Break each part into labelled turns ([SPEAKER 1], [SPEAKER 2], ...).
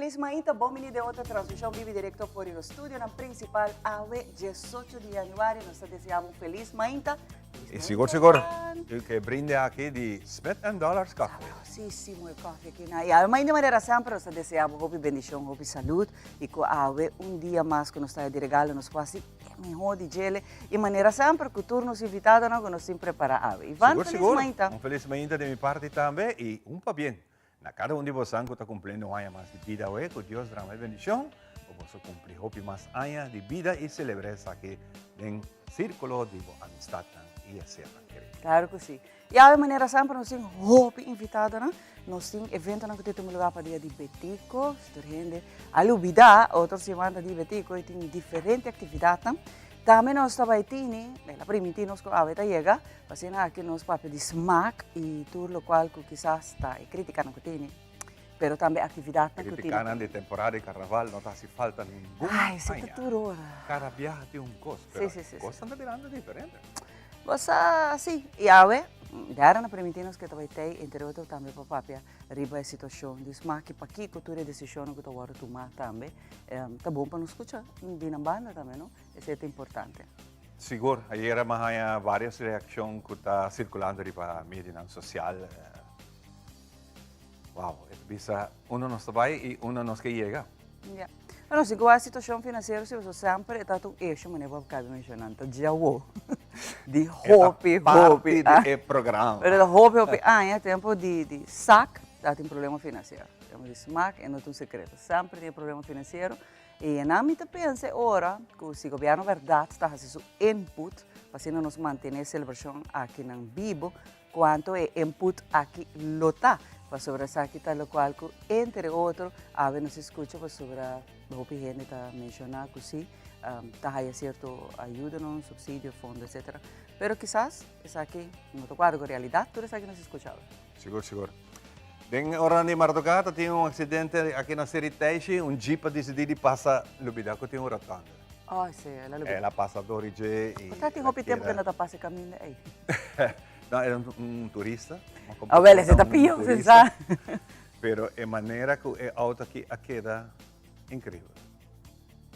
[SPEAKER 1] Felis mainta, bon bini den otro transmishon bibi direkto for di nos studionan prinsipal awe 18 di yanüari. Nos ta deseá bo un felis mainta.
[SPEAKER 2] I sigur sigur ku e brinde aki di Smith and Dollars Coffee.
[SPEAKER 1] Sabrosísimo e koffie aki na. I awe mainta manera semper nos ta deseá bo hopi bendishon, hopi salud i ku awe un dia mas ku nos ta di regalo nos por hasi e mihó di djele i manera semper ku tur nos invitadonan ku nos tin prepará awe. Ivan,
[SPEAKER 2] Sigur
[SPEAKER 1] felis
[SPEAKER 2] sigur.
[SPEAKER 1] mainta.
[SPEAKER 2] Un felis mainta di mi parti tambe i un pabien Na kada un di bosan ku ta kumpliendo un aña mas di bida awe, ku Dios drama e bendishon pa boso kumpli hopi mas aña di bida i selebrá esaki den sírkulo di bo amistatnan i e sernan kerí.
[SPEAKER 1] Klaro ku si. I awe manera semper nos tin hopi invitadonan. Nos tin eventonan ku ta tuma lugá pa dia di Betico. Si tur hende a lubidá, otro siman ta di Betico i tin diferente aktividatnan. Tambe nos ta bai tini, el a primintí nos ku awe ta yega, pa asina aki nos papia di smak i tur lokual ku kisas ta e krítikanan ku tini, pero tambe aktividatnan ku tini.
[SPEAKER 2] Krítikanan di temporada di karnaval no ta hasi falta ningun aña.
[SPEAKER 1] Ai, si ta tur ora.
[SPEAKER 2] Kada biaha tin un kos, pero kosnan ta birando diferente.
[SPEAKER 1] Bo sa, si. I awe, Darren a primintí nos ku e ta bai tei, entre otro tambe pa papia riba e situashon di smak i pakiko tur e desishonnan ku ta wòrdu tumá tambe. Ta bon pa nos skucha di nan banda tambe, no? Esei ta importante.
[SPEAKER 2] Sigur, ayera mi a haña varios reakshon ku ta sirkulando riba medionan sosial. Wow, e ta bisa unda nos ta bai i unda nos ke yega.
[SPEAKER 1] Ya. Bueno, si ku a situashon finansiero si pasobra semper e ta un issue manera bo a kabi menshoná, ta djawo di hopi, hopi.
[SPEAKER 2] E ta parti di e programa.
[SPEAKER 1] Pero ta hopi, hopi aña tempu di di sak ta tin problema finansiero. Tempu di smak e no ta un sekreto. Semper tin e problema finansiero. I nan mi ta pensa e ora ku si gobièrnu bèrdat ta hasi su input pa asina nos mantené e selebrashon akinan bibo, kuantu e input aki lo ta. Pasobra esaki ta lokual ku entre otro awe nos a skucha pasobra hopi hende ta menshoná ku si ta haya sierto ayudanan, supsidio, fondo etsetera. Pero kisas esaki no ta kuadra ku realidat, tur esaki nos a skucha awe.
[SPEAKER 2] Sigur, sigur. Den oranan di mardugá ta tin un aksidente aki na Seri Teishi, un jeep a disidí di pasa lubidá ku tin un rotonde.
[SPEAKER 1] Oh, si, el a lubidá.
[SPEAKER 2] El a pasa dor i dje i.
[SPEAKER 1] Por ta tin hopi tempu ku no ta pasa e kaminda ei.
[SPEAKER 2] No, era un turista.
[SPEAKER 1] Awel, esei ta pió, sin sa.
[SPEAKER 2] Pero e manera ku e outo aki a keda inkreibel.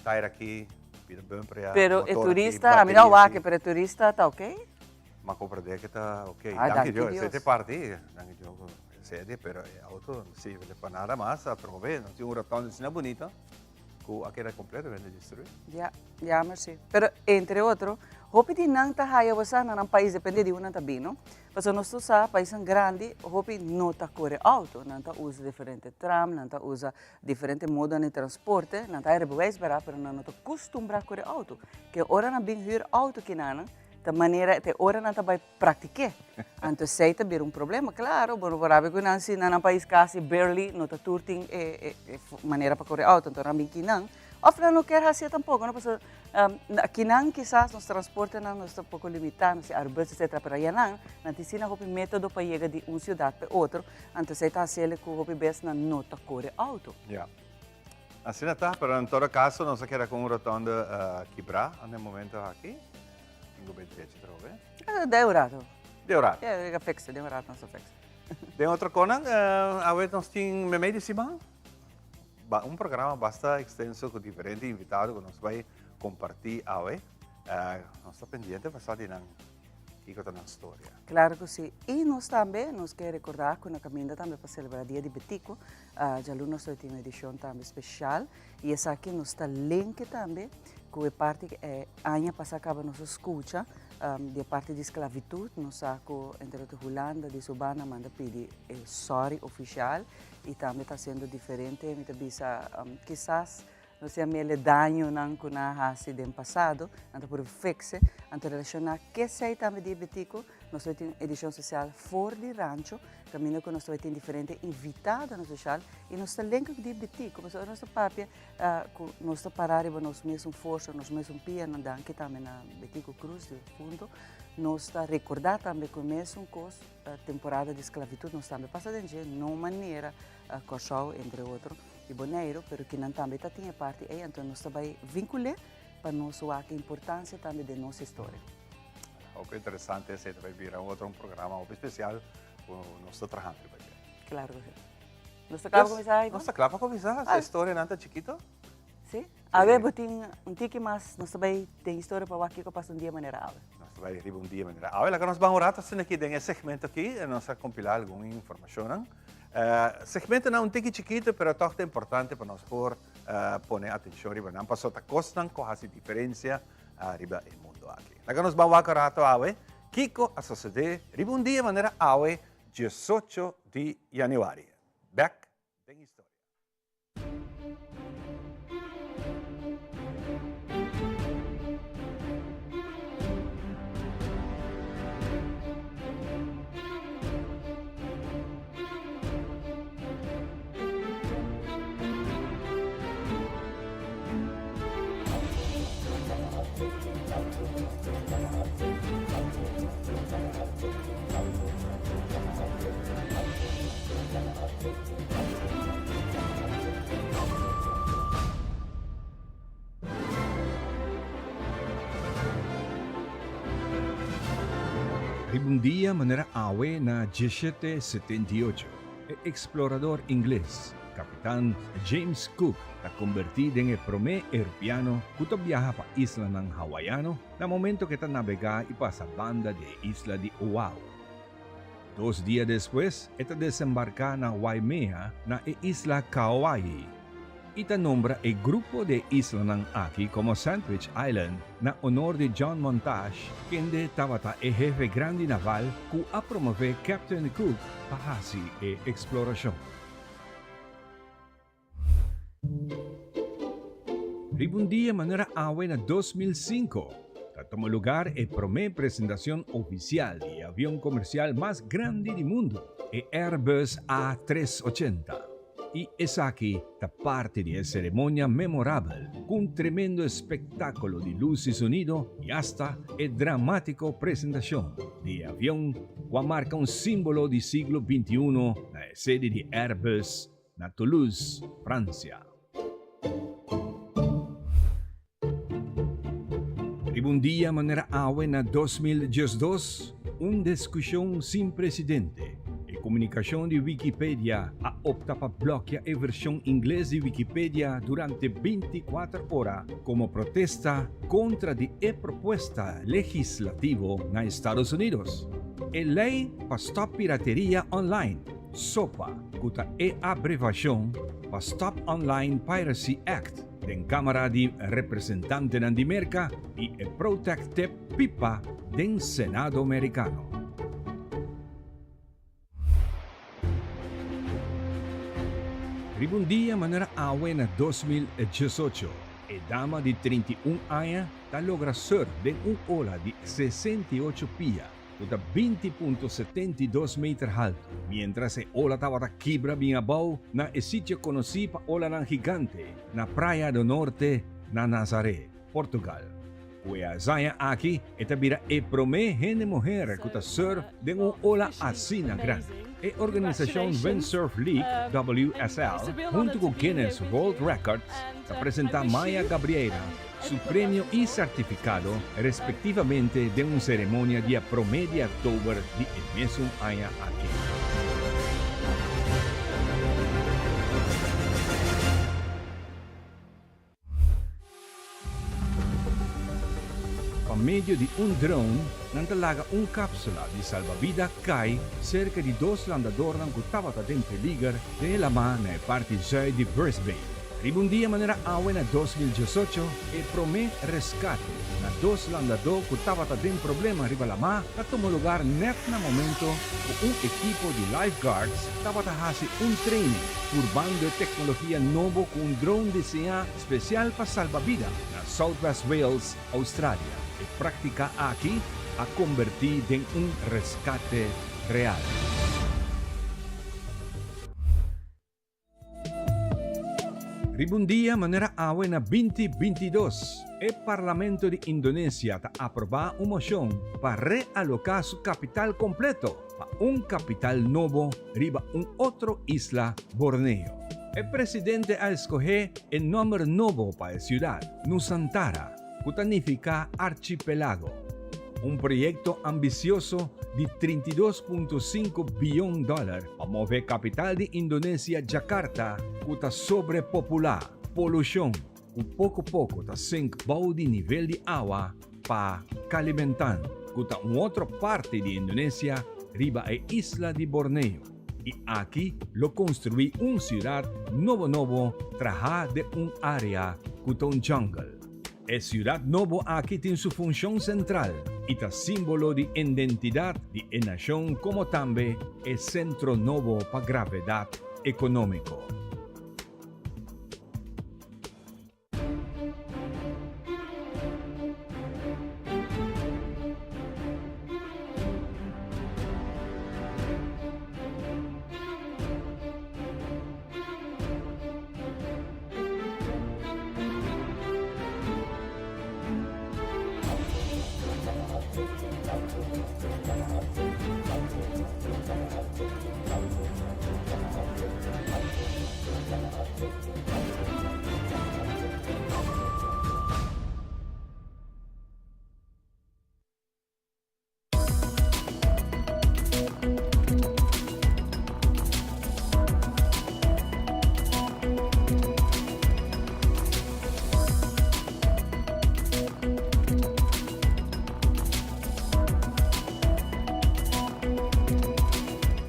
[SPEAKER 2] Tayer aki, pida bumper ya,
[SPEAKER 1] Pero e
[SPEAKER 2] motor aki,
[SPEAKER 1] turista, ami no a
[SPEAKER 2] bateria aki.
[SPEAKER 1] wak, pero e turista ta oké?
[SPEAKER 2] Ma comprende que ta ok.
[SPEAKER 1] Ah,
[SPEAKER 2] danki
[SPEAKER 1] danki
[SPEAKER 2] Dios.
[SPEAKER 1] Dios.
[SPEAKER 2] Esei ta e parti. Danki Dios cu esei di, pero e auto no sirve pa nada mas. Atrobe, nos tin un rotonde asina bunita cu a keda completamente destrui.
[SPEAKER 1] Ya, jammer si. Pero entre otro, hopi di nan ta haya bo sa na nan pais, depende di unda nan ta bin, no? Pasobra nos tur sa, paisnan grandi, hopi no ta core auto. Nan ta usa diferente tram, nan ta usa diferente modonan di transporte. Nan ta haya rijbewijs bera, pero nan no ta custumbra core auto. Ke ora nan bin huur auto kinanan, Ta manera te ora nan ta bai praktik'é. Anto esei ta bira un problema. Klaro, bo no por rabia ku nan si na nan pais kasi barely no ta tur tin e e manera pa kore outo, anto nan bin kinan. Òf nan no kier hasié tampoko, no? Pasobra kinan kisas nos transportenan nos ta poko limitá, nos tin Arubus etcetera, pero ayanan nan tin asina hopi método pa yega di un siudat pa e otro, anto esei ta hasiel ku hopi bes nan no ta kore outo.
[SPEAKER 2] Ya. Asina ta, pero en todo caso nos a keda con un rotonde kibrá na e momento aki. Tin cu bay drecha atrobe.
[SPEAKER 1] Den un rato.
[SPEAKER 2] Den un rato.
[SPEAKER 1] Ja, e fixe, den un rato nos a fixe.
[SPEAKER 2] Den otro konan, awe nos tin memey di siman un programa basta extenso cu diferente invitado cu nos bay comparti awe. Nos ta pendiente pa sa di nan. Kiko ta nan storia?
[SPEAKER 1] Claro cu si. Y nos tambe, nos ke recorda cu na caminda tambe pa celebra Dia di Betico, djaluna nos lo tin un edicion tambe special y esaki nos ta linke tambe cu e parti cu e aña pasa caba nos a scucha di e parti di sclavitud, nos sa cu entre otro Hulanda di su banda manda pidi e sorry oficial y tambe ta haciendo diferente, mi ta bisa kisas No sea mele dañonan ku nan a hasi den pasado, nan ta por fikse. Anto relashoná kesei tambe di e Betico, nos lo tin un edishon sosial for di Rancho, kaminda ku nos ta bai tin diferente invitadonan sosial i nos ta lenka ku di e Betico, pasobra ora nos ta papia ku nos ta pará riba nos mesun forsa, nos mesun pianan, danki tambe na Betico Cruz di Punto, nos ta rekordá tambe ku e mesun kos temporada di sklavitut nos tambe pasa den dje, no manera Kòrsou entre otro. Di Boneiru, pero kinan tambe ta tin e parti ei, anto nos ta bai vincul'é pa nos wak e importancia tambe den nos historia.
[SPEAKER 2] Hopi interesante esei ta bai bira otro un programa hopi especial ku nos ta trahando riba dje.
[SPEAKER 1] Claro ku si. Nos ta kla pa kuminsá, Ivan?
[SPEAKER 2] Nos ta kla pa kuminsá. E historianan ta chikito.
[SPEAKER 1] Sí. Awe bo tin un tiki mas, nos ta bai den historia pa wak kiko pasa un dia manera awe.
[SPEAKER 2] Nos ta bai riba un dia manera awe. Laga nos ban un rato asina aki den e segmento aki, nos a kompilá algun informashonnan. Segmentonan un tiki chikito, pero tòg ta importante pa nos por pone atenshon riba nan, pasobra ta kosnan ku hasi diferensia riba e mundu aki. Laga nos ban wak un rato awe kiko a sosodé riba un dia manera awe, diesocho di yanüari. Bèk den historia.
[SPEAKER 3] Riba un dia manera awe na diesshete setenta i ocho, e eksplorador ingles, kapitan James Cook ta kombertí den e promé europeano ku ta biaha pa islanan hawaiano na momento ku e ta nabegá i pasa banda di e isla di Oahu. Dos dia despues e ta desembarká na Waimea na e isla Kauai i ta nombra e grupo di e islanan aki komo Sandwich Island na honor di John Montage kende tabata e hefe grandi naval ku a promové Captain Cook pa hasi e eksplorashon. Riba un dia manera awe na 2005, ta tuma lugar e prome presentacion oficial di e avion comercial mas grandi di mundo, e Airbus A 380. Y esaki ta parti di e ceremonia memorabel cu un tremendo espectaculo di luz y sonido y hasta e dramatico presentacion di e avion cu a marca un simbolo di siglo 21 na e sede di Airbus na Toulouse, Francia. Riba un dia manera awe na 2012, un diskushon sin presidente, e komunikashon di Wikipedia a opta pa blòkia e vershon ingles di Wikipedia durante 24 ora komo protesta kontra di e propuesta legislativo na Estados Unidos, e lei pa stòp pirateria online. SOPA, ku ta e abrevashon pa Stop Online Piracy Act den Kámara di Representantenan di Merka i e Protect Tip pipa den Senado Merikano. Riba un dia manera awe na 2018, e dama di 31 aña ta logra surf den un ola di 68 pia. ku ta 20.72 meter haltu, miéntras e ola tabata kibra bin abou na e sitio konosí pa olanan gigante na Praia do Norte na Nazaré, Portugal. Ku e hazaña aki e ta bira e promé hende muher ku ta surf den un ola asina grandi. E organisashon Windsurf League, WSL, huntu ku Guinness World Records ta presentá Maya Gabrieira su premio y certificado respectivamente den un ceremonia dia prome di october di e mesun aña aki. Pa medio di un drone nan ta laga un capsula di salbabida cay cerca di dos landadornan cu tabata den peliger den e lama na e parti zuid di Brisbane. Riba un dia manera awe na 2018, e promé reskate na dos landadó ku tabata den problema riba lamá ta tuma lugar nèt na momento ku un ekipo di lifeguards tabata hasi un training purbando e teknologia nobo ku un drone diseñá spesial pa salba bida na South West Wales, Australia. E práktika aki a kombertí den un reskate real. Riba un dia manera awe na 2022, e Parlamento di Indonesia ta aprobá un moshon pa realoká su kapital kompleto pa un kapital nobo riba un otro isla, Borneo. E presidente a eskohé e nòmber nobo pa e siudat, Nusantara, ku ta nifiká archipelago. Un proyekto ambisioso di 32.5 biyon dòler pa move kapital di Indonesia Jakarta ku ta sobrepopulá, polushon ku poko poko ta sink bou di nivel di awa pa Kalimantan ku ta un otro parti di Indonesia riba e isla di Borneo i aki lo konstruí un siudat nobo nobo trahá den un área ku ta un jungle. E siudat nobo aki tin su funshon sentral i ta símbolo di indentidat di e nashon komo tambe e sentro nobo pa gravedat ekonómiko.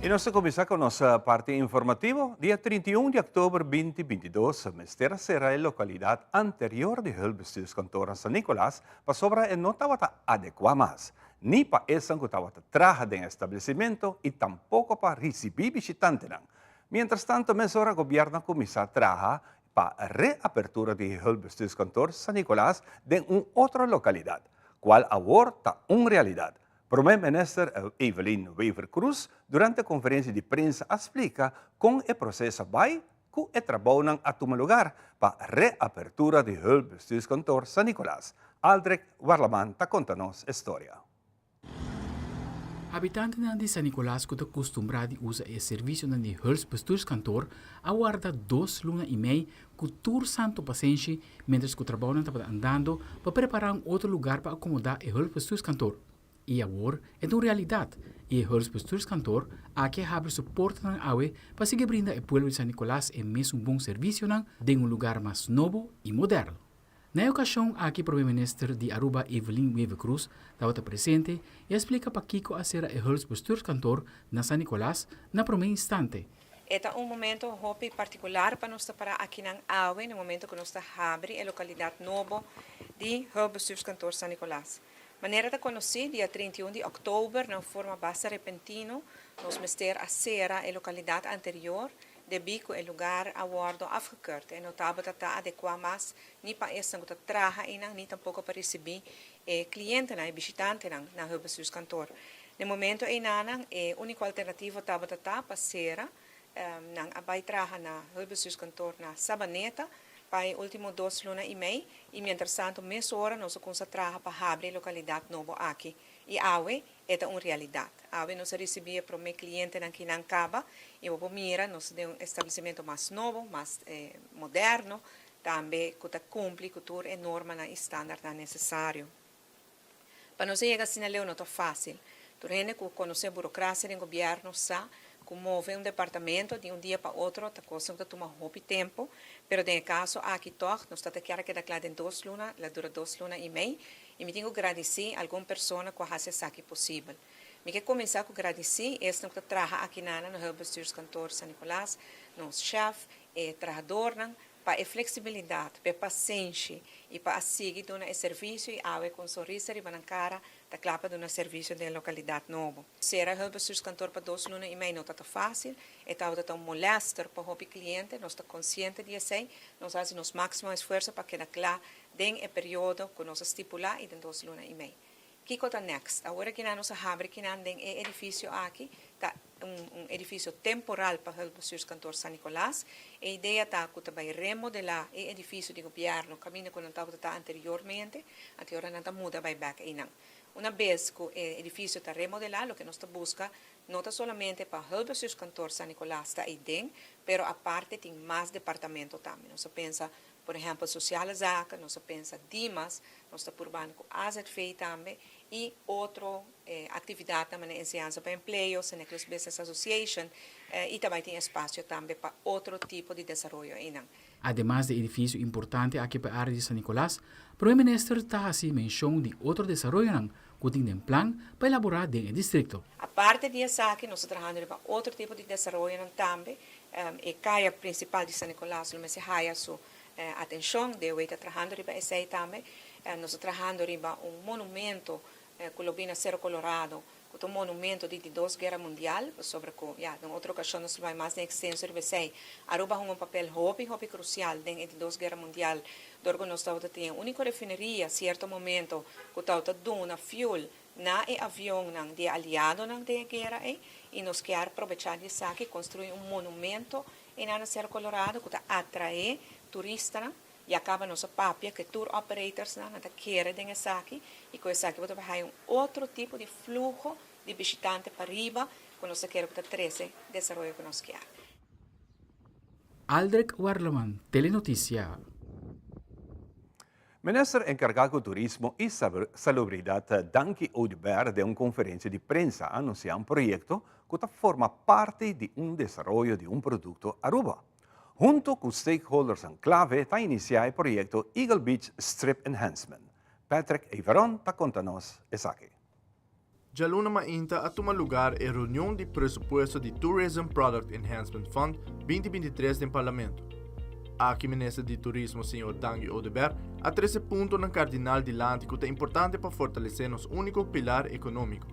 [SPEAKER 2] Y nos ta cuminsa cu nos parti informativo. Dia 31 di october 2022 mester a cera e localidad anterior di Hulpbestuurskantoor na San Nicolas pasobra e no tabata adecua mas, ni pa esnan cu tabata traha den e establecimento y tampoco pa ricibi bishitantenan. Mientras tanto mesora gobierno a cuminsa traha pa reapertura di e Hulpbestuurskantoor San Nicolas den un otro localidad, cual awor ta un realidad. Prome Minister Evelyn Wever-Croes durante conferencia di prensa a splica con e proceso a bay cu e trabounan a tuma lugar pa reapertura di Hulpbestuurskantoor San Nicolas. Aldrich Warlaman ta conta nos e storia.
[SPEAKER 4] Habitantenan di San Nicolas cu ta custumbrá di usa e servicionan di Hulpbestuurskantoor a warda dos luna y mei cu tur santo pasenshi mientras cu trabounan tabata andando pa prepará un otro lugar pa acomodá e Hulpbestuurskantoor. I awor e ta un realidat i e Hulpbestuurskantoor aki a habri su portanan awe pa sigui brinda e pueblo di San Nicolas e mesun bon servicionan den un lugar mas nobo i moderno. Na e okashon aki Prome Minister di Aruba Evelyn Wever-Croes tabata presente i a splika pakiko a sera e Hulpbestuurskantoor na San Nicolas na prome instante.
[SPEAKER 5] E ta un momento hopi partikular pa nos ta para akinan awe na momento ku nos ta habri e lokalidat nobo di Hulpbestuurskantoor San Nicolas. Manera ta konosí, dia 31 di òktober na un forma basta repentino nos mester a sera e lokalidat anterior debí ku e lugar a wòrdu afgekeurd. E no tabata ta adekuá mas ni pa esnan ku ta traha einan ni tampoko pa risibí e klientenan, e bishitantenan na Hulpbestuurskantoor. Na e momento einanan e úniko alternativa tabata ta pa sera. Nan a bai traha na Hulpbestuurskantoor na Sabaneta pa e último dos luna i mei i mientrastanto mesora nos a kumsa traha pa habri e lokalidat nobo aki. I awe e ta un realidat. Awe nos a risibí e promé klientenan ki nan kaba i bo por mira nos ta den un establesimentu mas nobo, mas moderno, tambe ku ta kumpli ku tur e normanan i standaardnan nesesario. Pa nos a yega asina leu no ta fásil. Tur hende ku konosé burokrasia den gobièrnu sa ku move un departamento di un dia pa otro ta kosnan ku ta tuma hopi tempu, pero den e kaso aki tòg nos ta ta kier a keda kla den dos luna, el a dura dos luna i mei, i mi tin ku gradisí algun persona ku a hasi esaki posibel. Mi ke kuminsá ku gradisí esnan ku ta traha aki na na Hulpbestuurskantoor San Nicolas, nos shèf, e trahadornan, pa e flexibilidad, pa e pasenshi y pa a sigui duna e servicio y awe cu un sonrisa riba nan cara ta cla pa duna servicio den e localidad nobo. Cera e hulpbestuurskantoor pa dos luna y mei no ta ta facil, e tabata ta un molester pa hopi cliente, nos ta consciente di esey, nos a haci nos maximo esfuerzo pa keda cla den e periodo cu nos a stipula y den dos luna y mei. Kiko ta next? Awor kinan nos a habri kinan den e edifisio aki ta un edifisio temporal pa Hulpbestuurskantoor San Nicolas. E idea ta ku ta bai remodelá e edifisio di gobièrnu kaminda ku nan tabata ta anteriormente, anto e ora nan ta muda bai bèk einan. Una bes ku e edifisio ta remodelá loke nos ta buska no ta solamente pa Hulpbestuurskantoor San Nicolas ta eiden, pero aparte tin mas departamento tambe. Nos a pensa. Por ehempel, sociale zaken, nos a pensa Dimas, nos ta purbando cu AZV tambe y otro actividad tambe na enseñansa pa empleo, San Nicolas Business Association, y tambe tin espacio tambe pa otro tipo di desaroyo einan.
[SPEAKER 4] Ademas di e edificio importante aki pa e area di San Nicolas, Prome Minister ta haci mencion di otro desaroyonan cu tin den plan pa elabora den e districto.
[SPEAKER 5] Aparte di esaki nos ta trahando riba otro tipo di desaroyonan tambe. E caya principal di San Nicolas lo mester haya su atencion, DOW ta trahando riba esey tambe. Nos ta trahando riba un monumento cu lo bini na Cerro Colorado, cu ta un monumento di di dos guera mundial, pasobra cu, ya, den otro ocasion nos lo bay mas den extenso riba esey. Aruba a hunga un papel hopi, hopi crucial den e di dos guera mundial, dor cu nos tabata tin e unico refineria cierto momento cu tabata duna fuel na e avionnan di e aliadonan den e guera ey, y nos kier probecha di esaki construi un monumento eynan na Cerro Colorado cu ta atrae turistanan. Ya caba nos a papia cu e tour operatorsnan, nan ta kere den esaki y cu esaki bo ta bay haya un otro tipo di fluho di bishitante pariba cu nos ta kere cu ta trece desaroyo cu nos kier.
[SPEAKER 4] Aldrich Werleman, Telenoticia.
[SPEAKER 2] Minister encarga cu Turismo y Salubridad Dangui Oduber den un conferencia di prensa a anuncia un proyecto cu ta forma parti di un desaroyo di un producto Aruba. Hunto cu stakeholdersnan clave ta inicia e proyecto Eagle Beach Strip Enhancement. Patrick Everon ta conta nos esaki.
[SPEAKER 6] Djaluna mainta a tuma lugar e reunion di presupuesto di Tourism Product Enhancement Fund 2023 den Parlamento. Aki Minister di Turismo señor Dangui Oduber a trece puntonan cardinal dilanti cu ta importante pa fortalece nos unico pilar economico.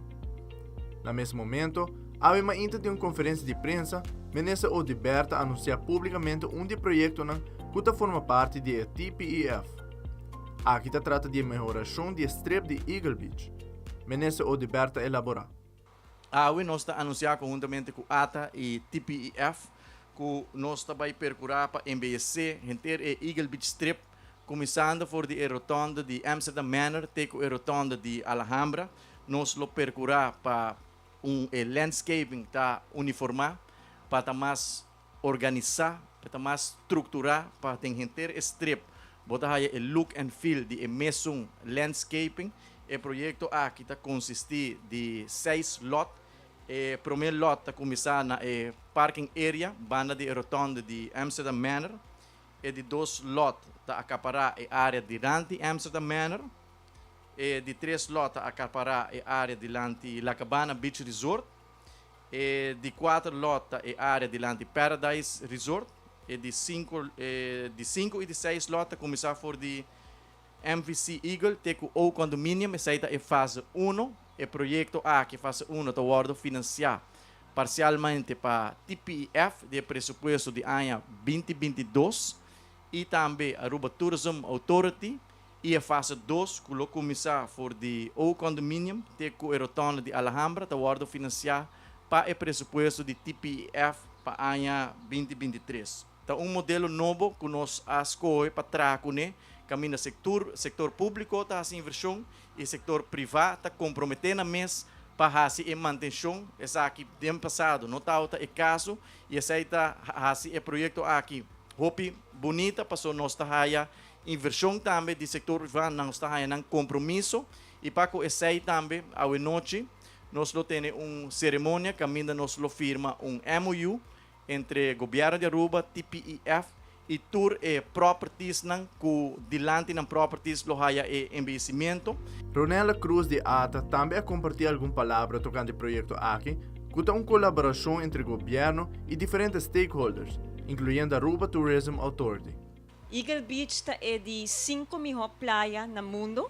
[SPEAKER 6] Na mes momento, awe mainta den un conferencia di prensa, Minister Oduber ta anuncia publicamente un di e proyectonan cu ta forma parti di e TPEF. Aki ta trata di e mehoracion di e strip di Eagle Beach. Minister Oduber ta elabora.
[SPEAKER 7] Awe nos ta anuncia conhuntamente cu ata y TPEF cu nos ta bay percura pa embeyece henter e Eagle Beach Strip cuminsando for di e rotonde di Amsterdam Manor te cu e rotonde di Alhambra. Nos lo percura pa un e landscaping ta uniforma, pa ta mas organisa, pa ta mas structura, pa den henter e strip bo ta haya e look and feel di e mesun landscaping. E proyecto aki ta consisti di seis lot. E prome lot ta cuminsa na e parking area banda di e rotonde di Amsterdam Manor. E di dos lot ta acapara e area dilanti Amsterdam Manor. E di tres lot ta acapara e area dilanti La Cabana Beach Resort. E di cuater lot ta e area dilanti Paradise Resort. E di cinco, e di cinco y di seis lot ta cuminsa for di MVC Eagle te cu O Condominium. Esey ta e fase uno. E proyecto aki, fase uno, ta wordo financia parcialmente pa TPEF di e presupuesto di aña 2022 y tambe Aruba Tourism Authority. Y e fase dos cu lo cuminsa for di O Condominium te cu e rotonde di Alhambra ta wordo financia pa e presupuesto di TPEF pa aña 2023. Ta un modelo nobo cu nos a scohe pa traha cune, caminda sector sector publico ta haci inversion y sector priva ta compromete nan mes pa haci e mantencion. Esaki den pasado no tabata e caso y esey ta haci e proyecto aki hopi bunita paso nos ta haya Inversion tambe di sector priva nan ta haya nan compromiso y pa cu esey tambe awe nochi nos lo tene un ceremonia caminda nos lo firma un MOU entre Gobierno di Aruba, TPEF y tur e propertiesnan cu dilanti nan properties lo haya e embellecimiento.
[SPEAKER 6] Ronella Cruz di ata tambe a comparti algun palabra tocante e proyecto aki cu ta un colaboracion entre Gobierno y diferente stakeholders, incluyendo Aruba Tourism Authority.
[SPEAKER 8] Eagle Beach ta e di cinco miho playa na mundo,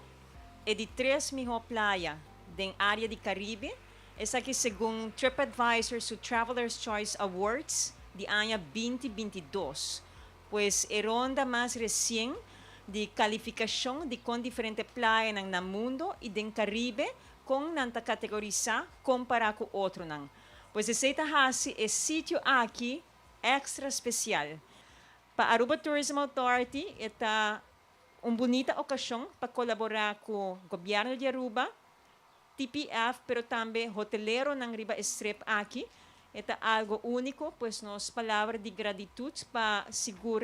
[SPEAKER 8] e di tres miho playa den area di Caribe, esaki segun TripAdvisor su Traveler's Choice Awards di aña 2022. Pues e ronda mas recien di calificacion di con diferente playanan na mundo y den Caribe con nan ta categorisa compara cu otronan. Pues esey ta haci e sitio aki extra special. Pa Aruba Tourism Authority e ta un bunita ocasion pa colabora cu Gobierno di Aruba, TPF pero tambe hoteleronan riba e strip aki. E ta algo unico, pues nos palabra di gratitud pa sigur.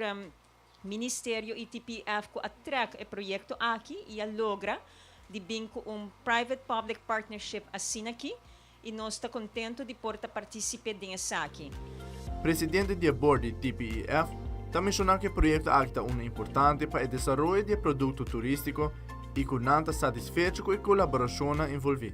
[SPEAKER 8] Ministerio y TPF cu a trek e proyecto aki y a logra di bin cu un Private Public Partnership asina aki y nos ta contento di por ta participe den esaki.
[SPEAKER 6] Presidente di e board di TPEF ta menciona cu e proyecto aki ta uno importante pa e desaroyo di e producto turistico y cu nan ta satisfecho cu e colaboracionnan envolvi.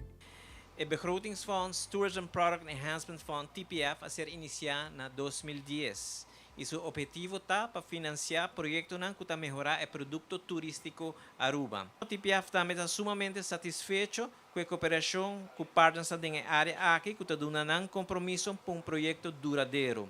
[SPEAKER 9] E Begrotingsfonds Tourism Product Enhancement Fund, TPF, a ser inisiá na 2010 i su ophetivo ta pa finansiá proyektonan ku ta mehorá e produkto turístiko Aruba. TPF tambe ta sumamente satisfecho ku e koperashon ku partnersnan den e área aki ku ta duna nan kompromiso pa un proyekto duradero.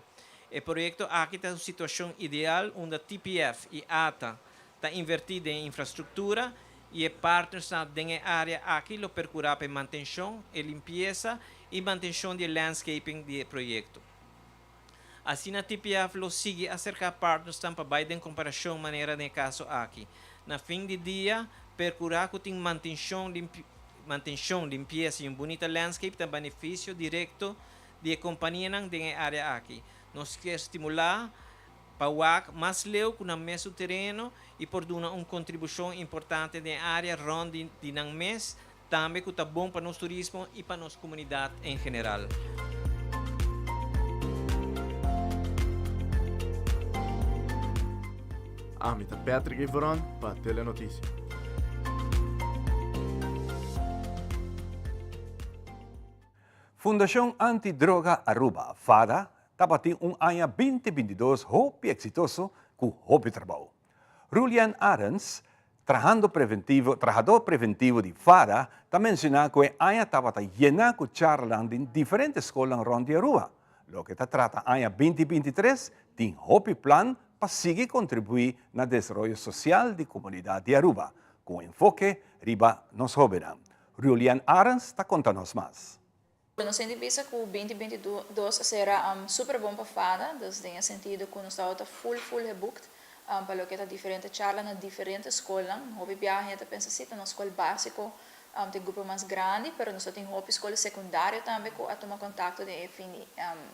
[SPEAKER 9] E proyekto aki ta un situashon ideal unda TPF i ata ta invertí den e infrastruktura i e partnersnan den e área aki lo perkurá pa e mantenshon, e limpiesa i mantenshon di e landscaping di e proyekto. Asina TPF lo sigui aserká partnersnan pa bai den komparashon manera den e kaso aki. Na fin di dia, perkurá ku tin mantenshon, mantenshon, limpiesa i un bunita landscape ta benefisio direkto di e kompanianan den e área aki. Nos kier stimulá pa wak mas leu ku nan mes su tereno i por duna un kontribushon importante den e área rònt di di nan mes Tambe ku ta bon pa nos turismo i pa nos komunidat en general.
[SPEAKER 6] Ami ta Patrick Everon pa Telenoticia.
[SPEAKER 2] Fundashon Anti Droga Aruba, fada, tabatin un aña binti bintidos hopi eksitoso ku hopi trabou. Rulian Arends, trahando preventivo, trahador preventivo di fada, ta mencioná cu e aña tabata yená cu charlanan den diferente scolnan rond di Aruba. Loke ta trata aña 2023, tin hopi plan pa sigui contribuí na desaroyo social di comunidad di Aruba, cu un enfoke riba nos hobennan. Rulian Arends ta conta nos mas.
[SPEAKER 10] Nos sinti bisa ku 2022 a sera super bon pa fada, dus den e sentido ku nos tabata full full geboekt pa loke ta diferente charla na diferente skolnan. Hopi biaha hende ta pensa si ta nos skol básiko ta e grupo mas grandi, pero nos ta tin hopi skol sekundario tambe ku a tuma kontakto den e fin di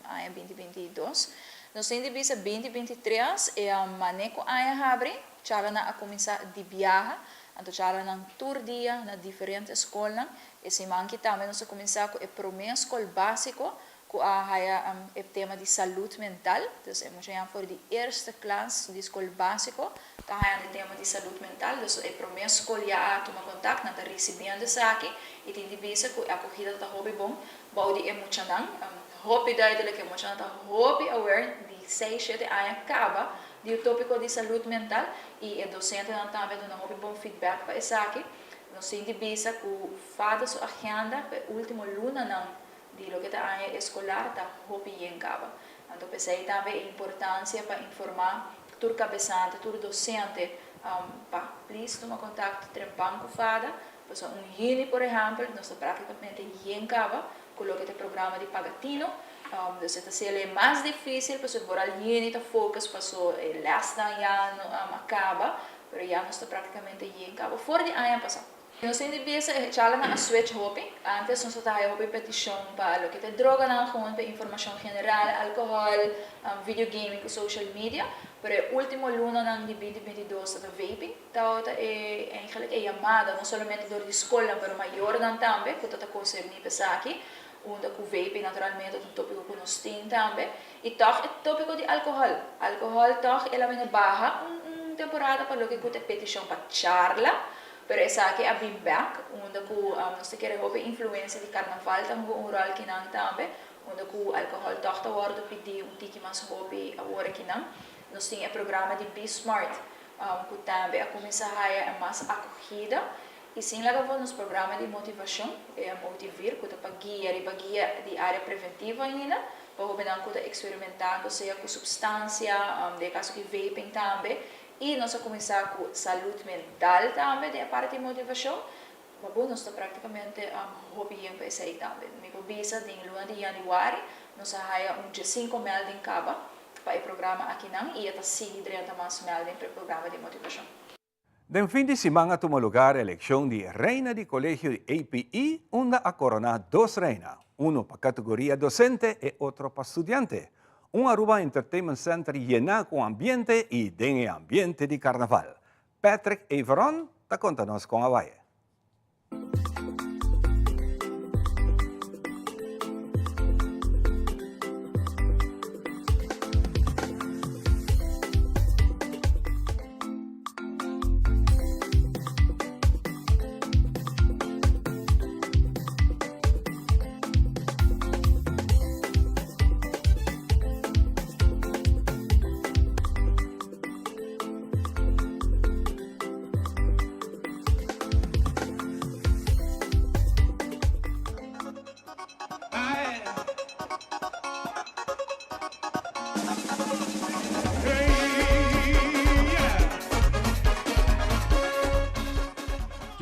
[SPEAKER 10] aña 2022. Nos sinti bisa 2023 e mane ku aña habri, charlanan a kuminsá di biaha, anto charlanan tur dia na diferente skolnan. E siman ki tambe nos a kuminsá ku e promé skol básiko ku a haya e tema di salud mental. Dus e muchanan for di eerste klas di skol básiko ta hañando e tema di salud mental. Dus e promé skol ya a tuma kontakt, nan ta risibiendo esaki i tin di bisa ku e akogida ta hopi bon bou di e muchanan. Hopi duidelijk e muchanan ta hopi aware di seis, shete aña kaba di e tópiko di salud mental i e dosentenan tambe a duna hopi bon feedback pa esaki. Nos tin di bisa ku fada su agenda pa e último lunanan di loke ta aña eskolar ta hopi yen kaba. Anto p'esei tambe e importansia pa informá tur kabesante, tur dosente pa plis tuma kontakto trempan ku fada. Pasobra un yüni por ehèmpel nos ta práktikamente yen kaba ku loke ta e programa di paga tino. Dus e ta sel e mas difísil pasobra vooral yüni ta focus paso e lèsnan ya no a kaba. Pero ya nos ta práktikamente yen kaba for di aña pasá. Nos tin di bisa e charlanan a switch hopi. Antes nos ta haya hopi petishon pa loke ta e droganan, gewoon pa informashon general, alkohòl, video gaming ku social media. Pero e último lunanan di 2022 ta ta vaping tabata e eigenlijk e yamada, no solamente dor di skolnan pero mayornan tambe ku ta ta konserní pa esaki. Unda ku vaping naturalmente ta un tópiko ku nos tin tambe. I tòg e tópiko di alkohòl. Alkohòl tòg el a bini baha un un temporada pa loke ku ta e petishon pa charla, pero esaki a bin bèk unda ku nos ta kere hopi influensia di karnaval ta hunga un ròl kinan tambe, unda ku alkohòl tòg ta wòrdu pidí un tiki mas hopi awor akinan. Nos tin e programa di Be Smart ku tambe a kuminsá haya e mas akogida. I sin laga for nos programa di motivashon, e Motivir, ku ta pa guia riba guia di área preventivo ainda, pa hóbennan ku ta eksperimentando sea ku supstansia, den e kaso aki vaping tambe, i nos a kuminsá ku salud mental tambe den e parti di motivashon. Ma bo, nos ta práktikamente hopi yen pa esei tambe. Mi por bisa den luna di yanüari nos a haya un diesinko melding kaba pa e programa akinan i e ta sigui drenta mas melding pa e programa di motivashon.
[SPEAKER 2] Den fin di siman a tuma lugar elekshon di reina di kolegio di APE unda a koroná dos reina, uno pa kategoria dosente e otro pa studiante. Un Aruba Entertainment Center yená ku ambiente i den e ambiente di karnaval. Patrick Everon ta konta nos kon a bai.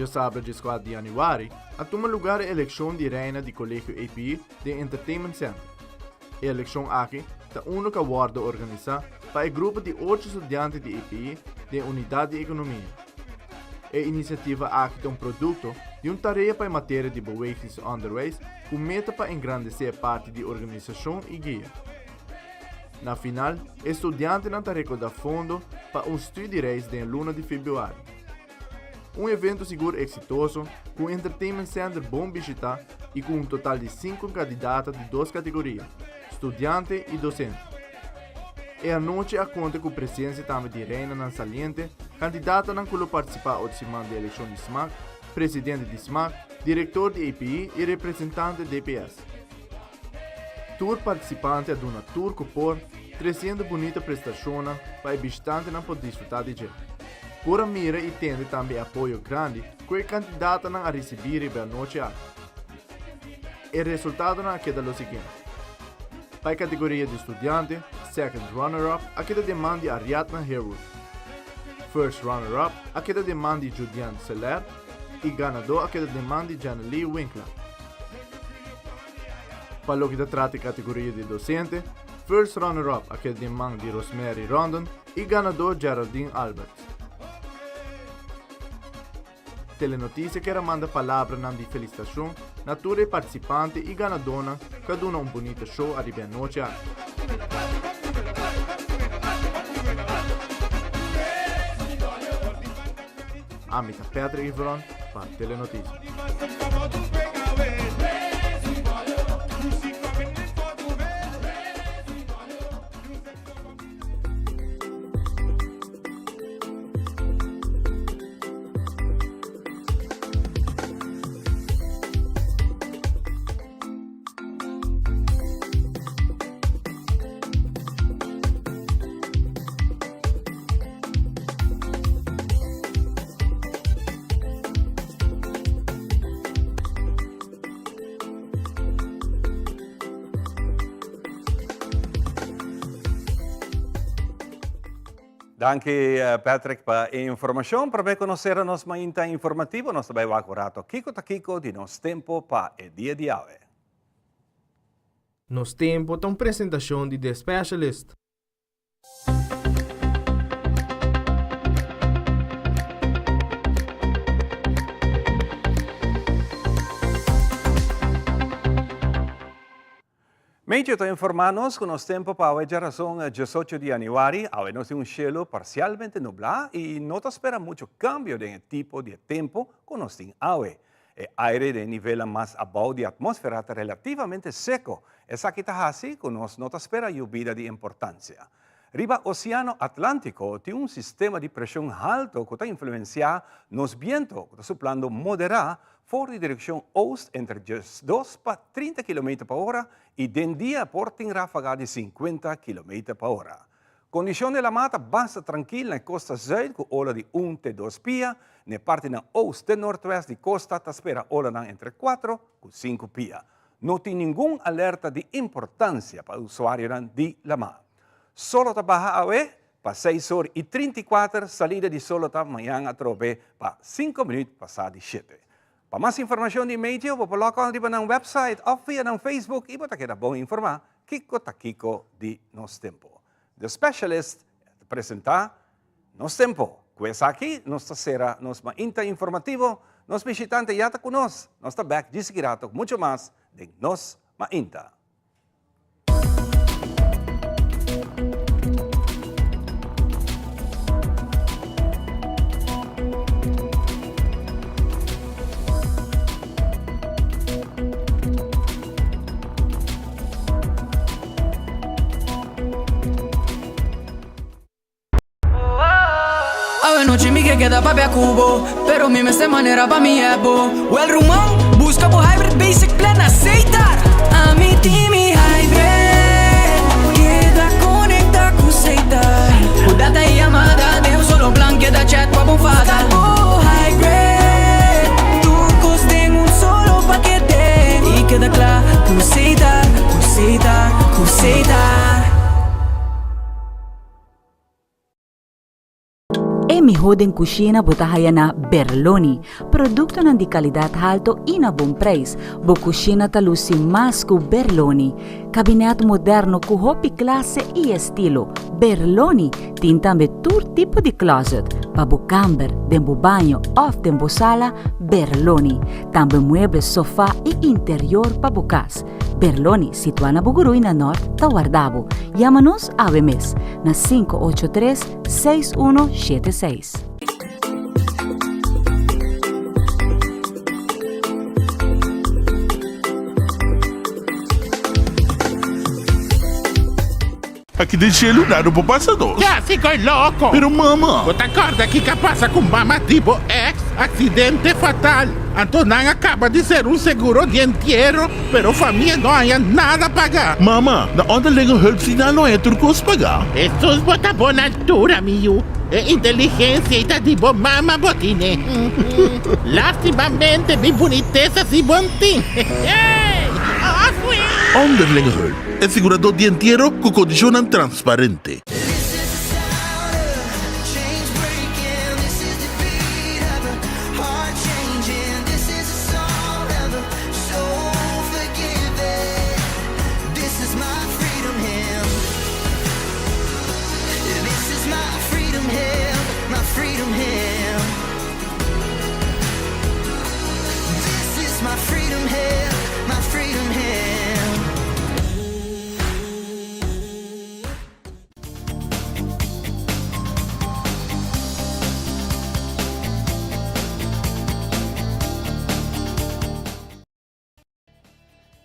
[SPEAKER 6] Djasabra djeskuater di yanüari a tuma lugar e elekshon di reina di Kolegio API den Entertainment Center. E elekshon aki ta unu ku a wòrdu organisá pa e grupo di ocho studiante di API den Unidat di Ekonomia. E inisiativa aki ta un produkto di un tarea pa e materia di Bewegingsonderwijs ku meta pa engrandesé e parti di organisashon i guia. Na final, e studiantenan ta rekoudá fondo pa un studiereis den luna di febrüari. Un evento sigur eksitoso, ku un entertainment center bon bishitá i ku un total di sinku kandidata di dos kategoria, studiante i dosente. E anochi a konta ku presensia tambe di reinanan saliente, kandidatanan ku lo partisipá otro siman di elekshon di smak, presidente di smak, direktor di API i representante DPS. Tur partisipante a duna tur ku por, tresiendo bunita prestashonnan pa e bishitantenan por disfrutá di dje. Por a mira i tende tambe e apoyo grandi ku e kandidatanan a risibí riba e anochi aki. E resultadonan a keda lo siguiente. Pa e kategoria di studiante, second runner-up a keda den man di Ariadna Harewood. First runner-up a keda den man di Judian Seler i ganadó a keda den man di Janalee Winkler. Pa loke ta trata e kategoria di dosente, first runner-up a keda den man di Rosemary Rondon i ganadó Geraldine Alberts. Telenotisia kier a manda palabranan di felisitashon na tur e partisipante i ganadónan ku a duna un bunita show ariba e anochi aki. Ami ta Patrick Iveron pa Telenotisia.
[SPEAKER 2] Danki Patrick pa e informacion. Prome cu nos cera nos mainta informativo, nos ta bay wak un rato kico ta kico di nos tempo pa e dia di awe.
[SPEAKER 6] Nos Tempo ta un presentacion di The Specialist.
[SPEAKER 2] Medio ta informá nos ku nos tempu pa awe djarason diesocho di yanüari, awe nos tin un shelu parsialmente nublá i no ta spera muchu kambio den e tipo di e tempu ku nos tin awe. E aire den e nivelnan mas abou di atmósfera ta relativamente seko, esaki ta hasi ku nos no ta spera yubida di importansia. Riba Oseano Atlántiko tin un sistema di preshon halto ku ta influensiá nos biento ku ta suplando moderá for di direkshon oost entre 12 pa 30 kilometer pa ora i den dia por tin ráfaga di 50 kilometer pa ora. Kondishon di lamá ta basta trankil na e kosta zùit ku ola di un te dos pia, na e partinan oost te nortwèst di kosta ta spera olanan entre kuatro ku sinku pia. No tin ningun alerta di importansia pa usuarionan di lamá. Solo ta baha awe pa seis or i 34, salida di solo ta mañan atrobe pa sinku minüt pasá di shete. Pa mas informashon di Meteo bo por lòk on riba nan wèpsait òf via nan Facebook i bo ta keda bon informá kiko ta kiko di nos tempu. The Specialist ta presentá Nos Tempo. Ku esaki nos ta sera nos mainta informativo. Nos bishitante ya ta ku nos. Nos ta bèk djis ki rato ku mucho mas den Nos Mainta.
[SPEAKER 11] Anochi mi ke keda papia ku bo, pero mi mester manera pa mi hèp bo. Wèl ruman, buska bo Hybrid Basic Plan na Setar! Ami tin mi Hybrid, keda konektá ku Setar. Ku data i yamada den un solo plan, keda chat pa bo fada. Buska bo Hybrid, tur kos den un solo pakete. I keda kla ku Setar, ku Setar, ku Setar.
[SPEAKER 1] E mihó den kushina bo ta haya na Berloni. Produktonan di kalidat halto i na bon preis. Bo kushina ta lusi mas ku Berloni. Kabinèt moderno ku hopi klase i estilo. Berloni tin tambe tur tipo di klòzet. Pa bo kamber, den bo baño òf den bo sala, Berloni. Tambe mueble, sofá i interior pa bo kas. Berloni, situá na Bugurui na Nòrt, ta warda bo. Yama nos awe mes na 583 6176.
[SPEAKER 12] Aki den shelu nada por pasa nos.
[SPEAKER 13] Ya si koe loko.
[SPEAKER 12] Pero mama.
[SPEAKER 13] Bo ta korda kiko a pasa ku mama di bo ex? Aksidente fatal. Anto nan a kaba di ser un seguro di entiero, pero famia no haña nada paga.
[SPEAKER 12] Mama, na onderlinge hulp si nan no haña tur kos paga.
[SPEAKER 13] Hesus bo ta bon altura mi yu. E inteligensia ei ta di bo mama bo tine. Lastimamente mi bunitesa si bon tin.
[SPEAKER 12] Onderlinge hulp. E siguradó di entiero ku kondishonnan transparente.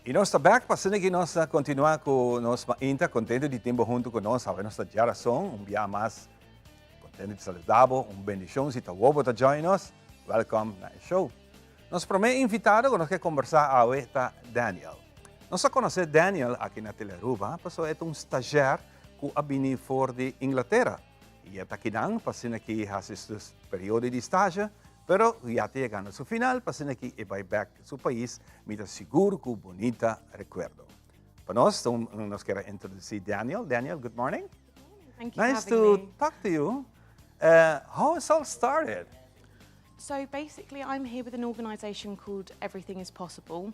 [SPEAKER 2] Y nos ta back pa asina ki nos ta continua cu nos mainta contento di tin bo hunto cu nos. Awe nos ta djarason un bia mas contento di saluda bo. Un bendicion si ta wobo ta join nos. Welcome na e show. Nos prome invitado cu nos ke combersa awe ta Daniel. Nos a conoce Daniel aki na Telearuba pasobra e ta un stagiair cu a bini for di Inglatera y e ta akinan pa asina ki haci su periodo di stage, pero ya ta yegando su final pa asina ki e bay bek su pais, mi ta sigur cu bunita recuerdo. Pa nos, nos kier a introduci Daniel. Daniel, good morning.
[SPEAKER 14] Thank you
[SPEAKER 2] Nice
[SPEAKER 14] for having
[SPEAKER 2] to
[SPEAKER 14] me.
[SPEAKER 2] talk to you. How it's all started?
[SPEAKER 14] So basically I'm here with an organisation called Everything is Possible.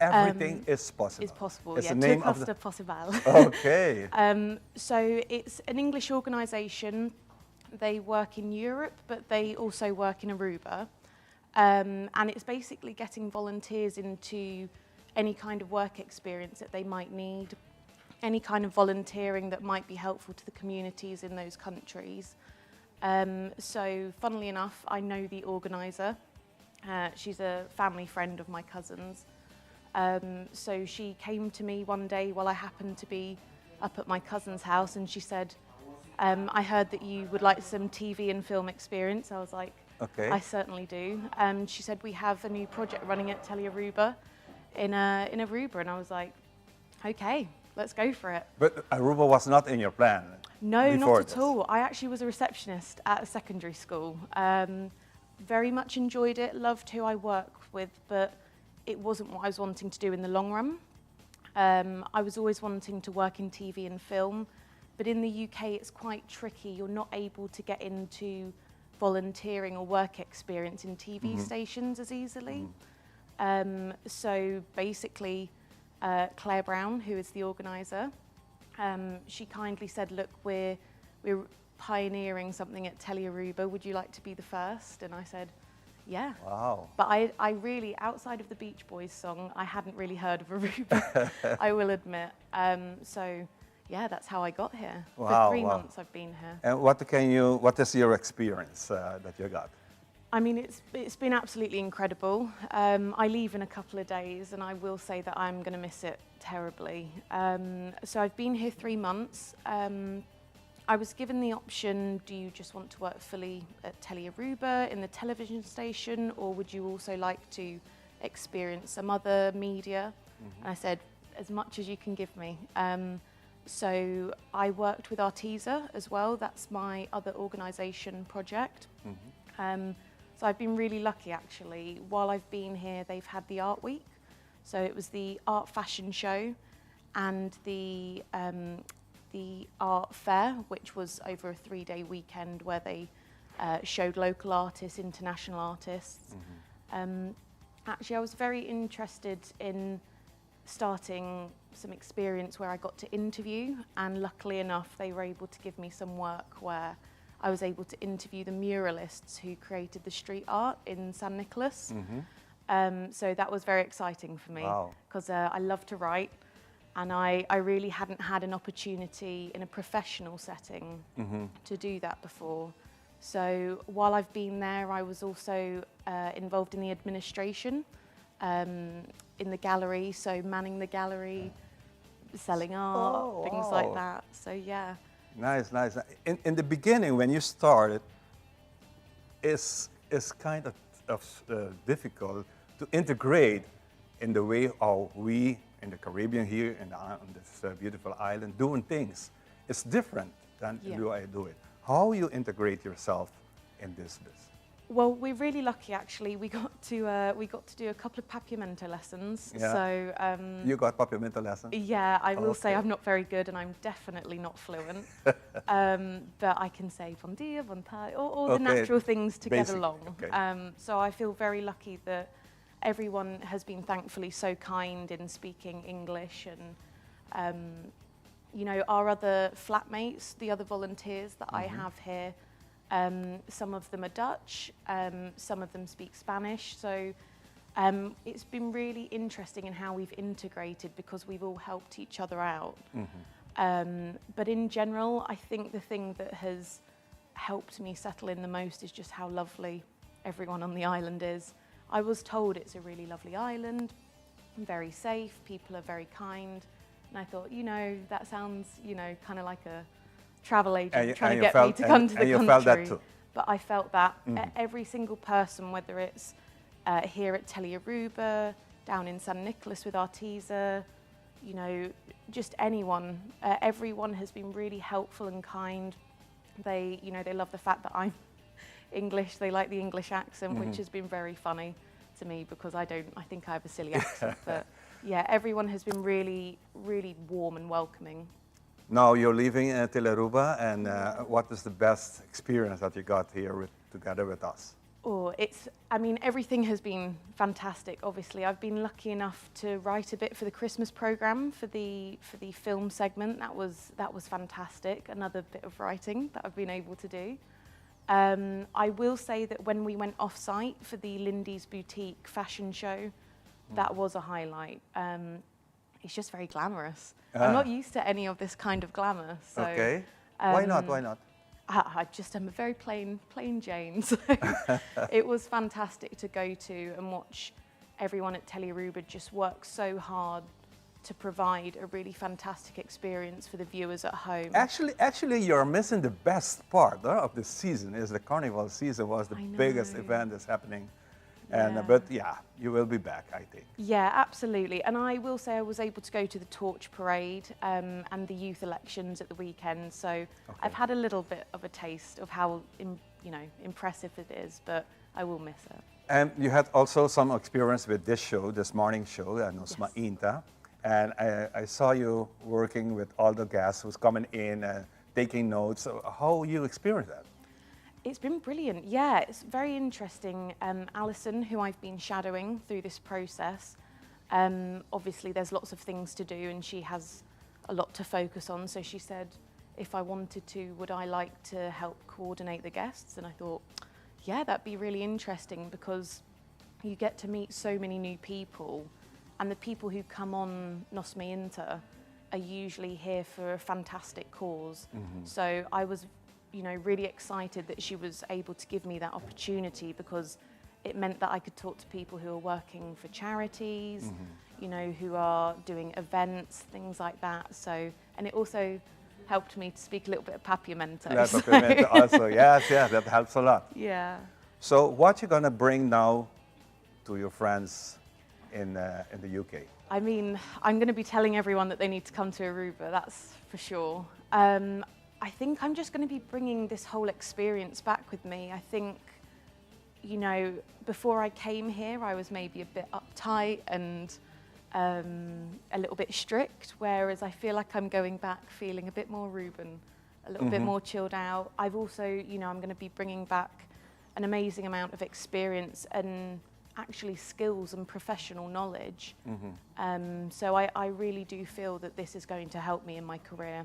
[SPEAKER 2] Everything um, is Possible.
[SPEAKER 14] Is possible,
[SPEAKER 2] It's
[SPEAKER 14] yeah.
[SPEAKER 2] the name of
[SPEAKER 14] the... Possible.
[SPEAKER 2] Okay.
[SPEAKER 14] um, so it's an English organisation. They work in Europe, but they also work in Aruba. Um, and it's basically getting volunteers into any kind of work experience that they might need, any kind of volunteering that might be helpful to the communities in those countries. Um, so, funnily enough, I know the organiser. Uh, she's a family friend of my cousin's. Um, so she came to me one day while I happened to be up at my cousin's house and she said, um, I heard that you would like some TV and film experience. I was like,
[SPEAKER 2] okay.
[SPEAKER 14] I certainly do. Um, she said, we have a new project running at Telearuba in, uh, in Aruba. And I was like, okay, let's go for it.
[SPEAKER 2] But Aruba was not in your plan?
[SPEAKER 14] No, not at this. all. I actually was a receptionist at a secondary school. Um, very much enjoyed it, loved who I worked with, but it wasn't what I was wanting to do in the long run. Um, I was always wanting to work in TV and film, but in the UK it's quite tricky. You're not able to get into volunteering or work experience in TV mm -hmm. stations as easily. Mm -hmm. um, so basically, uh, Claire Brown, who is the organizer, um, she kindly said, look, we're, we're pioneering something at Telearuba. Would you like to be the first? And I said, yeah.
[SPEAKER 2] Wow.
[SPEAKER 14] But I, I really, outside of the Beach Boys song, I hadn't really heard of Aruba, I will admit. Um, so, yeah, that's how I got here.
[SPEAKER 2] Wow,
[SPEAKER 14] For three
[SPEAKER 2] wow.
[SPEAKER 14] months I've been here.
[SPEAKER 2] And what can you, what is your experience uh, that you got?
[SPEAKER 14] I mean, it's, it's been absolutely incredible. Um, I leave in a couple of days and I will say that I'm going to miss it terribly. Um, so I've been here three months. Um, I was given the option, do you just want to work fully at Telearuba in the television station, or would you also like to experience some other media? And I said, as much as you can give me. So I worked with Artisa as well. That's my other organisation project. So I've been really lucky actually. While I've been here, they've had the Art Week. So it was the art fashion show and the art fair, which was over a 3-day weekend where they showed local artists, international artists. Actually, I was very interested in starting some experience where I got to interview, and luckily enough, they were able to give me some work where I was able to interview the muralists who created the street art in San Nicolas. So that was very exciting for me because I love to write, and I really hadn't had an opportunity in a professional setting to do that before. So while I've been there, I was also involved in the administration in the gallery, so manning the gallery, selling art, things like that. So yeah.
[SPEAKER 2] Nice. In the beginning, when you started, it's kind of difficult to integrate in the way how we in the Caribbean here in on this beautiful island doing things. It's different than do I do it. How you integrate yourself in this business?
[SPEAKER 14] Well, we're really lucky actually. We got to do a couple of Papiamento lessons. So
[SPEAKER 2] You got Papiamento lessons?
[SPEAKER 14] Yeah, I will say I'm not very good and I'm definitely not fluent. But I can say bon dia, bon tardi, all the natural things to get
[SPEAKER 2] Basic,
[SPEAKER 14] along. So I feel very lucky that everyone has been thankfully so kind in speaking English and our other flatmates, the other volunteers that I have here, some of them are Dutch, some of them speak Spanish. So it's been really interesting in how we've integrated because we've all helped each other out. But in general, I think the thing that has helped me settle in the most is just how lovely everyone on the island is. I was told it's a really lovely island, very safe, people are very kind. And I thought, that sounds kind of like a travel agent trying
[SPEAKER 2] And
[SPEAKER 14] to
[SPEAKER 2] you
[SPEAKER 14] get me to come to the
[SPEAKER 2] and you
[SPEAKER 14] country.
[SPEAKER 2] felt that too.
[SPEAKER 14] But I felt that every single person, whether it's here at Telearuba, down in San Nicolas with Artisa, just anyone, everyone has been really helpful and kind. They love the fact that I'm English. They like the English accent, which has been very funny to me because I don't, I think I have a silly accent. But yeah, everyone has been really, really warm and welcoming.
[SPEAKER 2] Now you're leaving Telearuba, and what is the best experience that you got here together with us?
[SPEAKER 14] Oh, I mean, everything has been fantastic, obviously. I've been lucky enough to write a bit for the Christmas program, for the film segment. That was fantastic. Another bit of writing that I've been able to do. I will say that when we went off-site for the Lindy's Boutique fashion show, that was a highlight. It's just very glamorous. I'm not used to any of this kind of glamour. So,
[SPEAKER 2] Okay. Why not? Why not?
[SPEAKER 14] I just am a very plain, plain Jane. So it was fantastic to go to and watch everyone at Telearuba just work so hard to provide a really fantastic experience for the viewers at home.
[SPEAKER 2] Actually, you're missing the best part of the season. Is the carnival season was the
[SPEAKER 14] I
[SPEAKER 2] biggest
[SPEAKER 14] know.
[SPEAKER 2] event that's happening, and but yeah, you will be back, I think.
[SPEAKER 14] Yeah, absolutely. And I will say I was able to go to the torch parade and the youth elections at the weekend. So I've had a little bit of a taste of how impressive it is, but I will miss it.
[SPEAKER 2] And you had also some experience with this show, this morning show, Nos Mainta. And I saw you working with all the guests who's coming in and taking notes. So how you experience that?
[SPEAKER 14] It's been brilliant. Yeah, it's very interesting. Alison, who I've been shadowing through this process, obviously there's lots of things to do and she has a lot to focus on. So she said, if I wanted to, would I like to help coordinate the guests? And I thought, yeah, that'd be really interesting because you get to meet so many new people, and the people who come on Nos Mainta are usually here for a fantastic cause. So I was really excited that she was able to give me that opportunity because it meant that I could talk to people who are working for charities, who are doing events, things like that. So, and it also helped me to speak a little bit of Papiamento.
[SPEAKER 2] Yeah, Papiamento also. Yes, yes, that helps a lot.
[SPEAKER 14] Yeah.
[SPEAKER 2] So what you gonna bring now to your friends in, uh, in the UK?
[SPEAKER 14] I mean, I'm going to be telling everyone that they need to come to Aruba, that's for sure. Um, I think I'm just going to be bringing this whole experience back with me. I think, you know, before I came here, I was maybe a bit uptight and um, a little bit strict, whereas I feel like I'm going back feeling a bit more Ruben, a little mm -hmm. bit mm-hmm. more chilled out. I've also, you know, I'm going to be bringing back an amazing amount of experience and actually skills and professional knowledge. Mm -hmm. um, so I, I really do feel that this is going to help me in my career.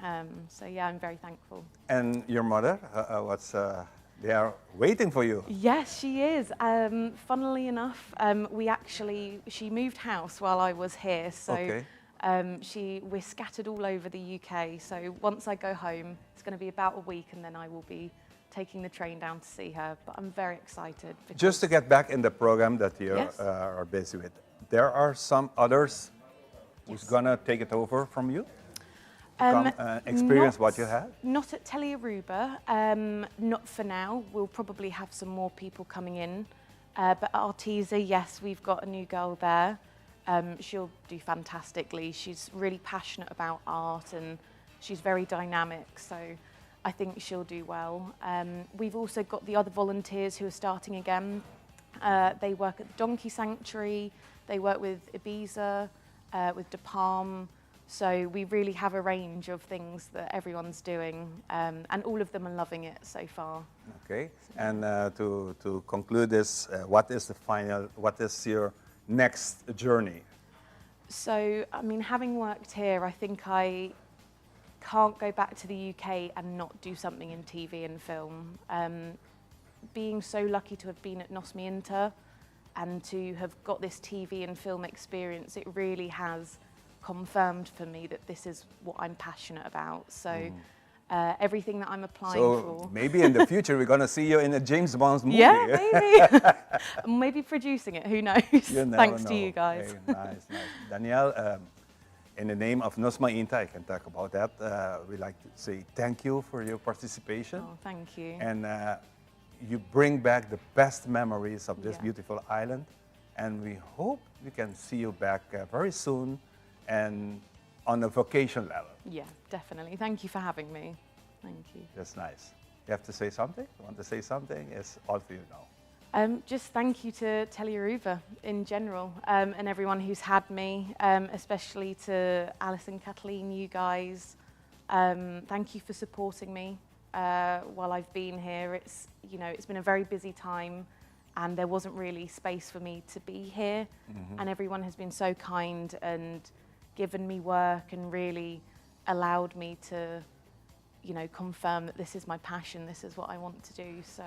[SPEAKER 14] Um, so yeah, I'm very thankful.
[SPEAKER 2] And your mother, uh, uh, what's uh, they are waiting for you.
[SPEAKER 14] Yes, she is. Um, funnily enough, um, we actually she moved house while I was here, so okay. um, she we're scattered all over the UK. So once I go home, it's going to be about a week, and then I will be taking the train down to see her. But I'm very excited.
[SPEAKER 2] Just to get back in the program that you yes. uh, are busy with, there are some others who's yes. gonna take it over from you. Um, come uh, experience
[SPEAKER 14] not,
[SPEAKER 2] what you have?
[SPEAKER 14] Not at Telearuba, um, not for now. We'll probably have some more people coming in. Uh, but Arteza, yes, we've got a new girl there. Um, she'll do fantastically. She's really passionate about art and she's very dynamic, so I think she'll do well. Um, we've also got the other volunteers who are starting again. Uh, they work at the Donkey Sanctuary, they work with Ibiza, uh, with De Palm. So we really have a range of things that everyone's doing, um, and all of them are loving it so far.
[SPEAKER 2] Okay, and uh, to, to conclude this, uh, what is the final, what is your next journey?
[SPEAKER 14] So, I mean, having worked here, I think I can't go back to the UK and not do something in TV and film. Um, being so lucky to have been at Nos Inter and to have got this TV and film experience, it really has confirmed for me that this is what I'm passionate about. So mm. uh, everything that I'm applying
[SPEAKER 2] so
[SPEAKER 14] for.
[SPEAKER 2] maybe in the future we're going to see you in a James Bond movie.
[SPEAKER 14] Yeah, maybe. maybe producing it, who knows?
[SPEAKER 2] You
[SPEAKER 14] Thanks
[SPEAKER 2] know.
[SPEAKER 14] to you guys.
[SPEAKER 2] Hey, nice, nice. Danielle, um, in the name of Nos Mainta, I can talk about that. Uh, we like to say thank you for your participation.
[SPEAKER 14] Oh, thank you.
[SPEAKER 2] And uh, you bring back the best memories of this
[SPEAKER 14] yeah.
[SPEAKER 2] beautiful island. And we hope we can see you back uh, very soon and on a vocation level.
[SPEAKER 14] Yeah, definitely. Thank you for having me. Thank you.
[SPEAKER 2] That's nice. You have to say something? You want to say something? It's all for you now.
[SPEAKER 14] Um, just thank you to Telearuba in general um, and everyone who's had me, um, especially to Alice and Kathleen, you guys. Um, thank you for supporting me uh, while I've been here. It's, you know, it's been a very busy time and there wasn't really space for me to be here. Mm -hmm. And everyone has been so kind and given me work and really allowed me to, you know, confirm that this is my passion, this is what I want to do. So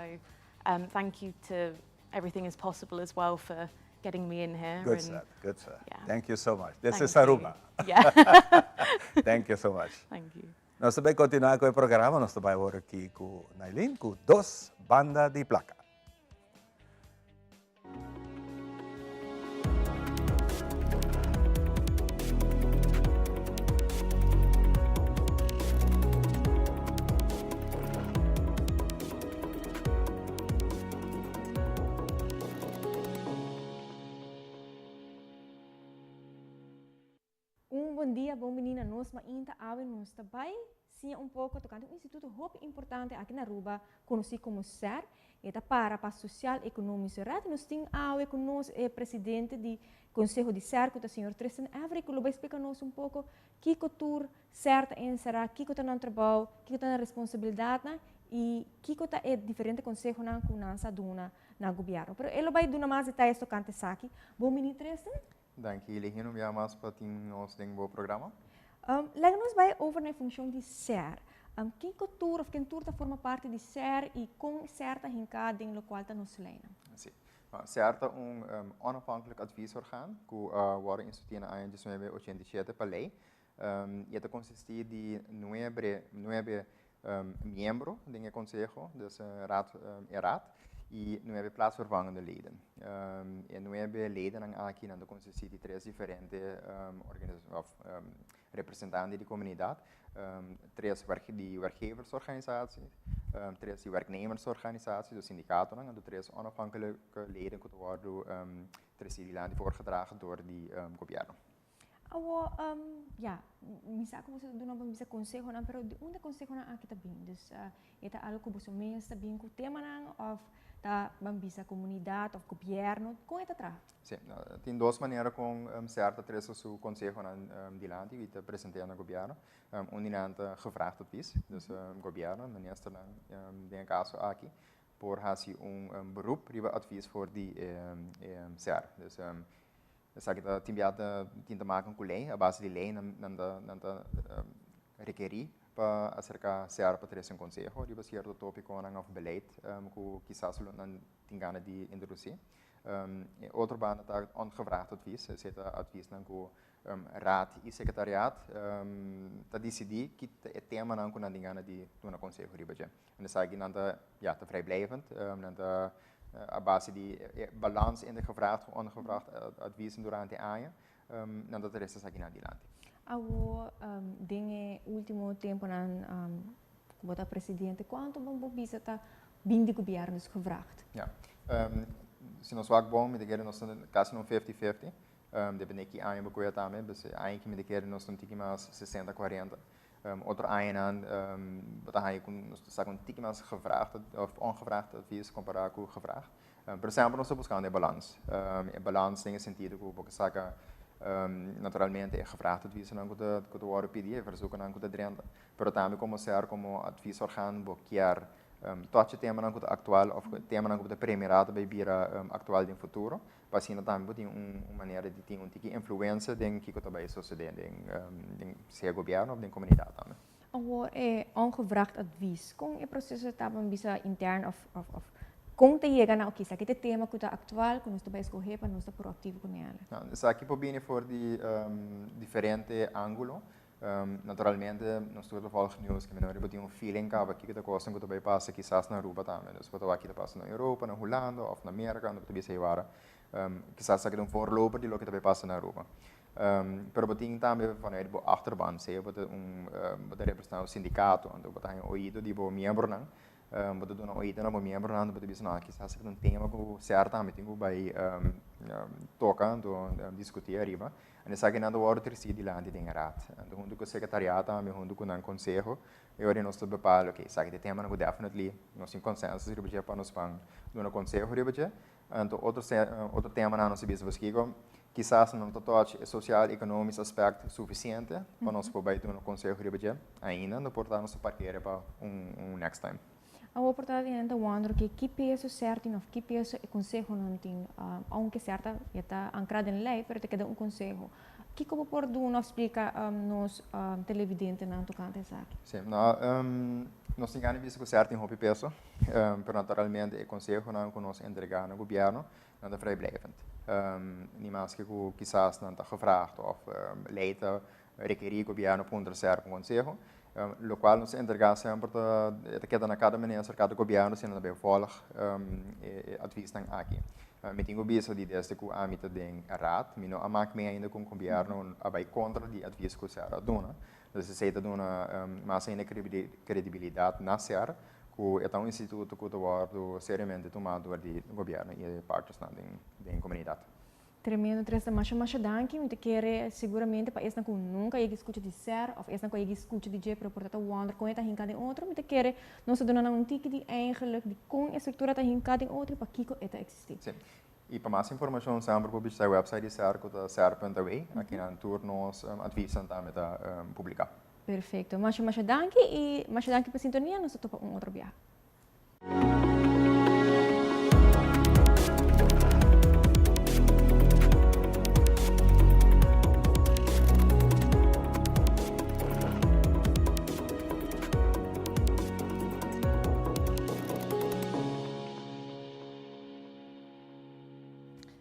[SPEAKER 14] um, thank you to Everything is Possible as well for getting me in here.
[SPEAKER 2] Good,
[SPEAKER 14] and,
[SPEAKER 2] sir. Good, sir.
[SPEAKER 14] Yeah.
[SPEAKER 2] Thank you so much. This
[SPEAKER 14] thank
[SPEAKER 2] is Aruba.
[SPEAKER 14] You. Yeah.
[SPEAKER 2] thank you so much.
[SPEAKER 14] Thank you.
[SPEAKER 2] Nos ta bay continua cu e programa, nos ta bay awor aki cu Nailin cu dos banda di placa.
[SPEAKER 15] Un bon dia, bon bini na nos mainta. Awe nos ta bai siña un poko tokante un instituto hopi importante aki na Aruba konosí komo ser. E ta para pa Sociaal Economische Raad. Nos tin awe ku nos e presidente di konseho di ser ku ta señor Tristan Every ku lo bai splika nos un poko kiko tur ser ta enserá, kiko ta nan trabou, kiko ta nan responsabilidatnan i kiko ta e diferente konsehonan ku nan sa duna na gobièrnu. Pero e lo bai duna mas detayes tokante esaki. Bon bini Tristan.
[SPEAKER 16] Danki Lehino un bia mas pa tin nos den bo programa.
[SPEAKER 15] Laga nos bai over na e funcion di ser. Kiko tur of ken tur ta forma parti di ser y con ser ta hinca den locual ta nos leynan?
[SPEAKER 16] Si. Ser ta un onafhankelijk adviesorgaan cu a wordo institui na aña diesnuebe ochenta i shete pa ley. Y e ta consisti di nuebe, nuebe miembro den e conseho, dus raad, e raad. i nuebe plaatsvervangende leden. E nuebe ledennan aki nan ta konsistí di tres diferente of representante di komunidat, tres di werkgeversorganisatie, tres di werknemersorganisatie, dus sindikatonan, anto tres onafhankelijke leden ku ta wòrdu tresí dilanti voorgedragen door di gobièrnu.
[SPEAKER 15] Awo, ya, mi sa ku boso ta duna bo bisa konsehonan, pero di unda konsehonan aki ta bin? Dus e ta algu ku boso mes ta bin ku temanan òf ta ban bisa komunidat òf gobièrnu? Kon e ta traha?
[SPEAKER 16] Sí, tin dos manera kon SER ta trese su konsehonan dilanti i ta present'é na gobièrnu. Un di nan ta gevraagd advies, dus gobièrnu, ministernan den e kaso aki, por hasi un beroep riba advies for di e SER. Dus Esaki ta tin bia ta tin te maken ku lei, a base di lei nan nan ta nan ta rekerí pa aserká SER pa trese un konseho riba sierto tópikonan òf beleid ku kisas lo nan tin gana di introdusí. E otro banda ta ongevraagd advies, esei ta adviesnan ku raad i sekretariaat ta disidí ki ta e temanan ku nan tin gana di duna konseho riba dje. En esaki nan ta, ja, ta vrijblijvend. Nan ta a base di e balans entre gevraagd en ongevraagd adviezen durante e aña, nan ta trese esakinan dilanti.
[SPEAKER 15] Awor, den e ultimo temponan ku bo ta presidente, kuantu bo por bisa ta bin di gobièrnu, dus gevraagd?
[SPEAKER 16] Ja, si nos wak bon, mi ta kere nos ta kasi na un fifty fifty, depende ki aña bo kohe tambe, pues e aña ki mi ta kere nos ta un tiki mas sesenta kuarenta. Otro añanan bo ta haña ku nos ta saka un tiki mas gevraagd òf ongevraagd advies kompará ku gevraagd. Pero semper nos ta buskando e balans. E balans den e sentido ku bo ke saka naturalmente e gevraagd adviesnan ku ta ku ta wòrdu pidi, e verzoekennan ku ta drenta, pero tambe komo ser komo adviesorgaan bo kier touch e temanan ku ta aktual òf temanan ku bo ta premirá ta bai bira aktual den futuro. Pa asina tambe bo tin un manera di tin un tiki influensia den kiko ta bai sosodé den den sea gobièrnu òf den komunidat tambe.
[SPEAKER 15] Awor e ongevraagd advies, kon e proseso ta ban bisa intern òf òf òf kon ta yega na oké esaki ta e tema ku ta aktual ku nos ta bai skohé pa nos ta proaktivo ku nela?
[SPEAKER 16] Esaki por bini for di diferente ángulo. Naturalmente nos tur ta volg news ke mester bo tin un feeling kaba kiko ta kosnan ku ta bai pasa kisas na Aruba tambe. Dus bo ta wak ki ta pasa na Europa, na Hulanda òf na Merka unda bo ta bisa ei wara kisas esaki ta un voorloper di loke ta bai pasa na Aruba. Pero bo tin tambe vanuit bo achterban, sea bo ta un bo ta representá un sindikato anto bo ta haña oido di bo miembronan, bo ta duna oido na bo miembronan anto bo ta bisa no kisas esaki ta un tema ku SER tambe tin ku bai toka anto diskutí ariba. En esakinan ta wòrdu tresí dilanti den e raad. Anto huntu ku sekretariaat tambe, huntu ku nan konseho, e ora nos ta bepal, oke, esaki ta e temanan ku definitely nos tin konsensus riba dje pa nos ban duna konseho riba dje. Anto otro otro temanan nos a bisa paskiko kisas no ta touch e sosial-ekonomisch aspect sufisiente pa nos por bai duna konseho riba dje ainda, no por ta nos ta parkera pa un next time.
[SPEAKER 15] Awor por ta den ta wonder ke ki peso ser tin of ki peso e konsehonan tin. Aunke ser ta ya ta ankrá den lei pero ta keda un konseho. Kiko bo por duna of splika nos televidentenan tokante esaki?
[SPEAKER 16] Sí, no, nos tin gana di bisa ku ser tin hopi peso, pero naturalmente e konsehonan ku nos entregá na gobièrnu nan ta vrijblijvend. Ni maske ku kisas nan ta gevraagd of lei ta rekerí gobièrnu puntra ser un konseho, lokual nos ta entregá semper ta e ta keda na kada minister, kada gobièrnu si nan ta bai vòlg e advisnan aki. Mi tin ku bisa di desde ku ami ta den raad mi no a mak mee ainda ku un gobièrnu a bai kontra di advis ku ser a duna. Dus esei ta duna mas ainda kredibilidat na ser ku e ta un instituto ku ta wòrdu seriamente tumá dor di gobièrnu i e partnersnan den komunidat.
[SPEAKER 15] Tremendo Tristan, masha masha danki, mi ta kere seguramente pa esnan ku nunka a yega skucha di ser of esnan ku a yega skucha di dje pero por ta ta wonder kon e ta hinka den otro, mi ta kere nos ta duna nan un tiki di eigenlijk di kon e struktura ta hinka den otro i pakiko e ta eksistí.
[SPEAKER 16] Sí. I pa mas informashon semper por bishita e website di ser ku ta ser punt aw, akinan tur nos advisnan tambe ta publiká.
[SPEAKER 15] Perfecto, masha masha danki i masha danki pa sintonia, nos ta topa un otro biaha.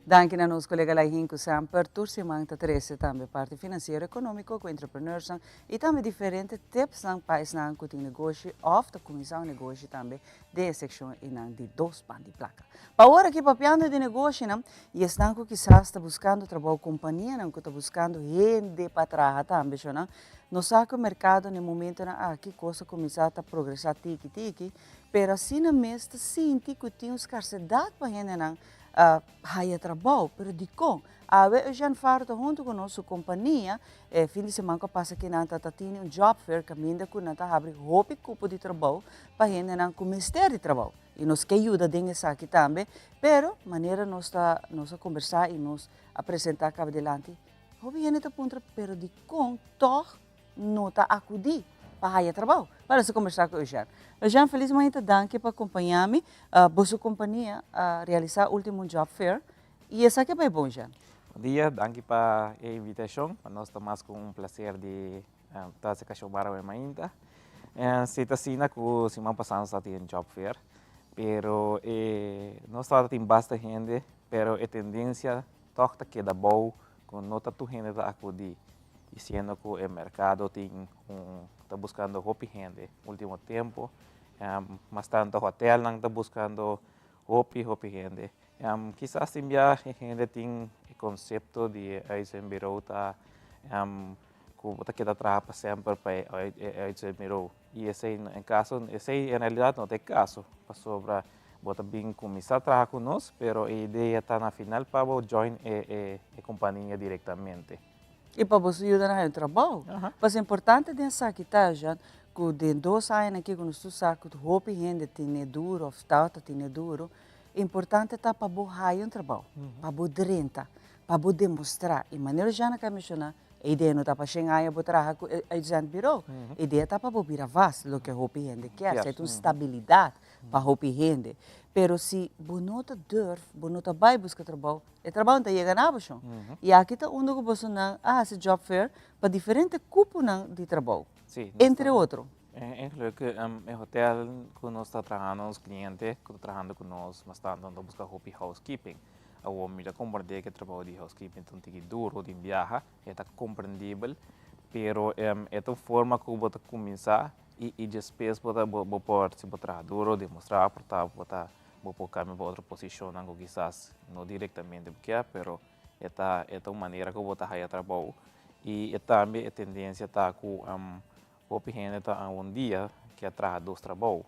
[SPEAKER 1] Danki na nos kolega Laihin ku semper tur siman ta trese tambe parti finansiero ekonómiko ku entrepreneursnan i tambe diferente tipsnan pa esnan ku tin negoshi òf ta kuminsá un negoshi tambe den e sekshon einan di Dos Pan di Plaka. Pa ora aki papiando di negoshinan i esnan ku kisas ta buskando trabou kompanianan ku ta buskando hende pa traha tambe shonnan nos sa ku e merkado na e momentonan aki kos a kuminsá ta progresá tiki tiki pero asina mes ta sinti ku tin un skarsedat pa hendenan haya trabou, pero dikon? Awe Eugène Faro ta huntu ku nos, su kompania, e fin di siman ku a pasa aki nan ta ta tini un job fair kaminda ku nan ta habri hopi kupo di trabou pa hendenan ku mester di trabou. I nos ke yuda den esaki tambe, pero manera nos ta nos a kombersá i nos a presentá kaba dilanti, hopi hende ta puntra pero dikon tòg no ta akudí pa haya trabou. Bueno, nos a kombersá ku Eugène. Eugène, felis mainta, danki pa kompañá mi. Boso kompania a realisá último job fair i esaki a bai bon, Eugène?
[SPEAKER 17] Bon dia, danki pa e invitashon. Pa nos ta mas ku un plaser di ta hasi Kashobara awe mainta. Si ta asina ku siman pasá nos tabata tin job fair, pero e nos tabata tin basta hende, pero e tendensia tòg ta keda bou ku no ta tur hende ta akudí. Y siendo cu e mercado tin un ta buscando hopi hende ultimo tempo, mas tanto hotelnan ta buscando hopi hopi hende. Kisas tin bia e hende tin e concepto di e uitzendbureau ta cu bo ta keda traha pa semper pa e uitzendbureau. Y esey en caso esey en realidad no ta e caso pasobra bo ta bin cuminsa traha cu nos pero e idea ta na final pa bo join e e compania directamente.
[SPEAKER 1] I pa boso yuda nan haña un trabou. Pasobra importante den esaki ta, Jean, ku den dos añanan aki ku nos tur sa ku hopi hende tene duru òf tabata tene duru, importante ta pa bo haña un trabou, pa bo drenta, pa bo demostrá. I manera Jean a kaba menshoná, e idea no ta pa shen aña bo traha ku e uitzendbureau. E idea ta pa bo bira vast, loke hopi hende kier. Esei ta un stabilidat pa hopi hende. Pero si bo no ta durf, bo no ta bai buska trabou, E trabou no ta yega na bo shon. I aki ta unda ku bosonan a hasi job fair pa diferente kuponan di trabou, entre otro.
[SPEAKER 17] Eigenlijk e hotel ku nos ta trahando, nos kliente ku ta trahando ku nos mas tantu nan ta buska hopi housekeeping. Awor mi ta komprendé ku e trabou di housekeeping ta un tiki duro den biaha, e ta komprendibel, pero e ta un forma ku bo ta kuminsá i despues bo ta bo por si bo traha duro demostrá por ta bo ta Bo por cambia pa otro posicionnan cu kisas no directamente bo kier, pero e ta e ta un manera cu bo ta haya trabou. Y e tambe e tendencia ta cu hopi hende ta awendia kier traha dos trabou,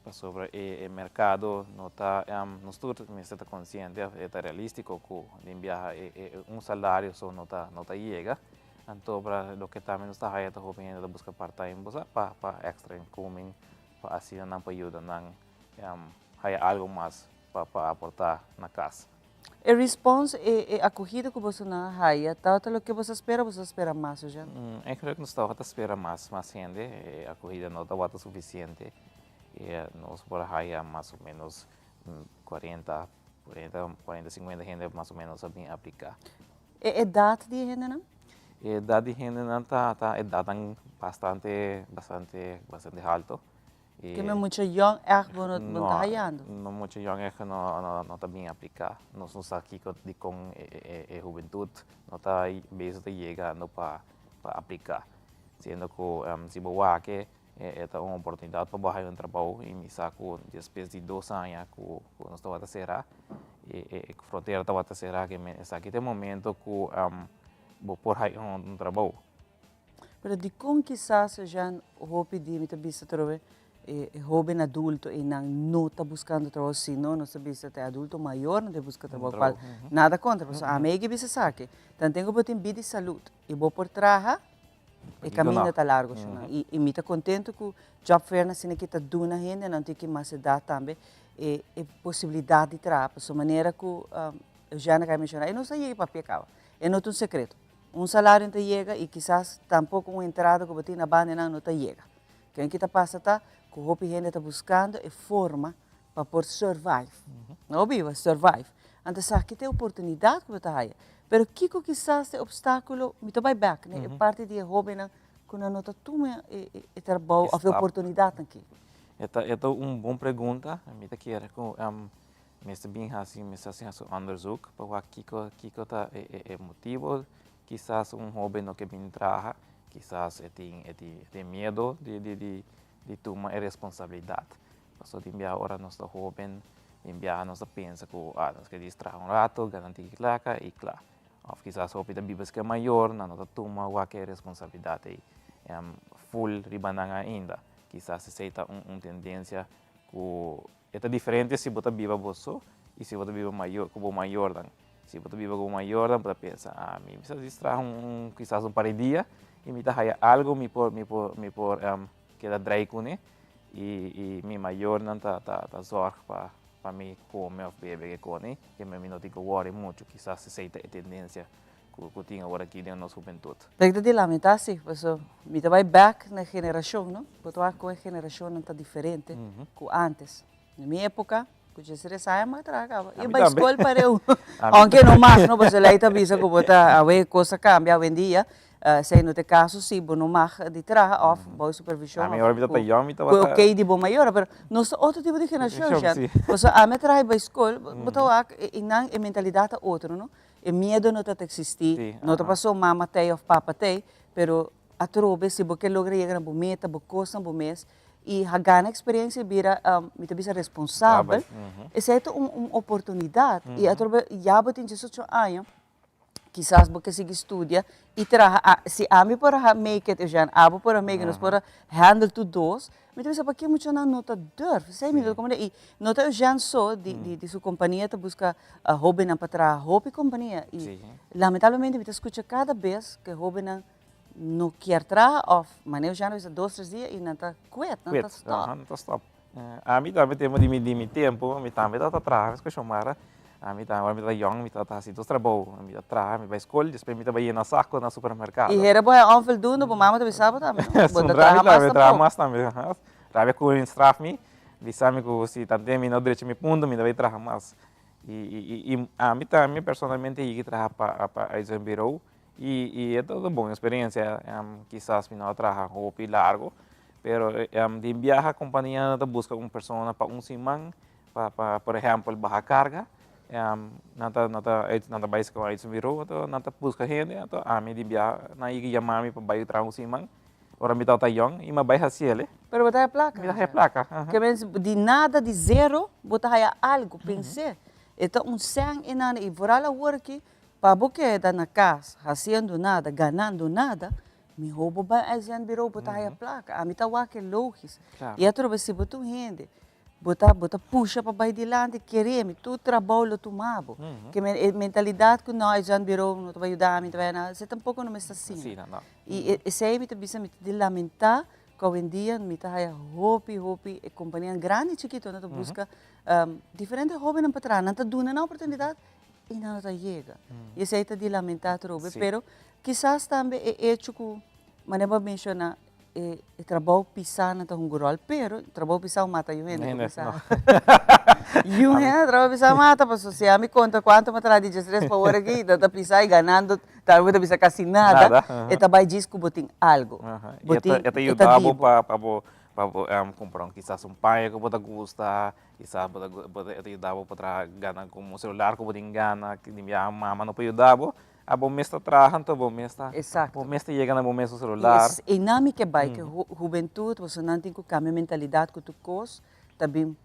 [SPEAKER 17] pasobra e e mercado no ta nos tur mester ta consciente of e ta realistico cu den biaha e e un salario so no ta no ta yega. Anto pa loke tambe nos ta haya ta hopi hende ta busca part time bo sa pa pa extra inkoming pa asina nan por yuda nan haya algo mas pa pa aporta na cas.
[SPEAKER 1] E response, e e acogida cu bosonan a haya tabata loke boso a spera o boso a spera mas oja?
[SPEAKER 17] Eigenlijk nos tabata spera mas, mas hende, e acogida no tabata suficiente, e nos por a haya mas o menos cuarenta, cuarenta, cuarenta, cincuenta hende mas o menos a bin aplica.
[SPEAKER 1] E edad di e hendenan?
[SPEAKER 17] E edad di hendenan ta ta edadnan bastante, bastante, bastante halto.
[SPEAKER 1] Ke men mucha yòn ègt bo no bo no ta hayando?
[SPEAKER 17] No, mucha yòn ègt no no no ta bin apliká. Nos no sa kiko dikon e e e hubentut no ta bezig ta yegando pa pa apliká. Siendo ku si bo wak e e ta un oportunidat pa bo haya un trabou i mi sa ku despues di dos aña ku ku nos tabata será e e frontera tabata será ke men esaki ta e momento ku bo por haya un trabou.
[SPEAKER 1] Pero dikon kisas Jean hopi di mi ta bisa atrobe e hoben adulto einan no ta buskando trabou sino nos ta bisa ta e adulto mayor nan ta buska trabou kual nada kontra pasobra ami ei ke bisa esaki tanten ku bo tin bida i salud i bo por traha e kaminda ta largo shona i mi ta kontento ku job fair nan asina ki ta duna hendenan tin ki mas edat tambe e e posibilidat di traha pasobra manera ku Eugène a kaba menshoná e no sa yega papia kaba e no ta un sekreto. Un salario no ta yega y kisas tampoco un entrada cu bo tin na bandanan no ta yega. Ken ki ta pasa ta cu hopi hende ta buscando e forma pa por survive. No biba, survive. Anto esaki ta e oportunidad cu bo ta haya. Pero kico kisas ta e obstaculo, mi ta bay bek na e parti di e hobennan cu nan no ta tuma e trabou of e oportunidadnan aki.
[SPEAKER 17] E ta un bon pregunta. Mi ta kere cu. Mester bin hasi mester hasi su onderzoek pa wak kiko kiko ta e e e motibo. Kisas un hoben no ke bin traha, kisas e tin e tin e tin miedo di di di di tuma e responsabilidat. Pasobra tin biaha ora nos ta hoben, tin biaha nos ta pensa ku ah nos ke dis traha un rato, gana un tiki plaka i kla. Òf kisas hopi ta biba esaki mayor, nan no ta tuma wak e responsabilidat ei full riba nan ainda. Kisas esei ta un un tendensia ku e ta diferente si bo ta biba bo so i si bo ta biba mayor ku bo mayornan. Si bo ta biba ku bo mayornan bo ta pensa, ah mi bisa dis traha un kisas un par di dia i mi ta haya algu mi por mi por mi por keda drei kuné i i mi mayornan ta ta ta zòrg pa pa mi kome òf bebe ke kone ke mi no tin ku wòri muchu. Kisas esei ta e tendensia ku ku tin awor aki den nos hubentut.
[SPEAKER 1] Ta di lamentá si, paso mi ta bai bèk na e generashon no, bo ta wak kon e generashonnan ta diferente ku ántes. Na mi époka, ku djestres aña mi a traha kaba. I bai skol pareu. Aunke no mag no, pasobra lei ta bisa ku bo ta awe kos a kambia awendia, esei no ta e kaso si bo no mag di traha òf bou supervishon òf ku e okey di bo mayornan. Pero nos ta otro tipo di generashon sha. Pasobra ami a traha i bai skol, bo ta wak i nan e mentalidat ta otro no. E miedo no ta ta eksistí, no ta pasobra mama t'ei òf papa t'ei, pero atrobe si bo ke logra yega na bo meta, bo kosnan bo mes i ha gana eksperensia i bira mi ta bisa responsabel, esei ta un oportunidat i atrobe ya bo tin diesocho aña kisas bo ke sigui studia i traha, si ami por a make it Eugène, abo por a make it, nos por a handle tur dos, mi ta bisa pake muchanan no ta durf, esei mi ta komprende i no ta Eugène so di su kompania ta buska hobennan pa traha, hopi kompania i lamentablemente mi ta skucha kada bes ke hobennan no kier traha of manera Eugène a bisa dos tres dia i nan ta kwet, nan ta stop.
[SPEAKER 17] Nan ta stop. Ami tambe tempo di mi tempo mi tambe tabata traha mes ku Xiomara, ami tambe ora mi tabata yòn mi tabata hasi dos trabou, mi ta traha mi bai skol despues mi ta bai yena sako na supermerkado.
[SPEAKER 1] I hera bo haña onvoldoende bo mama ta bisa bo tambe no, bo ta traha mas tampoco.
[SPEAKER 17] Traha mas tambe, rabia ku straf mi, bisa mi ku si tanten mi no drecha mi punto mi ta bai traha mas. I ami tambe personalmente yigi traha pa uitzendbureau I i e ta un bon experiencia, kisas mi no a traha hopi largo, pero den biaha compania ta busca un persona pa un siman pa pa por ehempel baha carga, nan ta nan ta nan ta bai escoge su biro anto nan ta busca hende anto ami di biaha nan yega yama mi pa bai traha un siman ora mi tabata yong i mi a bai haci el.
[SPEAKER 1] Pero bo ta haya placa.
[SPEAKER 17] Mi ta haya placa.
[SPEAKER 1] Ke men di nada di zero bo ta haya algo, pens'e e ta un sèn enan i vooral awor aki Pa bo keda na kas hasiendo nada, ganando nada, mihó bo bai uitzendbureau bo ta haya plaka. Ami ta wak e logis. I atrobe si bo ta un hende, bo ta bo ta pusha pa bai dilanti, kere mi, tur trabou lo tuma bo. Ke men e mentalidat ku no uitzendbureau no ta bai yuda mi, no ta bai nada, esei tampoko no mester asina. I esei mi ta bisa mi ta di lamentá ku awendia mi ta haya hopi hopi e kompanianan grandi i chikito nan ta buska diferente hóbennan pa traha, nan ta duna nan oportunidat i nan no ta yega. I esei ta di lamentá atrobe, pero kisas tambe e echo ku manera bo a menshoná e e trabou pisá nan ta hunga ròl, pero trabou pisá mata yu hende ku pisá. Yu hende trabou pisá mata, pasobra si ami konta kuantu mi a traha di diestres pa ora aki, nan ta pisá i ganando tambe bo ta bisa kasi nada, e ta bai djis ku bo tin algu.
[SPEAKER 17] Bo tin, e ta yuda bo pa bo pa bo kumpra kisas un paña ku bo ta gusta. Kisas bo ta bo ta e ta yuda bo pa traha gana komo celular ku bo tin gana, di biaha mama no por yuda bo, abo mes ta traha anto bo mes ta
[SPEAKER 1] Exacto.
[SPEAKER 17] bo mes ta yega na bo mes celular.
[SPEAKER 1] I einan mi ke bai ke hubentud pasobra nan tin ku kambia mentalidat ku tur kos ta bin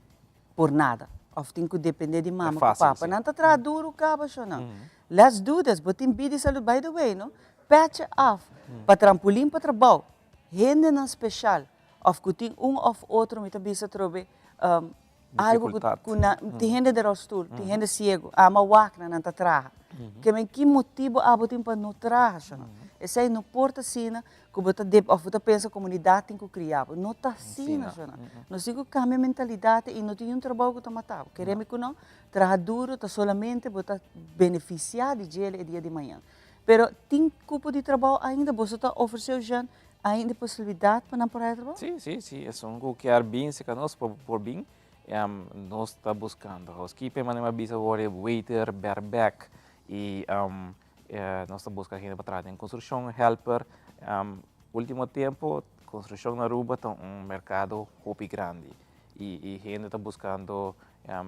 [SPEAKER 1] por nada òf tin ku depende di mama ku papa. Nan ta traha duru kaba shonnan. Let's do this, bo tin bida i salud by the way no, pètje af pa trampolin pa trabou, hendenan speshal Of ku tin un of otro mi ta bisa atrobe algo ku nan tin hende den rolstoel, tin hende siego, ama wak nan nan ta traha. Ke men ki motibo abo tin pa no traha shona? Esei no por ta asina ku bo ta dep of bo ta pensa komunidat tin ku kria bo. No ta asina shona. Nos tin ku kambia mentalidat i no tin un trabou ku ta mata bo. Kere mi ku no, traha duro ta solamente bo ta benefisiá di djele e dia di mañan. Pero tin kupo di trabou ainda boso ta ofresé Eugène Ainda e posibilidad pa nan por haya trabou?
[SPEAKER 17] Sí, sí, sí. Esun ku kier bin cerca nos por por bin. Nos ta buscando housekeeping, manera mi a bisa awor, waiter, berback y nos ta busca hende pa traha den construccion, helper. Ultimo tempo construccion na Aruba ta un mercado hopi grandi y hende ta buscando.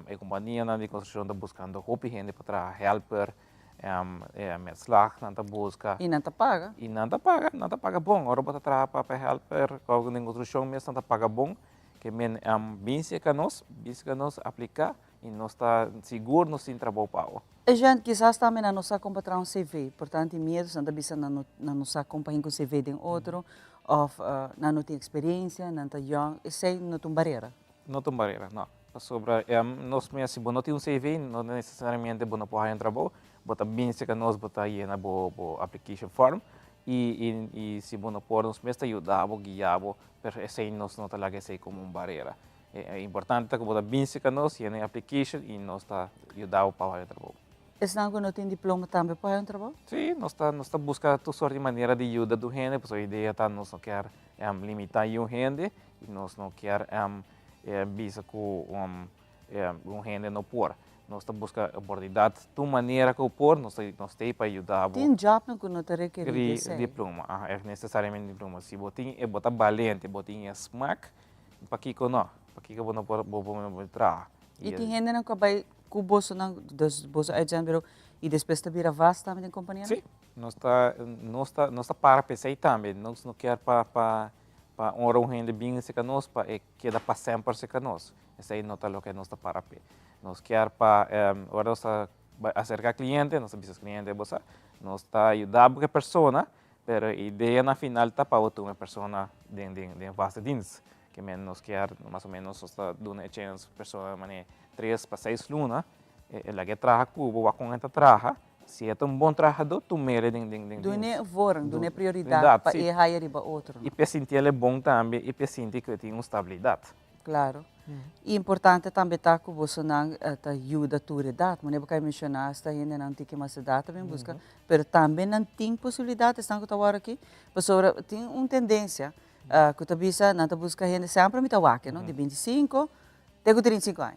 [SPEAKER 17] E kompanianan di konstrukshon ta buskando hopi hende pa traha helper, metslag nan ta buska.
[SPEAKER 1] I nan ta paga.
[SPEAKER 17] I nan ta paga, nan ta paga bon. Ora bo ta traha pa helper òf den konstrukshon mes nan ta paga bon. Ke men bin serka nos, bin serka nos apliká i nos ta sigur nos tin trabou pa bo.
[SPEAKER 1] Jean, kisas tambe nan no sa kon pa traha un CV. Por tantu tin miedu, nan ta bisa nan no sa kon pa hinka un CV den otro òf nan no tin eksperensia, nan ta yòn. Esei no ta un barera?
[SPEAKER 17] No ta un barera, no. Pasobra nos mes, si bo no tin un CV, no nesesariamente bo no por haña un trabou. Bo ta bin serka nos, bo ta yena bo application form i si bo no por, nos mes ta yuda bo, guia bo, pero esei nos no ta laga esei komo un barera. E importante ta ku bo ta bin serka nos, yena e application i nos ta yuda bo pa haña un trabou.
[SPEAKER 1] Esnan ku no tin diploma tambe por haña un trabou?
[SPEAKER 17] Sí, nos ta nos ta buska tur sort di manera di yuda tur hende, pasobra e idea ta nos no kier limitá niun hende i nos no kier bisa ku un hende no por. Nos ta buska oportunidat tur manera ku por, nos ta nos ta ei pa yuda bo.
[SPEAKER 1] Tin jobnan ku no ta rekerí di esei.
[SPEAKER 17] Diploma, aha, e nesesariamente diploma. Si bo tin e bo ta balente, bo tin e smak, pakiko no? Pakiko bo no por bo por traha?
[SPEAKER 1] I tin hendenan ku a bai ku bosonan, dus boso uitzendbureau, i despues ta bira vast tambe den kompanianan?
[SPEAKER 17] Sí, nos ta nos ta nos ta para pa esei tambe. Nos no kier pa pa pa ora un hende bin serka nos pa e keda pa semper serka nos. Esei no ta loke nos ta para p'e. Nos kier pa ora nos ta bai aserka kliente, nos ta bisa kliente, bo sa, nos ta yuda bo ku e persona, pero e idea na final ta pa bo tuma e persona den den den vaste dienst. Ke men nos kier mas o menos nos ta duna e chens persona manera tres pa seis luna, e laga e traha ku bo, wak kon e ta traha, si e ta un bon trahadó tum'é den den den
[SPEAKER 1] Dun'é voorrang, dun'é prioridat pa e haya riba otro.
[SPEAKER 17] I p'e sinti el e bon tambe i p'e sinti ku e tin un stabilidat.
[SPEAKER 1] Claro. Y importante tambe ta cu bosonan ta yuda tur edad. Manera bo cay menciona hasta hendenan tin ki mas edad ta bin busca, pero tambe nan tin posibilidad esnan cu ta wor aki, pasobra tin un tendencia cu ta bisa nan ta busca hende semper mi ta wak no, di binticinco te cu trinticinco aña.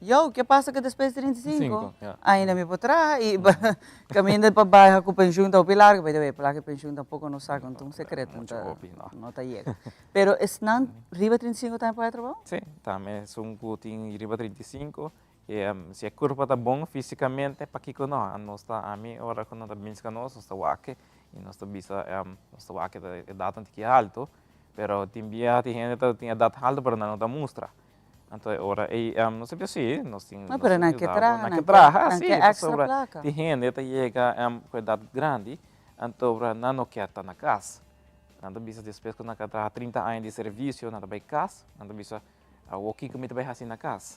[SPEAKER 1] Yow, ke pasa ku despues di 35? Ainda mi por traha i kaminda pa bai ku penshun ta hopi largu, by the way, plaka di penshun tampoko no sa kon ta un sekreto, no ta yega. Pero esnan riba 35 tambe por haña trabou?
[SPEAKER 17] Sí, tambe esun ku tin riba 35, si e kurpa ta bon físikamente, pakiko no? Nos ta, ami ora ku nan ta binska nos, nos ta wak i nos ta bisa, nos ta wak e edatnan tiki altu, pero tin bia tin hende ta tin edat altu pero nan no ta mustra. Anto e ora ei nos a bisa si, nos tin
[SPEAKER 1] No, pero nan ke traha,
[SPEAKER 17] nan ke traha,
[SPEAKER 1] nan
[SPEAKER 17] si,
[SPEAKER 1] ke extra
[SPEAKER 17] pasobra
[SPEAKER 1] plaka.
[SPEAKER 17] tin hende ta yega ku edat grandi, anto ora nan no kier ta na kas. Nan ta bisa despues ku nan a traha trinta aña di servisio, nan ta bai kas, nan ta bisa awor kiko mi ta bai hasi na kas?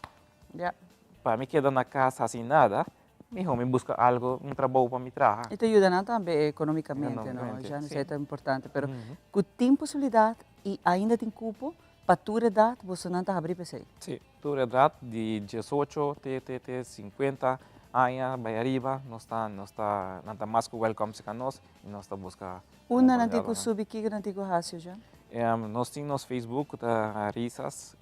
[SPEAKER 1] Ya.
[SPEAKER 17] Pa mi keda na kas hasi nada, miho mi buska algo, un trabou pa mi traha.
[SPEAKER 1] I ta yuda nan tambe ekonomikamente, no?
[SPEAKER 17] Ekonomikamente,
[SPEAKER 1] Ja,
[SPEAKER 17] si.
[SPEAKER 1] esei ta importante, pero ku tin posibilidat i ainda tin kupo, Pa tur edat bosonan ta habri p'esei?
[SPEAKER 17] Sí, tur edat di diesocho te te te sinkuenta aña bai ariba nos ta nos ta nan ta mas ku wèlkòm serka nos i nos ta buska
[SPEAKER 1] Unda nan tin ku subi kiko nan tin ku hasi oja?
[SPEAKER 17] Nos tin nos Facebook ku ta Risas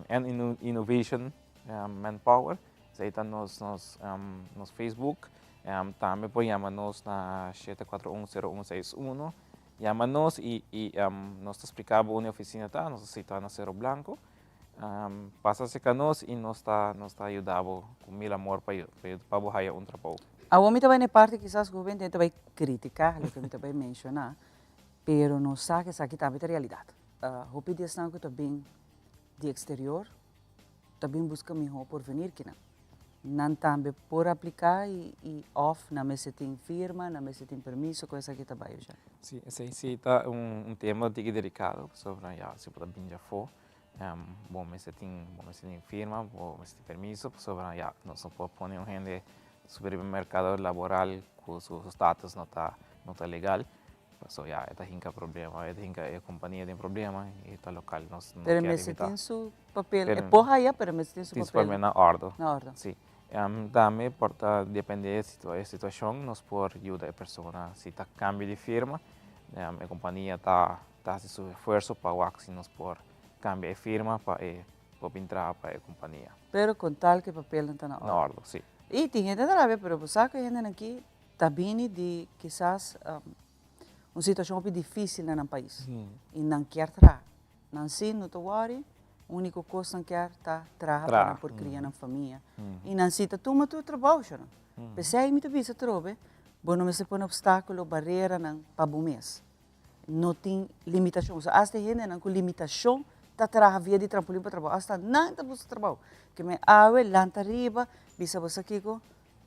[SPEAKER 17] and Innovation Manpower esei ta nos nos nos Facebook tambe por yama nos na shete kuatro un sero un seis uno Yama nos y y nos ta splica bo unda e oficina ta, nos ta situa na Cerro Blanco. Pasa cerca nos y nos ta nos ta yuda bo cu mil amor pa pa bo haya un trabou.
[SPEAKER 1] Awor mi ta bai na e parti kisas cu hopi hende ta bai critica loke mi ta bai menciona, pero nos sa cu esaki tambe ta realidad. Hopi di esnan cu ta bin di exterior ta bin busca miho porvenir kinan. Nan tambe por aplica y of nan mester tin firma, nan mester tin permiso cu esaki ta bay usha.
[SPEAKER 17] Si, esey si ta un tema un tiki delicado pasobra ya si bo ta bin djafo bo mester tin bo mester tin firma, bo mester tin permiso pasobra ya nos no por pone un hende subi riba mercado laboral cu su status no ta no ta legal. Paso ya e ta hinka problema, e ta hinka e kompania den problema i ta lokal nos no
[SPEAKER 1] Pero
[SPEAKER 17] kier
[SPEAKER 1] mester
[SPEAKER 17] evitá.
[SPEAKER 1] tin su papel, e por haya pero mester tin su
[SPEAKER 17] Tin su
[SPEAKER 1] papel
[SPEAKER 17] papel na òrdu.
[SPEAKER 1] Na òrdu.
[SPEAKER 17] Si. Tambe por ta depende e situashon nos por yuda e persona si ta kambio di firma e kompania ta ta hasi su esfuerso pa wak si nos por kambia e firma pa e por bin traha pa e kompania.
[SPEAKER 1] Pero kon tal ku e papelnan ta na òrdu.
[SPEAKER 17] Na òrdu, si.
[SPEAKER 1] I tin hende ta rabia pero bo sa ku e hendenan aki Ta bini di kisas un situacion hopi dificil na nan pais y nan kier traha. Nan si no ta worry, Úniko kos nan kier ta traha pa nan por kria nan famia. I nan si ta tuma tur trabou shona. P'esei mi ta bisa atrobe, bo no mester pone opstákulo, bareranan pa bo mes. No tin limitashon. So asta e hendenan ku limitashon ta traha via di trampolin pa trabou. Asta nan ta buska trabou. Ke men awe lanta riba, bisa bo sa kiko,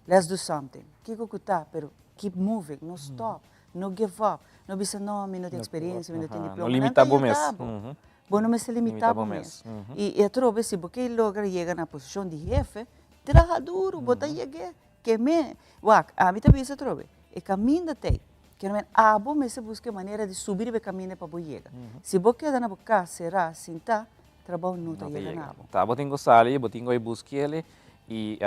[SPEAKER 1] let's do something. Kiko ku ta, pero keep moving, no stop, no give up. No bisa no, mi no tin eksperensia, mi no tin diploma.
[SPEAKER 17] No limita bo mes.
[SPEAKER 1] Nan ta yuda bo. Bo no mester limita bo mes. I atrobe si bo ke logra yega na posishon di hefe, traha duru, bo ta yeg'é. Ke me, wak, ami ta bisa atrobe, e kaminda t'ei. Ke men abo mester buska e manera di subi riba e kaminda pa bo yega. Si bo keda na bo kas será, sintá, trabou no ta yega na bo.
[SPEAKER 17] Ta, bo tin ku sali, bo tin ku bai busk'el i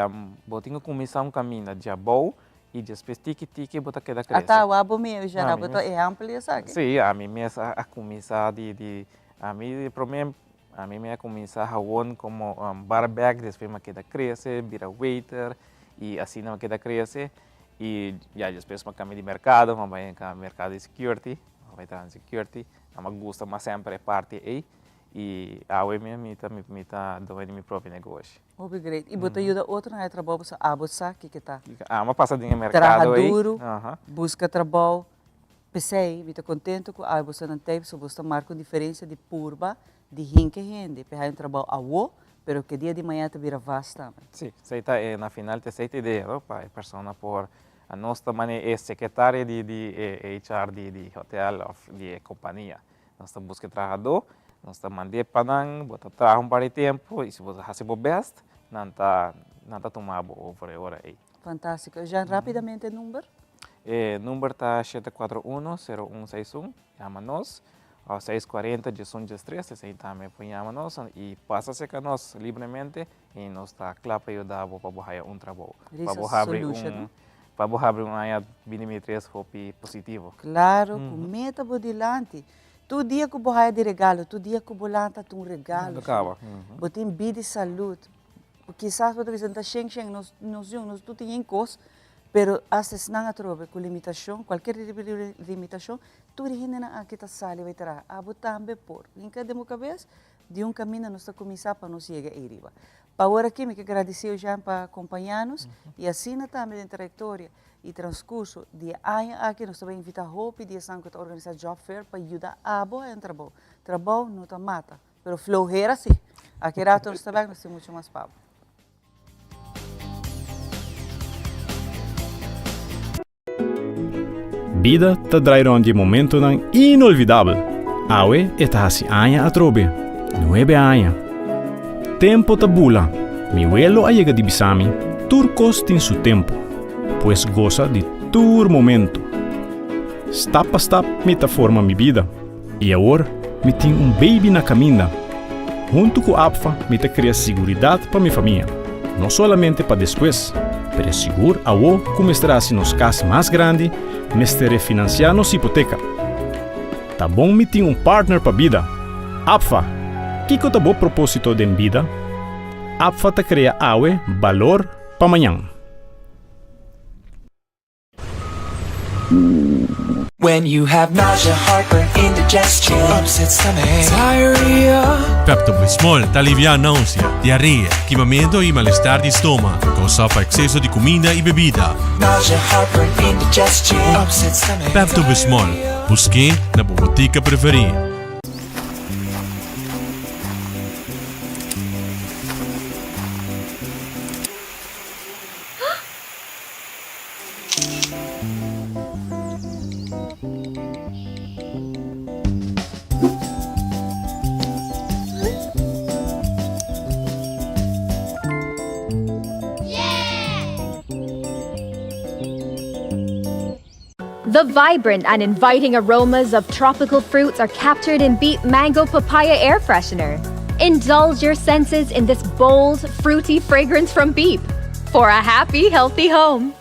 [SPEAKER 17] bo tin ku kuminsá un kaminda djabou i despues tiki tiki bo ta keda krese.
[SPEAKER 1] Ata awa bo mes, Jana, bo ta ehèmpel di esaki.
[SPEAKER 17] Sí, ami mes a kuminsá di, ami promé Ami mi a cuminsa hawon como barback, despues mi a keda crece, bira waiter y asina mi a keda crece y ya despues mi a cambia di mercado, mi a bay na mercado di security, mi a bay traha na security, mi a gusta mas semper e parti ey y awe mi mi ta mi ta doño di mi propio negoshi.
[SPEAKER 1] Hopi great. Y bo ta yuda otronan haña trabou pasobra abo sa kiko ta.
[SPEAKER 17] Amo a pasa den e mercado ey.
[SPEAKER 1] Traha duro, busca trabou. P'esei mi ta contento cu awe boso nan tei pasobra boso ta marca un diferencia di purba di hinca hende p'e haña un trabou awo, pero ke dia di mañana ta bira vast tambe.
[SPEAKER 17] Sí, esei ta e, na final ta esei ta idea, no? Pa e persona por, nos ta mane e secretaria di di e HR di di hotel of di e compania. Nos ta busca e trahadó, nos ta mand'é pa nan, bo ta traha un par di tempo y si bo ta haci bo best, nan ta nan ta tuma bo over e ora ei.
[SPEAKER 1] Fantástiko. Jean, rápidamente e number?
[SPEAKER 17] E number ta 741 0161, yama nos, òf 640 1113, esei tambe por yama nos i pasa serka nos libremente i nos ta kla pa yuda bo pa bo haya un trabou, pa bo habri un pa bo habri un aña 2023 hopi positivo.
[SPEAKER 1] Klaro, ku meta bo dilanti. Tur dia ku bo haya di regalo, tur dia ku bo lanta ta un regalo. Bo tin bida i salud. Kisas bo ta bisa, ta shen shen, nos nos yun, nos tur tin yen kos, pero asta esnan atrobe ku limitashon, kualkier limitashon, tur e hendenan aki ta sali bai traha. Abo tambe por. Hinka den bo kabes, di un kaminda nos ta kuminsá pa nos yega ei riba. Pa awor aki mi ke gradisí Eugène pa kompañá nos i asina tambe den trayektoria i transkurso di e aña aki nos ta bai invitá hopi di esnan ku ta organisá job fair pa yuda abo haña trabou. Trabou no ta mata. Pero flohera si. Aki rato nos ta bek, nos tin mucho mas pa bo.
[SPEAKER 18] Bida ta drai rond di momentonan inolvidabel. Awe e ta hasi aña atrobe. Nuebe aña. Tempo ta bula. Mi welo a yega di bisa mi, tur kos tin su tempo. Pues gosa di tur momento. Stap pa stap mi ta forma mi bida. I awor mi tin un baby na kaminda. Huntu ku APFA mi ta krea siguridat pa mi famia, no solamente pa despues, pero sigur awo ku mester hasi nos kas mas grandi, mester refinansiá nos hipoteka. Ta bon mi tin un partner pa bida. APFA! Kiko ta bo propósito den bida? APFA ta krea awe balor pa mañan.
[SPEAKER 11] When you have nausea, heartburn, indigestion, upset stomach, diarrhea.
[SPEAKER 19] Pepto-Bismol ta aliviá nausea, diarea, kimamentu i malestar di stoma, kousá pa ekseso di kuminda i bebida.
[SPEAKER 11] Nausea, heartburn, indigestion, upset stomach,
[SPEAKER 19] Pepto-Bismol, busk'é na bo botika preferí.
[SPEAKER 20] The vibrant and inviting aromas of tropical fruits are captured in Beep Mango Papaya Air Freshener. Indulge your senses in this bold, fruity fragrance from Beep for a happy, healthy home.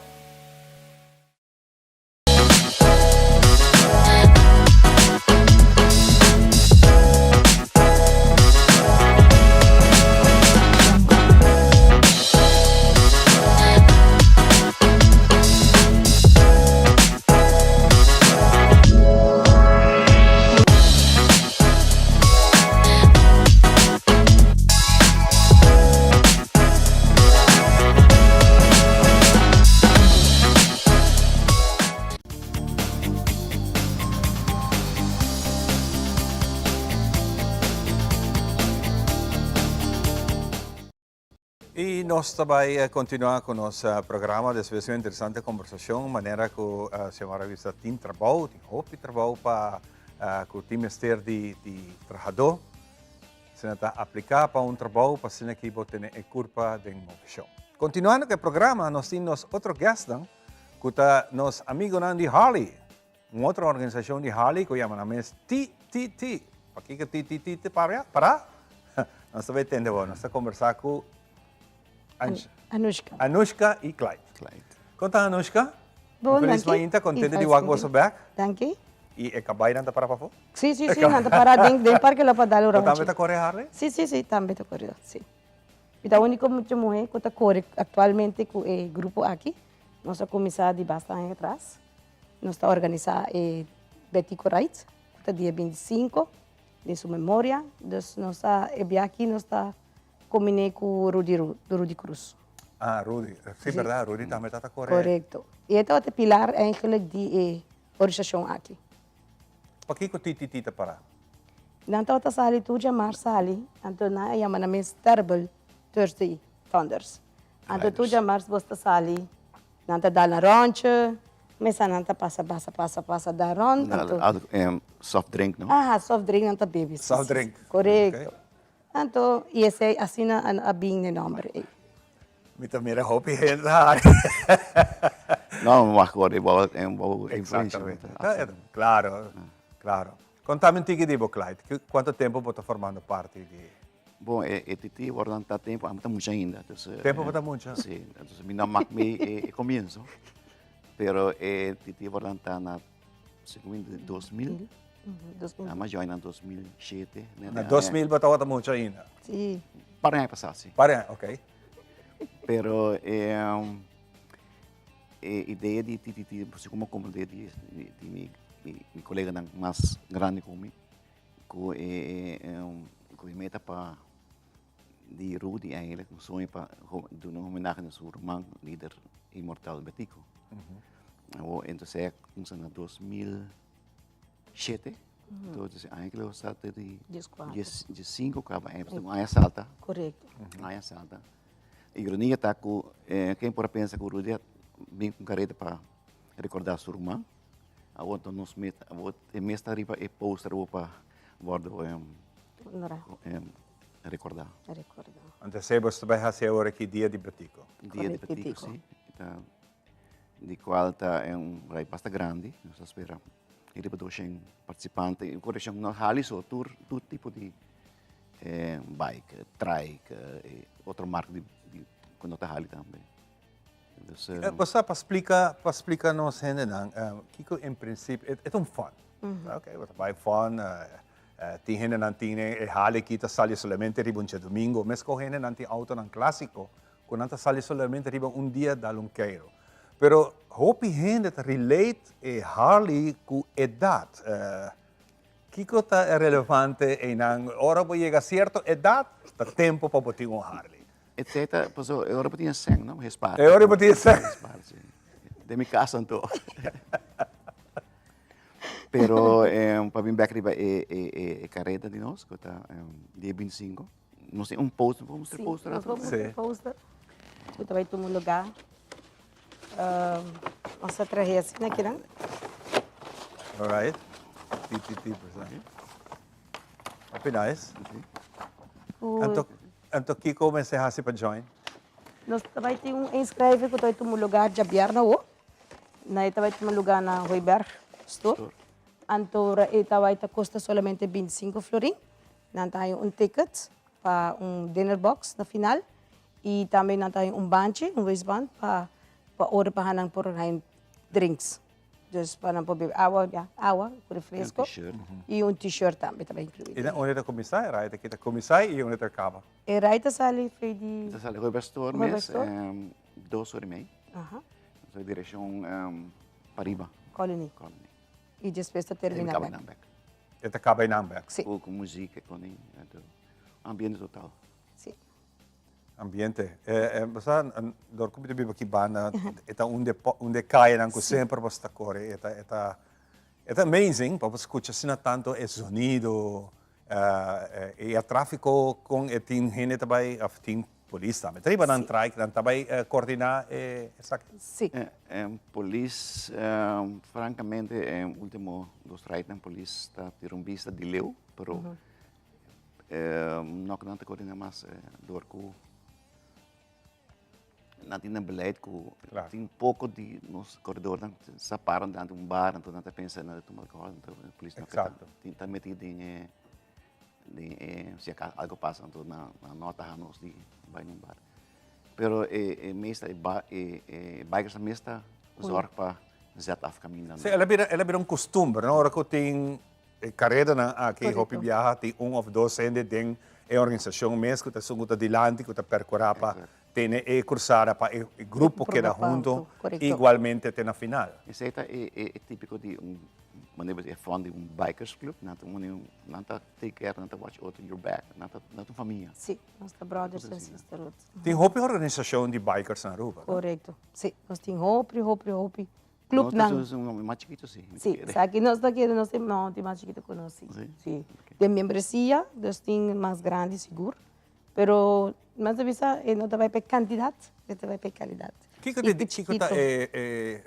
[SPEAKER 2] nos ta bai kontinuá ku nos programa despues di un interesante kombersashon manera ku Xiomara a bisa tin trabou, tin hopi trabou pa ku tin mester di di trahadó. Asina ta apliká pa un trabou pa asina ki bo tene e kurpa den moveshon. Kontinuando ku e programa nos tin nos otro guestnan ku ta nos amigonan di Harley. Un otro organisashon di Harley ku yama nan mes TTT. Pakiko TTT ta papia? Pará? Nos ta bai tende awor. Nos ta kombersá ku
[SPEAKER 21] Anushka.
[SPEAKER 2] Anushka i Clyde.
[SPEAKER 21] Clyde.
[SPEAKER 2] Kon ta Anushka?
[SPEAKER 21] Bon,
[SPEAKER 2] Un felis
[SPEAKER 21] danki.
[SPEAKER 2] mainta, kontento di wak boso bèk.
[SPEAKER 21] Danki.
[SPEAKER 2] I e kabainan ta para pafó?
[SPEAKER 21] Sí, sí, sí, nan ta para den, den parke lo pa dal un
[SPEAKER 2] Bo
[SPEAKER 21] rondje.
[SPEAKER 2] tambe ta kore Harley?
[SPEAKER 21] Sí, sí, sí, tambe ta kore, sí. Mi ta úniko mucha muhé ku ta kore aktualmente ku e grupo aki. Nos a kuminsá di basta aña atras. Nos ta organisá e Betico Ride, ku ta dia bintisinko, den su memoria. Dus nos ta, e bia aki nos ta kombiné ku Rudy Rudy Cruz.
[SPEAKER 2] Ah, Rudy. Sí, bèrdat, Rudy tambe ta ta kore.
[SPEAKER 21] Korekto. I e tabata e pilar eigenlijk di e organisashon aki.
[SPEAKER 2] Pakiko TTT ta pará?
[SPEAKER 21] Nan tabata sali tur djamar sali, anto nan a yama nan mes Terrible Thursday Thunders. Anto tur djamars bos ta sali. Nan ta dal na rondje, mesa nan ta pasa pasa pasa pasa dal rond.
[SPEAKER 22] Anto, soft drink no?
[SPEAKER 21] Aha, soft drink nan ta bebe.
[SPEAKER 2] Soft drink.
[SPEAKER 21] Korekto. Anto, i esei asina a bin e nomber ei.
[SPEAKER 2] Mi ta mira hopi hende ta hari.
[SPEAKER 22] No, mi mag hoor bo bo influencia.
[SPEAKER 2] Exactamente. Claro, claro. Contami un tiki di bo, Clyde. Cuanto tempo bo ta formando parti di.
[SPEAKER 22] Bon, e e titi wòrdu lantá tempu, ami ta mucha ainda. Dus,
[SPEAKER 2] Tempu bo ta mucha?
[SPEAKER 22] Sí, entonces mi no mak mi e e komienso. Pero e titi wòrdu lantá na segun mi 2000.
[SPEAKER 21] 2000.
[SPEAKER 22] Ami a join na 2007.
[SPEAKER 2] Na 2000 bo tabata mucha ainda?
[SPEAKER 21] Sí.
[SPEAKER 22] Par aña pasá, sí.
[SPEAKER 2] Par aña, ok.
[SPEAKER 22] Pero e e idea di titi, segun mi a komprendé di di mi mi koleganan mas grandi ku mi, Ku e ku e meta pa di Rudy eigenlijk un soño pa duna un homenahe na su ruman lider inmortal Betico. Awor entonces a kumsa na 2007, entonces eigenlijk lo sa te di 15 kaba un aña salta.
[SPEAKER 21] Korekto.
[SPEAKER 22] Un aña salta. Ironia ta ku ken por a pensa ku Rudy a bin ku un kareta pa rekorda su ruman. Awor ta nos meta, awor e mes ta riba e poster awor pa wordo
[SPEAKER 21] Honorá.
[SPEAKER 22] recordá.
[SPEAKER 21] Recordá.
[SPEAKER 2] Anto esei bo ta bai hasi awor aki dia di Betico.
[SPEAKER 22] Dia di Betico, si. Ta, di cual ta un rei basta grandi, nos ta spera riba 200 participante. En correccion no Harley so, tur, tur tipo di bike, trike, otro marca di, di cu no ta Harley tambe.
[SPEAKER 2] Bo sa pa splika pa splika nos hendenan kiko en prinsipio e ta un fun. Ok bo ta bai fun tin hendenan tin e hali aki ta sali solamente riba un djadumingo meskos hendenan tin autonan klasiko ku nan ta sali solamente riba un dia dal un keiro. Pero hopi hende ta relate e Harley ku edat. Kiko ta relevante einan ora bo yega sierto edat ta tempo pa bo tin un Harley.
[SPEAKER 22] E teta, paso, e ora bo tin e sèn, no? Hespar.
[SPEAKER 2] E ora bo tin e sèn.
[SPEAKER 22] Hespar, si. Den mi kas anto. Pero pa bin bèk riba e e e e kareda di nos, ku ta dia bintisinko, nos tin un poster, bo por mustra e poster
[SPEAKER 21] Si, nos por mustra e poster. Ku ta bai tuma lugá. Nos a trahe asina akinan.
[SPEAKER 2] Alright. Ti, ti, ti, pues. Hopi nice. Anto, anto kiko mester hasi pa join?
[SPEAKER 21] Nos ta bai tin un inschrijving ku ta bai tuma lugar djabièrnè awo. Na e ta bai tuma lugar na Hooiberg Store. Anto e ta bai ta kosta solamente bintisinko florin. Nan ta haña un ticket pa un dinner box na final. I tambe nan ta haña un banchi, un waistband pa pa ora pa nan por haña drinks. Dus pa nan por bebe awa, ya, awa ku refresco.
[SPEAKER 22] Un t-shirt.
[SPEAKER 21] I un t-shirt tambe ta bai inclui.
[SPEAKER 2] I unda ta kuminsá e ride aki? Ta kuminsá i unda ta kaba?
[SPEAKER 21] E ride ta sali for di.
[SPEAKER 22] Ta sali Hooiberg Store mes, dos ora i mei.
[SPEAKER 21] Aha.
[SPEAKER 22] Nos direkshon pariba.
[SPEAKER 21] Colony.
[SPEAKER 22] Colony.
[SPEAKER 21] I despues ta termina
[SPEAKER 22] bek. E ta kaba
[SPEAKER 21] bek.
[SPEAKER 22] nan bek.
[SPEAKER 2] E ta kaba einan bek.
[SPEAKER 21] Si.
[SPEAKER 22] Ku muziek, ku ambiente total.
[SPEAKER 21] Si.
[SPEAKER 2] Ambiente. Bo sa, dor ku mi ta biba aki banda, e ta un de un de kayanan ku semper bo sta kore. E ta, e ta, e ta amazing pa bo skucha asina tantu e zonido, e e tráfiko kon e tin hende ta bai òf tin. Polis tambe. Ta riba nan trike, nan ta bai coordina e esaki?
[SPEAKER 21] Si.
[SPEAKER 22] Polis, francamente, e ultimo dos ride-nan polis ta tira un bista di leu, pero no cu nan ta coordina mas door cu nan tin nan beleid cu tin poco di nos coredornan sa para dilanti un bar, anto nan ta pensa nan ta tuma alcohol, anto polis no ke ta meti den e Den e si acaso algo pasa anto nan no ataha nos di bai na un bar. Pero e e meesta e ba e e bikers ta mesta zorg pa zet af caminda.
[SPEAKER 2] Sí, el a bira el a bira un costumber, no? Ora cu tin e caredanan aki hopi biaha tin un of dos hende den e organisacion mes cu ta esun cu ta dilanti cu ta percura pa tene e cruzada pa e grupo keda hunto igualmente te na final.
[SPEAKER 22] Esey ta e e tipico di un manera bo e fond di un bikers club, nan ta uni, nan ta take care, nan ta watch otro your back, nan ta nan ta un famia.
[SPEAKER 21] Si, nos ta brothers and sisterhood.
[SPEAKER 2] Tin hopi organisacion di bikers na Aruba, no?
[SPEAKER 21] Correcto, si, nos tin hopi, hopi, hopi clubnan.
[SPEAKER 22] Nos ta un mas chikito si.
[SPEAKER 21] Si, esaki nos ta kere nos tin, no, tin mas chikito ku nos si. Si, den membresia, dus tin mas grandi sigur. Pero mas ta bisa e no ta bai pa e kantidat, e ta bai pa e kalidat.
[SPEAKER 2] Kiko ta kiko ta e e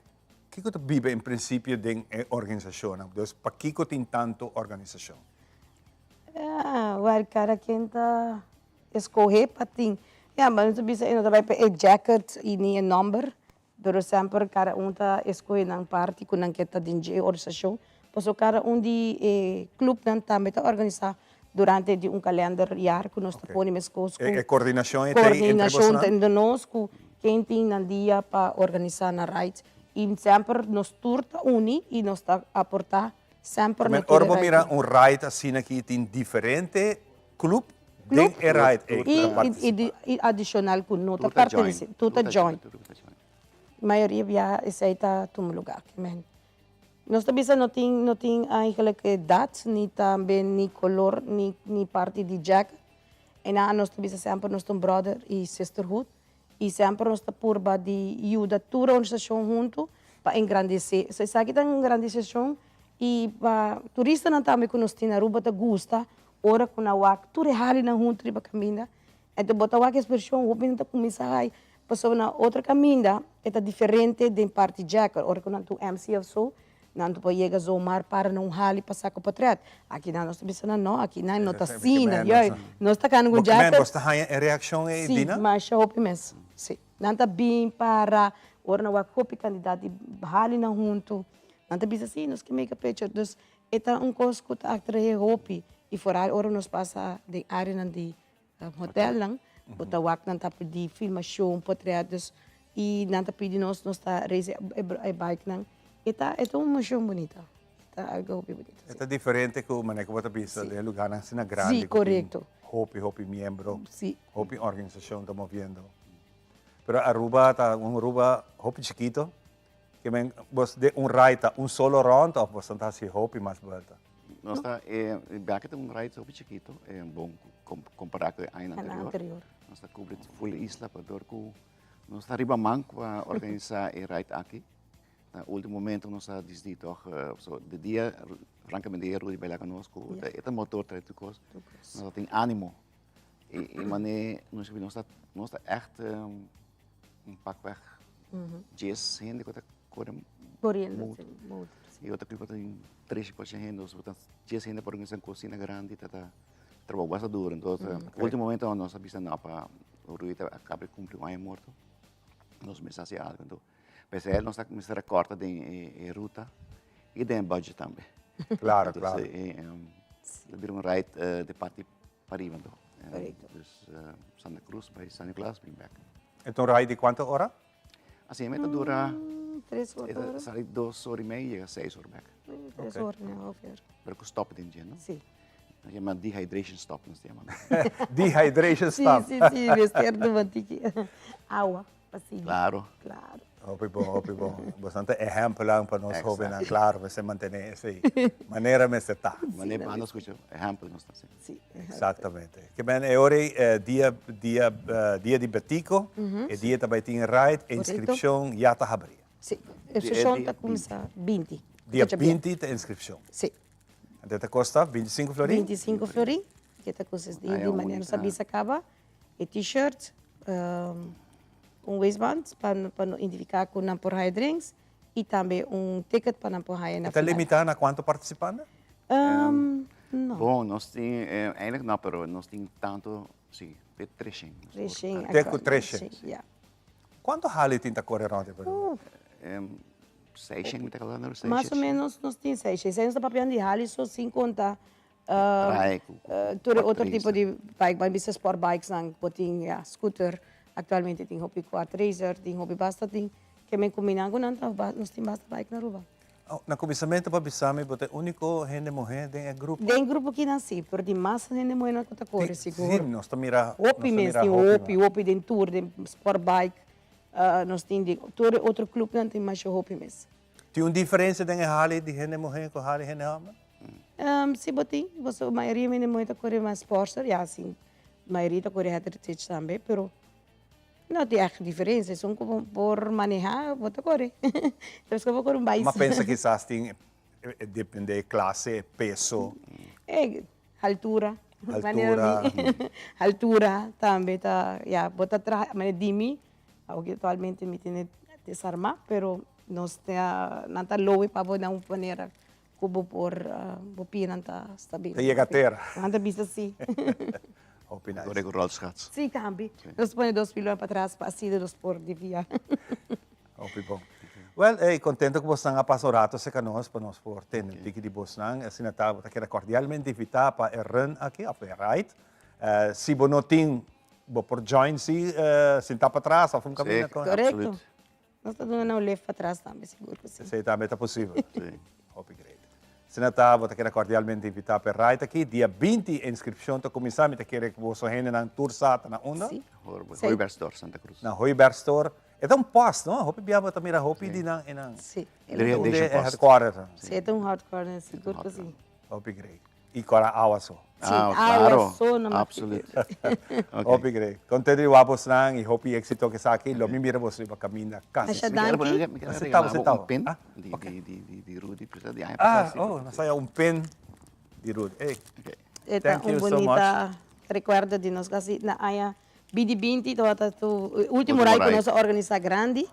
[SPEAKER 2] kiko ta biba en prinsipio den e organisashonnan? Dus pakiko tin tantu organisashon?
[SPEAKER 21] Ah, wèl kada ken ta eskohé pa tin. Ya, mas nos ta bisa e no ta bai pa e jacket i ni e nòmber, Pero semper kada un ta escoge nan parti cu nan ke ta den dje organisacion, pasobra kada un di e clubnan tambe ta organisa durante di un kalender jaar cu nos ta pone mescos cu
[SPEAKER 2] E coordinacion e ta entre
[SPEAKER 21] coordinacion ta entre nos cu ken tin nan dia pa organisa nan rides y semper nos tur ta uni y nos ta aporta semper na tur e
[SPEAKER 2] Ora bo
[SPEAKER 21] ride.
[SPEAKER 2] mira un ride asina aki tin diferente Club den e ride ei
[SPEAKER 21] I,
[SPEAKER 2] ta participa.
[SPEAKER 21] i, i adicional cu no ta pertenece, tur ta join. Mayoria biaha esey ta tuma lugar. Nos ta bisa no tin, no tin eigenlijk edad, ni tambe ni color, ni, ni parti di jacket. En nan nos ta bisa semper nos ta un brother y sisterhood. Y semper nos ta purba di yuda tur organisacion hunto pa engrandece. So esaki ta un engrandececion y pa turistanan tambe cu nos tin na Aruba ta gusta Ora ku nan wak tur e halinan huntu riba kaminda, enton bo ta wak e ekspreshon hopi nan ta kuminsá hai, pasobra na otro kaminda e ta diferente den parti djèker, ora ku nan ta un MC òf so, nan ta por yega zomar para na un hali pa saka potrèt. Aki nan nos ta bisa nan no, aki nan no ta asina, juist, nos ta kanda ku djèker.
[SPEAKER 2] Bo ta haña e reakshon ei, Dina?
[SPEAKER 21] Si, masha hopi mes, si. Nan ta bin para, ora nan wak hopi kandidat di halinan huntu, nan ta bisa si, nos ke make a picture, dus E ta un kos ku ta atraé hopi i foral ora nos pasa den áreanan di hotelnan ku ta wak nan ta pidi filmashon, potrèt dus i nan ta pidi nos nos ta raise e bikenan. E ta e ta un emocion bunita, e ta algo hopi bunita.
[SPEAKER 2] E ta diferente ku manera ku bo ta bisa den lugarnan asina grandi ku tin hopi hopi miembro, hopi organisashon ta moviendo. Pero Aruba ta un Aruba hopi chikito. Ke men bos den un ride ta un solo rond of boso ta hasi hopi mas buelta?
[SPEAKER 22] Nos ta e biaha ta un ride hopi chikito, e bon kompará ku e aña anterior. Nos ta kubri full e isla pasobra ku nos ta riba man pa organisá e ride aki. Na ultimo momento nos a disidí tòg, so di dia, frankamente di dia Rudy bai laga nos ku e ta motor trae tur kos. Nos ta tin ánimo i manera nos ta nos ta ègt un pakweg djes hende ku ta kore
[SPEAKER 21] Koriendo,
[SPEAKER 22] motor. I otro club ta tin tres i kuater hende, so ta djes hende pa organisa un kosina grandi ta ta trabou basta duro. Entonces, ultimo momento nos a bisa no pa Rudy ta kaba di kumpli un aña morto, nos mester hasi algu. Entonces, p'esei nos ta mester a kòrta den e ruta i den e budget tambe.
[SPEAKER 2] Klaro, klaro.
[SPEAKER 22] Entonces, ta bira un ride di parti pariba anto. Dus Santa Cruz bai San Nicolas bin bek.
[SPEAKER 2] E ta un ride di cuanto ora?
[SPEAKER 22] Así e ta dura
[SPEAKER 21] Tres ora.
[SPEAKER 22] E ta sali dos ora y media y yega seis ora bek.
[SPEAKER 21] Tres ora en half uur.
[SPEAKER 22] Pero cu stop den dje, no?
[SPEAKER 21] Si.
[SPEAKER 22] Nos yama dehydration stop, nos ta yama.
[SPEAKER 2] Dehydration stop.
[SPEAKER 21] Si, si, si, mester tuma tiki awa pa sigui.
[SPEAKER 22] Claro.
[SPEAKER 21] Claro.
[SPEAKER 2] Hopi bon, hopi bon. Boso ta ehempelnan pa nos hobennan, claro, mester mantene esey manera mester ta.
[SPEAKER 22] Manera pa nos scucha ehempel nos ta haci.
[SPEAKER 21] Si.
[SPEAKER 2] Exactamente. Ke men e ora ey dia, dia, dia di Betico, e dia ta bay tin ride, e inscripcion ya ta habri.
[SPEAKER 21] Si, inscripcion ta cuminsa binti.
[SPEAKER 2] Dia binti ta inscripcion.
[SPEAKER 21] Si.
[SPEAKER 2] Anto ta costa binticinco florin?
[SPEAKER 21] Binticinco florin, ke ta custa di manera nos a bisa caba, e t-shirt. un waistband pa pa no identifica cu nan por haya drinks y tambe un ticket pa nan por haya na
[SPEAKER 2] E ta
[SPEAKER 21] final.
[SPEAKER 2] limita na cuanto participante?
[SPEAKER 21] No.
[SPEAKER 22] Bon, nos tin, eigenlijk no, pero nos tin tanto, si, te treshen.
[SPEAKER 21] Treshen,
[SPEAKER 2] Te cu treshen.
[SPEAKER 21] Si, ya.
[SPEAKER 2] Cuanto Harley tin ta core rond e Perú?
[SPEAKER 22] Seishen, mi ta calculando, seishen.
[SPEAKER 21] Mas o menos nos tin seishen. Esei nos ta papiando di Harley so sin conta tur e otro tipo di bike, ban bisa sport bikes nan, bo tin ya scooter, actualmente tin hopi quad racer, tin hopi basta tin ke men combina cu nan ta nos tin basta bike na Aruba.
[SPEAKER 2] Na kuminsamentu bo a bisa mi bo ta e úniko hende muhé den e grupo.
[SPEAKER 21] Den grupo kinan si, pero tin mas hende muhénan ku ta kore sigur.
[SPEAKER 2] Si, nos ta mira
[SPEAKER 21] Hopi mes, tin hopi, hopi den tur, den sport bike, nos tin den tur e otro clubnan tin masha hopi mes.
[SPEAKER 2] Tin un diferensia den e hali di hende muhé ku hali hende hòmber?
[SPEAKER 21] Si bo tin, pasobra mayoria hende muhé ta kore mas sportster, ya si mayoria ta kore heritage tambe, pero No tin echt diferencia, esun cu bo por maneha, bo ta core. Despues cu bo core un
[SPEAKER 2] Ma
[SPEAKER 21] bicycle.
[SPEAKER 2] pensa kisas tin depende e clase, e peso.
[SPEAKER 21] E altura.
[SPEAKER 2] Altura.
[SPEAKER 21] Altura tambe ta, ya, bo ta traha, manera di mi, aunke actualmente mi tene desarma, pero nos ta, nan ta lowe pa bo na un manera Ku bo por, bo pianan ta stabil.
[SPEAKER 2] Ta yega tera.
[SPEAKER 21] Nan ta bisa si.
[SPEAKER 2] Hopi nice.
[SPEAKER 22] Kore ku rolschats.
[SPEAKER 21] Si, tambe. Nos pone dos pilon patras pa asina nos por divia.
[SPEAKER 2] Hopi bon. Wel, ey, contento cu bosnan a pasa un rato cerca nos pa nos por tende un tiki di bosnan. Asina ta, bo ta keda cordialmente invita pa e run aki, of e ride. Si bo no tin, bo por join si, sinta patras of un camina con.
[SPEAKER 21] Correcto. Nos ta duna nan un lift patras tambe, sigur cu si.
[SPEAKER 2] Esey tambe ta posibel. Si. Hopi great. Asina ta, bo ta keda cordialmente invita p'e ride aki. Dia 20 e inscripcion ta cuminsa. Mi ta kere cu boso hendenan tur sa ta na unda?
[SPEAKER 21] Si.
[SPEAKER 22] Hooiberg Store, Santa Cruz.
[SPEAKER 2] Na Hooiberg Store. E ta un post, no? Hopi bia bo ta mira hopi di nan enan.
[SPEAKER 21] Si.
[SPEAKER 2] Unda e headquarter ta.
[SPEAKER 21] Si, e ta un headquarter, sigur cu si.
[SPEAKER 2] Hopi great. Y cora awa so.
[SPEAKER 21] Sí, awa so no mas.
[SPEAKER 22] Absoluut.
[SPEAKER 2] Hopi great. Contento di wak bosnan y hopi exito cu esaki. Lo mi mira bos riba caminda casi.
[SPEAKER 21] Masha danki.
[SPEAKER 22] Mi kier regala bo un pin di Rudy.
[SPEAKER 2] Ah, oh, nos haya un pin di Rudy. Ey.
[SPEAKER 21] E ta un bunita recuerdo di nos casi na aña binti binti tabata tu ultimo ride cu nos a organisa grandi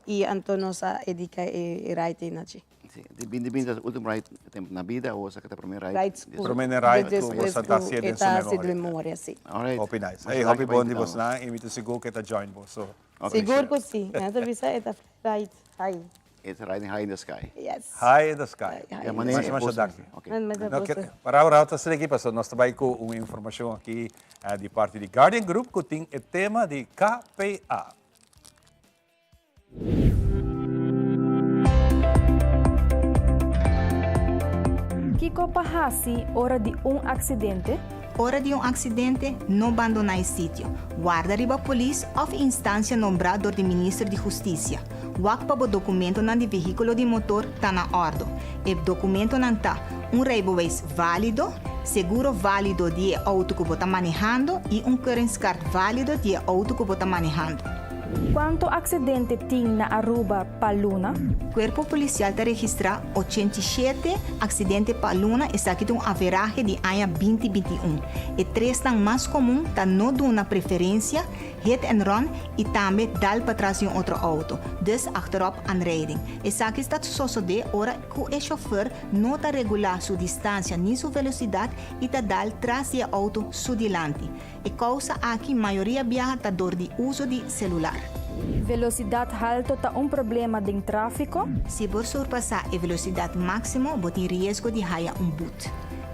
[SPEAKER 21] y anto nos a dedica e ride ey na dje.
[SPEAKER 22] Sí, di binti binti ta ultimo ride tempo na bida o esaki ta prome ride?
[SPEAKER 21] Ride school.
[SPEAKER 2] Prome ride cu boso ta haciendo en su memoria.
[SPEAKER 21] E ta memoria, sí.
[SPEAKER 22] Alright.
[SPEAKER 2] Hopi nice. Hey, hopi bon di bosnan y mi ta sigur cu e ta join boso.
[SPEAKER 21] Sigur cu sí. Mi ta bisa e ta ride high.
[SPEAKER 22] It's riding high in the sky.
[SPEAKER 21] Yes.
[SPEAKER 2] High in the sky.
[SPEAKER 22] Ya, manera
[SPEAKER 2] Masha, masha danki.
[SPEAKER 22] Okay.
[SPEAKER 2] No, para ahora ta sali aki pasobra nos ta bai cu un informacion aki di parti di Guardian Group cu tin e tema di KPA.
[SPEAKER 3] Kiko pa hasi ora di un aksidente?
[SPEAKER 5] Ora di un aksidente, no bandoná e sitio. Warda riba polis òf e instansia nombrá dor di Minister di Hustisia. Wak pa bo dokumentonan di vehíkulo di motor ta na òrdu. E dokumentonan ta, un rijbewijs válido, seguro válido di e outo ku bo ta manehando i un keuringskaart válido di e outo ku bo ta manehando.
[SPEAKER 3] Cuanto accidente tin na Aruba pa luna?
[SPEAKER 5] Cuerpo Policial ta registra 87 accidente pa luna, esaki ta un averahe di aña 2021. E tresnan mas comun ta no duna preferencia, hit and run y tambe dal patras di un otro auto, dus achterop aanrijding. Esaki ta sosode ora cu e chofer no ta regula su distancia ni su velocidad y ta dal tras di e auto su dilanti. E kousa aki mayoria biaha ta dor di uso di selular.
[SPEAKER 3] Velosidat halto ta un problema den tráfiko?
[SPEAKER 5] Si bo surpasá e velosidat máksimo bo tin riesgo di haya un but.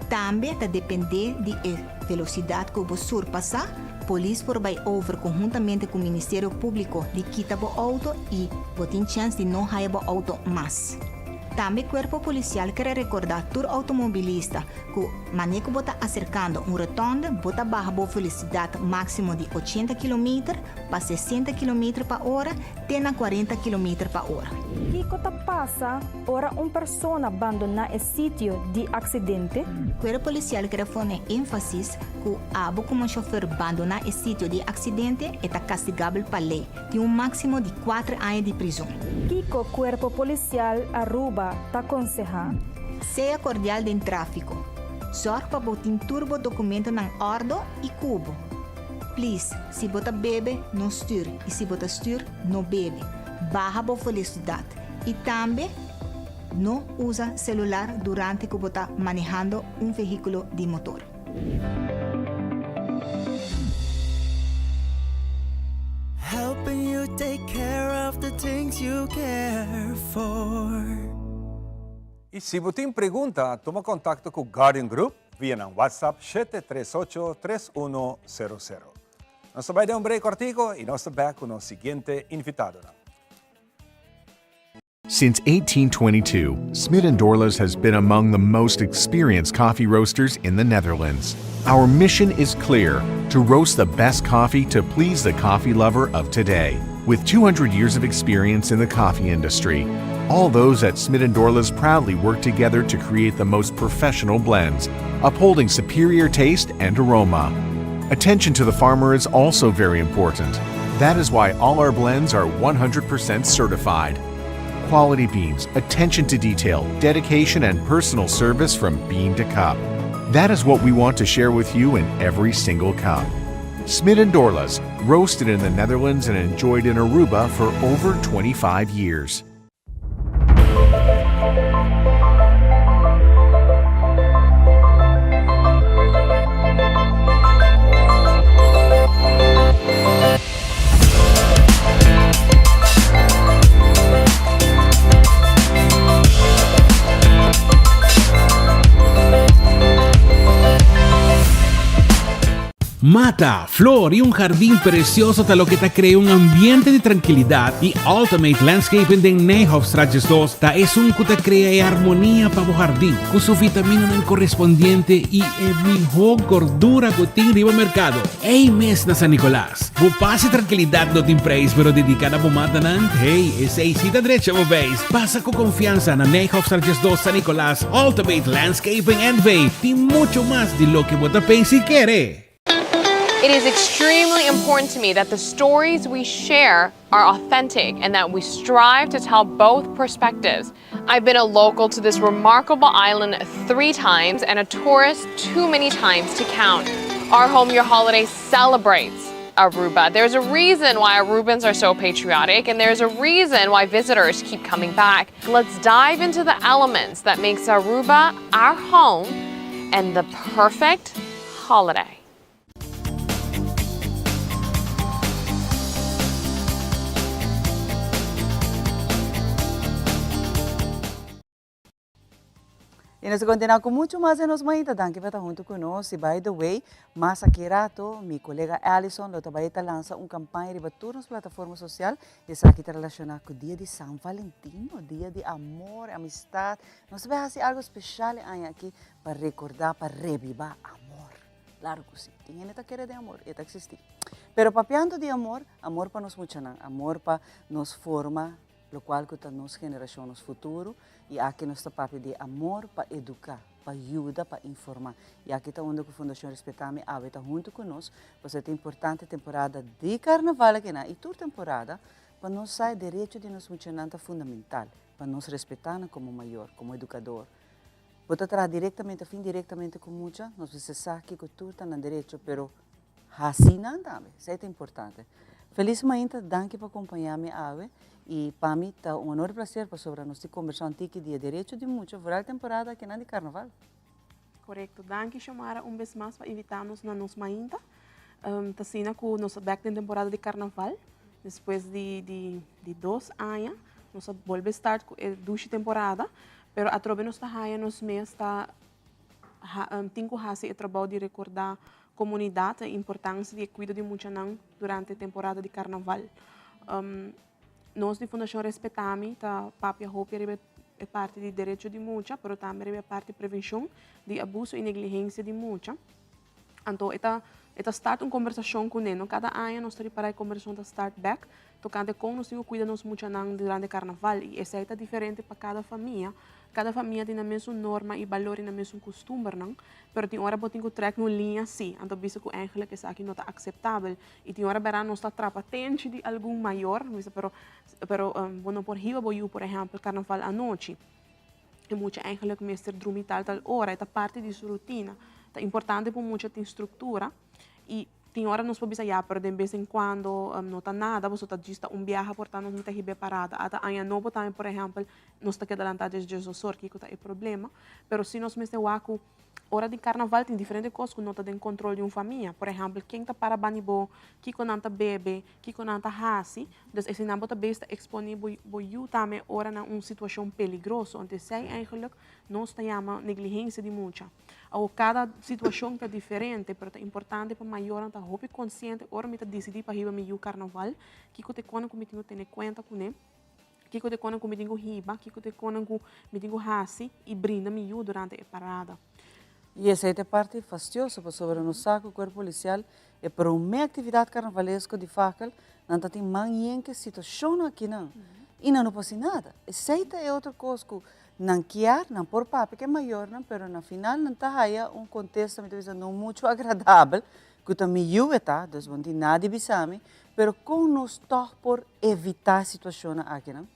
[SPEAKER 5] Tambe ta dependé di e velosidat ku bo surpasá, polis por bai over konhuntamente ku Ministerio Públiko di kita bo outo i bo tin chèns di no haya bo outo mas. Tambe Kuerpo Polisial kere rekordá tur outomobilista ku Mane ku bo ta aserkando un rotonde, bo ta baha bo velosidat máksimo di ochenta kilometer pa sesenta kilometer pa ora te na kuarenta kilometer pa ora.
[SPEAKER 3] Kiko ta pasa ora un persona bandoná e sitio di aksidente?
[SPEAKER 5] Kuerpo Polisial kere pone énfasis ku abo komo shofèr bandoná e sitio di aksidente e ta kastigabel pa lei, tin un máksimo di kuater aña di prizon.
[SPEAKER 3] Kiko Kuerpo Polisial Aruba ta konsehá?
[SPEAKER 5] Sea kordial den tráfiko. Zòrg pa bo tin tur bo dokumentonan òrdo i ku bo. Please, si bo ta bebe, no stuur y si bo ta stuur, no bebe. Baha bo velocidad y tambe no usa celular durante cu bo ta manehando un vehiculo di motor.
[SPEAKER 4] Helping you take care of the things you care for.
[SPEAKER 2] Y si bo tin pregunta, tuma contacto cu Guardian Group via nan WhatsApp 738 3100. Nos ta bay den un break cortico y nos ta back cu nos siguiente invitadonan.
[SPEAKER 7] Since 1822, Smit & Dorlas has been among the most experienced coffee roasters in the Netherlands. Our mission is clear to roast the best coffee to please the coffee lover of today. With 200 years of experience in the coffee industry, all those at Smit & Dorlas proudly work together to create the most professional blends, upholding superior taste and aroma. Attention to the farmer is also very important. That is why all our blends are 100% certified. Quality beans, attention to detail, dedication, and personal service from bean to cup. That is what we want to share with you in every single cup. Smit and Dorlas, roasted in the Netherlands and enjoyed in Aruba for over 25 years.
[SPEAKER 23] Mata, flor y un jardin precioso ta loke ta crea un ambiente di trankilidad y Ultimate Landscaping den Nijhofstraat 2 ta esun cu ta crea e armonia pa bo jardin cu su vitaminanan correspondiente y e miho gordura cu tin riba mercado. Ey mes na San Nicolas. Bo pas y trankilidad no tin prijs pero dedica na bo matanan, hey, esey si ta drecha bo beis. Pasa cu confiansa na Nijhofstraat 2 San Nicolas, Ultimate Landscaping NV tin mucho mas di loke bo ta pensa y kere.
[SPEAKER 24] It is extremely important to me that the stories we share are authentic and that we strive to tell both perspectives. I've been a local to this remarkable island three times and a tourist too many times to count. Our Home Your Holiday celebrates Aruba. There's a reason why Arubans are so patriotic and there's a reason why visitors keep coming back. Let's dive into the elements that makes Aruba our home and the perfect holiday.
[SPEAKER 1] Y nos ta continua cu mucho mas den nos mainta. Danki pa ta hunto cu nos. Y by the way, mas aki rato, mi colega Allison lo ta bay ta lansa un campaña riba tur nos plataforma social. Esaki ta relaciona cu dia di San Valentino, dia di amor, amistad. Nos ta bay haci algo special e aña aki pa recorda, pa rebiba amor. Claro cu si. Tin hende ta kere den amor, e ta existi. Pero papiando di amor, amor pa nos muchanan, amor pa nos forma locual cu ta nos generacion, nos futuro, y aki nos ta papia di amor pa educa, pa yuda, pa informa. Y aki ta unda cu Fundacion Respetami awe ta hunto cu nos, pasobra ta importante temporada di carnaval akinan y tur temporada pa nos sa e derecho di nos muchanan ta fundamental, pa nos respeta nan como mayor, como educador. Bo ta traha directamente of indirectamente cu mucha, nos mester sa kico tur ta nan derecho, pero haci nan tambe, esey ta importante. Feliz mainta, danki pa acompaña mi awe y pa mi ta un honor y placer pasobra nos tin conversa un tiki di e derecho di mucha vooral temporada akinan di carnaval.
[SPEAKER 14] Corecto, danki Xiomara un bes mas pa invita nos na nos mainta. Ta asina cu nos ta bek den temporada di carnaval, despues di di di dos aña nos a bolbe start cu e dushi temporada, pero atrobe nos ta haya nos mes ta tin cu haci e trabou di recorda comunidad e importancia di e cuido di muchanan durante temporada di carnaval. Nos di Fundacion Respetami ta papia hopi riba e parti di derecho di mucha, pero tambe riba e parti prevencion di abuso y negligencia di mucha. Anto e ta e ta start un kombersashon kuné. No kada aña nos ta ripará e kombersashon ta start bèk tokante kon nos tin ku kuida nos muchanan durante karnaval i esei ta diferente pa kada famia. Kada famia tin nan mesun norma i balor i nan mesun kustumbernan, pero tin ora bo tin ku trèk un liña sí, anto bisa ku eigentlik esaki no ta akseptabel i tin ora bèrdat nos ta trapa tenchi di algun mayor, bisa pero pero bo no por hiba bo yu por ehèmpel karnaval anochi. E mucha eigenlijk mester drumi tal tal ora, e ta parti di su rutina. Ta importante pa un mucha tin struktura i Tin ora nos por bisa ya, pero den bes en cuando no ta nada, pasobra ta djis ta un biaha por ta nos mita hiba e parada. Ata aña nobo tambe, por ehempel, nos ta keda lanta djes djesdosor, kiko ta e problema. Pero si nos mester wak ku ora di karnaval tin diferente kos ku no ta den kontrol di un famia. Por ehempel, ken ta para banda di bo, kiko nan ta bebe, kiko nan ta hasi. Dus eseinan bo ta bes ta eksponé bo bo yu tambe ora na un situashon peligroso. Anto esei eigenlijk nos ta yama negligensia di mucha. Awor kada situashon ta diferente, pero ta importante pa mayornan ta hopi konsiente ora mi ta disidí pa hiba mi yu karnaval, kiko ta e konan ku mi tin ku tene kuenta kuné, kiko ta e konan ku mi tin ku hiba, kiko ta e konan ku mi tin ku hasi i brinda mi yu durante e parada.
[SPEAKER 1] I esei ta e parti fastioso pasobra nos sa ku Kuerpo Polisial e promé aktividat karnavalesko di Fakel nan ta tin man yen ku e situashonnan akinan i nan no por hasi nada. Esei ta e otro kos ku Nan kier, nan por papia ku e mayornan, pero na final nan ta haya un kontesta, mi ta bisa, no muchu agradabel, ku ta mi yu e ta, dus bo no tin nada di bisa mi, pero kon nos tòg por evitá e situashonnan akinan?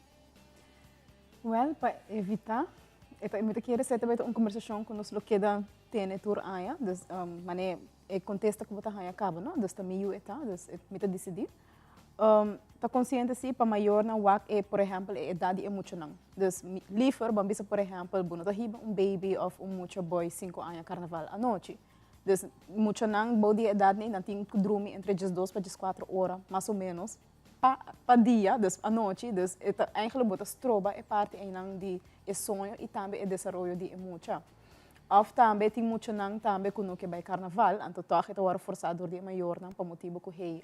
[SPEAKER 6] Wèl, pa evitá, e ta, mi ta kere esei ta bai ta un kombersashon ku nos lo keda tene tur aña, dus manera e kontesta ku bo ta haña kaba, no, dus ta mi yu e ta, dus mi ta disidí. Ta konsiente si pa mayornan wak e por ehèmpel e edat di e muchanan. Dus liever bo a bisa por ehèmpel bo no ta hiba un baby òf un mucha bòi sinku aña karnaval anochi. Dus muchanan bou di e edat nei nan tin ku drumi entre diesdos pa dieskuater ora mas o ménos pa pa dia, dus anochi. Dus e ta eigentlik bo ta stroba e parti einan di e soño i tambe e desaroyo di e mucha. Òf tambe tin muchanan tambe ku no ke bai karnaval, anto tòg e ta wòrdu forsá dor di e mayornan pa motibu ku hey,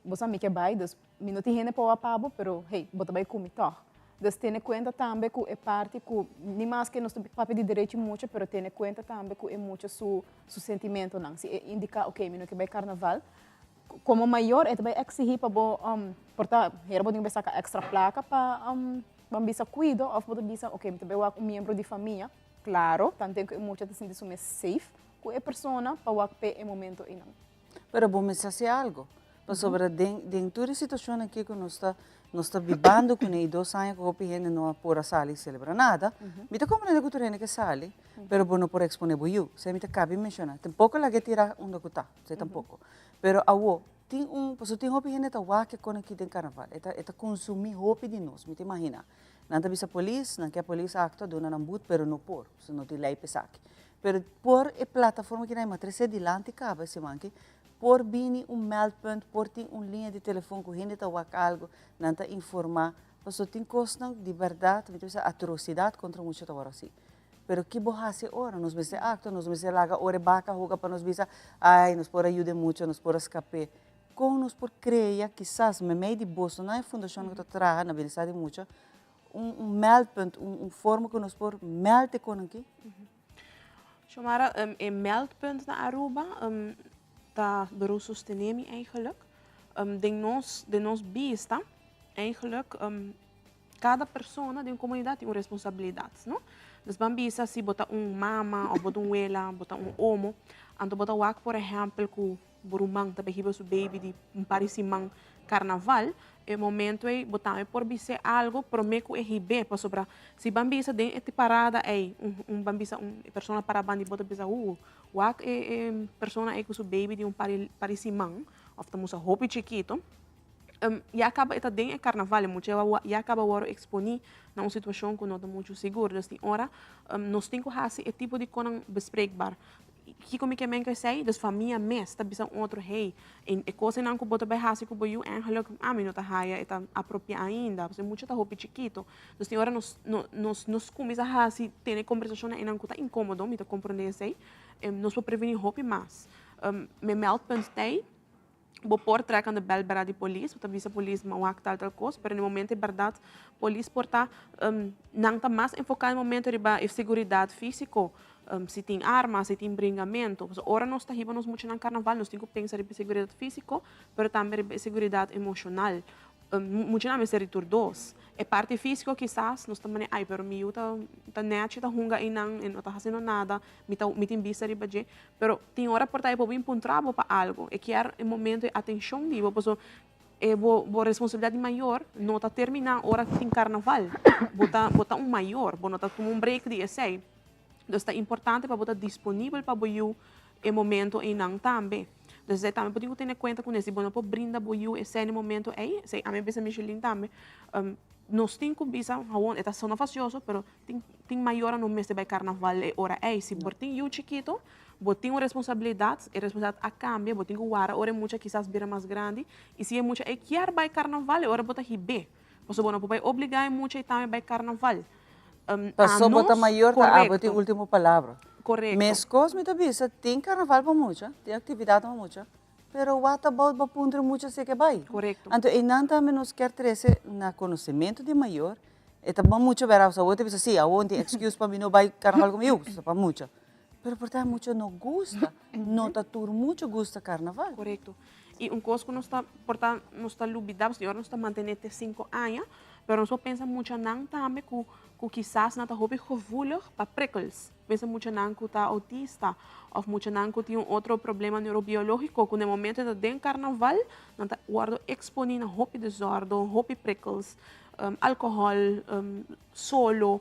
[SPEAKER 6] bo sa mi ke bai, dus mi no tin hende pa wak pa bo, pero hey, bo ta bai ku mi tòg. Dus tene kuenta tambe ku e parti ku, ni maske nos ta papia di derechi mucha, pero tene kuenta tambe ku e mucha su su sentimentonan. Si e indiká ok, mi no ke bai karnaval, komo mayor e ta bai eksihí pa bo por ta hera bo tin ku bai saka èkstra plaka pa Ban bisa cuido of bo ta bisa ok mi ta bay wak un miembro di famia, claro, tanten cu e mucha ta sinti su mes safe cu e persona pa wak p'e e momento eynan.
[SPEAKER 1] Pero bo mester haci algo, pasobra den den tur e situacionnan aki cu nos ta nos ta bibando cune y dos aña cu hopi hende no a por a sali y celebra nada, mi ta comprende cu tur hende ke sali, pero bo no por expone bo yu, esey mi ta cabi menciona, tampoco laga e tira unda cu ta, esey tampoco, pero awo Tin un, pasobra tin hopi hende ta wak e kon aki den karnaval. E ta, e ta konsumí hopi di nos, mi ta imaginá. Nan ta bisa polis, nan ke polis aktua, duna nan but, pero no por, pasobra no tin lei pa esaki. Pero por e plataforma ki nan a trese dilanti kaba e siman aki, por bini un meldpunt, por tin un liña di telefon ku hende ta wak algu, nan ta informá, pasobra tin kosnan di bèrdat, mi ta bisa atrosidat kontra mucha ta wòrdu hasi. Pero ki bo hasi ora? Nos mester actua, nos mester laga ora e baca hoga pa nos bisa, ay, nos por a yuda e mucha, nos por a scap'é. Con nos por crea, kisas, memey di boso na e fundacion cu ta traha na bienestar di mucha, un, un meldpunt, un, un forma cu nos por meld e conan aki?
[SPEAKER 14] Xiomara, e meldpunt na Aruba ta Bureau Sostenemi eigenlijk. Den nos, den nos bista, eigenlijk, Kada persona den un komunidat tin un responsabilidat, no? Dus ban bisa si bo ta un mama òf bo ta un wela, bo ta un omo, anto bo ta wak por ehèmpel ku bo ruman ta bai hiba su baby di un par di siman karnaval, e momento ei bo tambe por bis'é algu promé ku e hib'é, pasobra si ban bisa den e parada ei un un ban bisa un persona para banda di bo ta bisa hu wak e e persona ei ku su baby di un par di par di siman òf ta musa hopi chikito. Ya caba e ta den e carnaval, e mucha ya caba worde exponi na un situacion cu no ta mucho sigur. Dus tin ora nos tin cu haci e tipo di conan bespreekbaar. Kico mi ke men cu esey? Dus famia mes ta bisa un otro, hey, e cosnan cu bo ta bay haci cu bo yu eigenlijk ami no ta haya e ta apropia ainda, pasobra e mucha ta hopi chikito. Dus tin ora nos nos nos cuminsa haci, tene conversacionnan eynan cu ta incomodo, mi ta comprende esey, nos por preveni hopi mas. Mi meldpunt t'ey. Bo por trek aan de bel bera di polis, bo ta bisa polis ma wak tal tal kos, pero na e momento e bèrdat polis por ta, nan ta mas enfoká na e momento riba e seguridat físiko, si tin arma, si tin bringamentu. Pasobra ora nos ta hiba nos muchanan karnaval nos tin ku pensa riba e seguridat físiko, pero tambe riba e seguridat emoshonal. Muchanan mester di tur dos. E parti físiko kisas nos ta manera, ai pero mi yu ta ta nèchi ta hunga einan, e no ta hasiendo nada, mi ta mi tin bista riba dje. Pero tin ora por ta e por bin puntra bo pa algo. E kier e momento e atencion di bo paso e bo bo responsabilidad di mayor no ta termina ora tin carnaval. Bo ta bo ta un mayor, bo no ta tuma un break di esey. Dus ta importante pa bo ta disponibel pa bo yu e momento eynan tambe. Dus esei tambe bo tin ku tene kuenta kuné. Si bo no por brinda bo yu esei na e momento ei, esei ami a bisa Micheline tambe, nos tin ku bisa, awor e ta sona fasioso, pero tin tin mayornan no mester bai karnaval e ora ei. Si bo tin yu chikito, bo tin un responsabilidat, e responsabilidat a kambia, bo tin ku wara ora e mucha kisas bira mas grandi, i si e mucha ei kier bai karnaval, e ora bo ta hib'é. Pasobra bo no por bai obligá e mucha ei tambe bai karnaval.
[SPEAKER 1] Paso bo ta mayor ta abo tin ultimo palabra.
[SPEAKER 14] Korekto.
[SPEAKER 1] Meskos mi ta bisa tin karnaval pa mucha, tin aktividat pa mucha, pero what about bo puntra mucha si e ke bai?
[SPEAKER 14] Korekto.
[SPEAKER 1] Anto einan tambe nos kier trese na konosementu di mayor, e ta bon mucha bera, pasobra awor ta bisa si, awor tin excuse pa mi no bai karnaval ku mi yu, pa mucha. Pero por ta mucha no gusta, no ta tur mucha gusta karnaval.
[SPEAKER 14] Korekto. I un kos ku nos ta por ta nos ta lubidá, pasobra nos ta mantené te sinku aña, pero nos por pensa muchanan tambe ku ku kisas nan ta hopi gevoelig pa prikkels. Pensa muchanan ku ta outista òf muchanan ku tin un otro problema neurobiológiko ku na e momento e ta den karnaval nan ta wòrdu eksponí na hopi desòrdu, hopi prikkels, alkohòl, solo.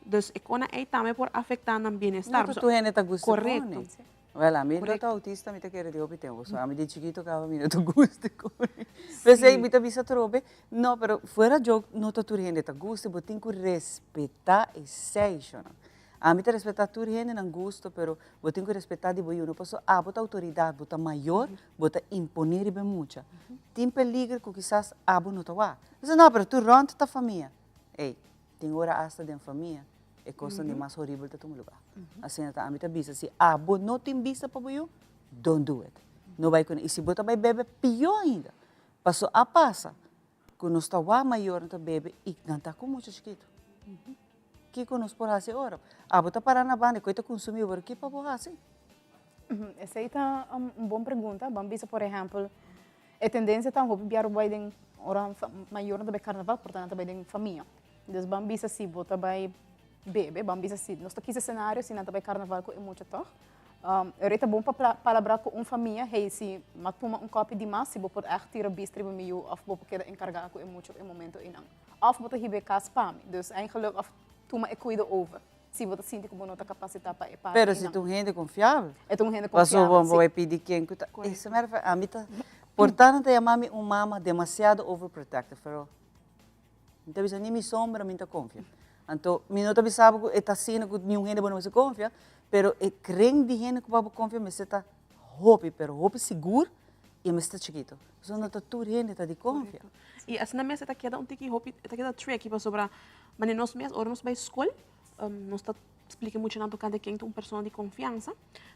[SPEAKER 14] Dus e kona ei tambe por afektá nan bienestar.
[SPEAKER 1] No ta tur hende ta gusta pone.
[SPEAKER 14] Korekto.
[SPEAKER 1] Wel, ami no ta autista, mi ta kere di hopi tempo. So, ami di chikito kaba mi no ta gusta kore. P'esei mi ta bisa atrobe, no, pero fuera joke, no ta tur hende ta gusta, bo tin ku respetá esei, shonnan. Ami ta respetá tur hende nan gusto, pero bo tin ku respetá di bo yunan, pasobra abo ta outoridat, bo ta mayor, bo ta imponé riba e mucha. Tin peliger ku kisas abo no ta wak. Bo bisa, no, pero tur rònt ta famia. Ey, tin ora asta den famia. E kosnan di mas horibel ta tuma lugar. Asina ta ami ta bisa, si abo no tin bista pa bo yu, don't do it. No bai kuné. I si bo ta bai bebe, pió ainda. Paso a pasa ku nos ta wak mayornan ta bebe i nan ta ku mucha chikitu. Kiko nos por hasi ora? Abo ta para na banda i koe ta kunsumí bo, pero ki pa bo hasi?
[SPEAKER 6] Esei ta un bon pregunta. Ban bisa por ehèmpel, e tendensia ta hopi biaha bai den ora mayornan ta bai karnaval, por ta nan ta bai den famia. Dus ban bisa si bo ta bai bebe, ban bisa si nos ta kisa senario si nan ta bai karnaval ku e mucha tòg. Ora ta bon pa palabrá ku un famia, hey si m'a tuma un kòpi di mas, si bo por ègt tira bista riba mi yu òf bo por keda enkargá ku e mucha e momento einan. Òf bo ta hiba e kas pa mi. Dus eigenlijk òf tuma e kuido over. Si bo ta sinti ku bo no ta kapasitá pa e parti
[SPEAKER 1] Pero si
[SPEAKER 6] einan.
[SPEAKER 1] ta un hende konfiabel.
[SPEAKER 6] E ta un hende
[SPEAKER 1] Paso
[SPEAKER 6] konfiabel,
[SPEAKER 1] bo
[SPEAKER 6] si.
[SPEAKER 1] bai pidi ken ku ta, e mera fe ami ta, por ta nan ta yama mi un mama demasiado overprotective, pero Mi ta bisa ni mi sombra mi ta konfia. Anto mi no ta bisa bo ku e ta asina ku niun hende bo no mester konfia, pero e kren di hende ku bo a konfia mester ta hopi, pero hopi sigur i e mester ta chikito. Pasobra no ta tur hende ta di konfia.
[SPEAKER 14] I asina mes e ta keda un tiki hopi, e ta keda tricky pasobra manera nos mes ora nos bai skol nos ta splika muchanan tokante ken ta un persona di konfiansa,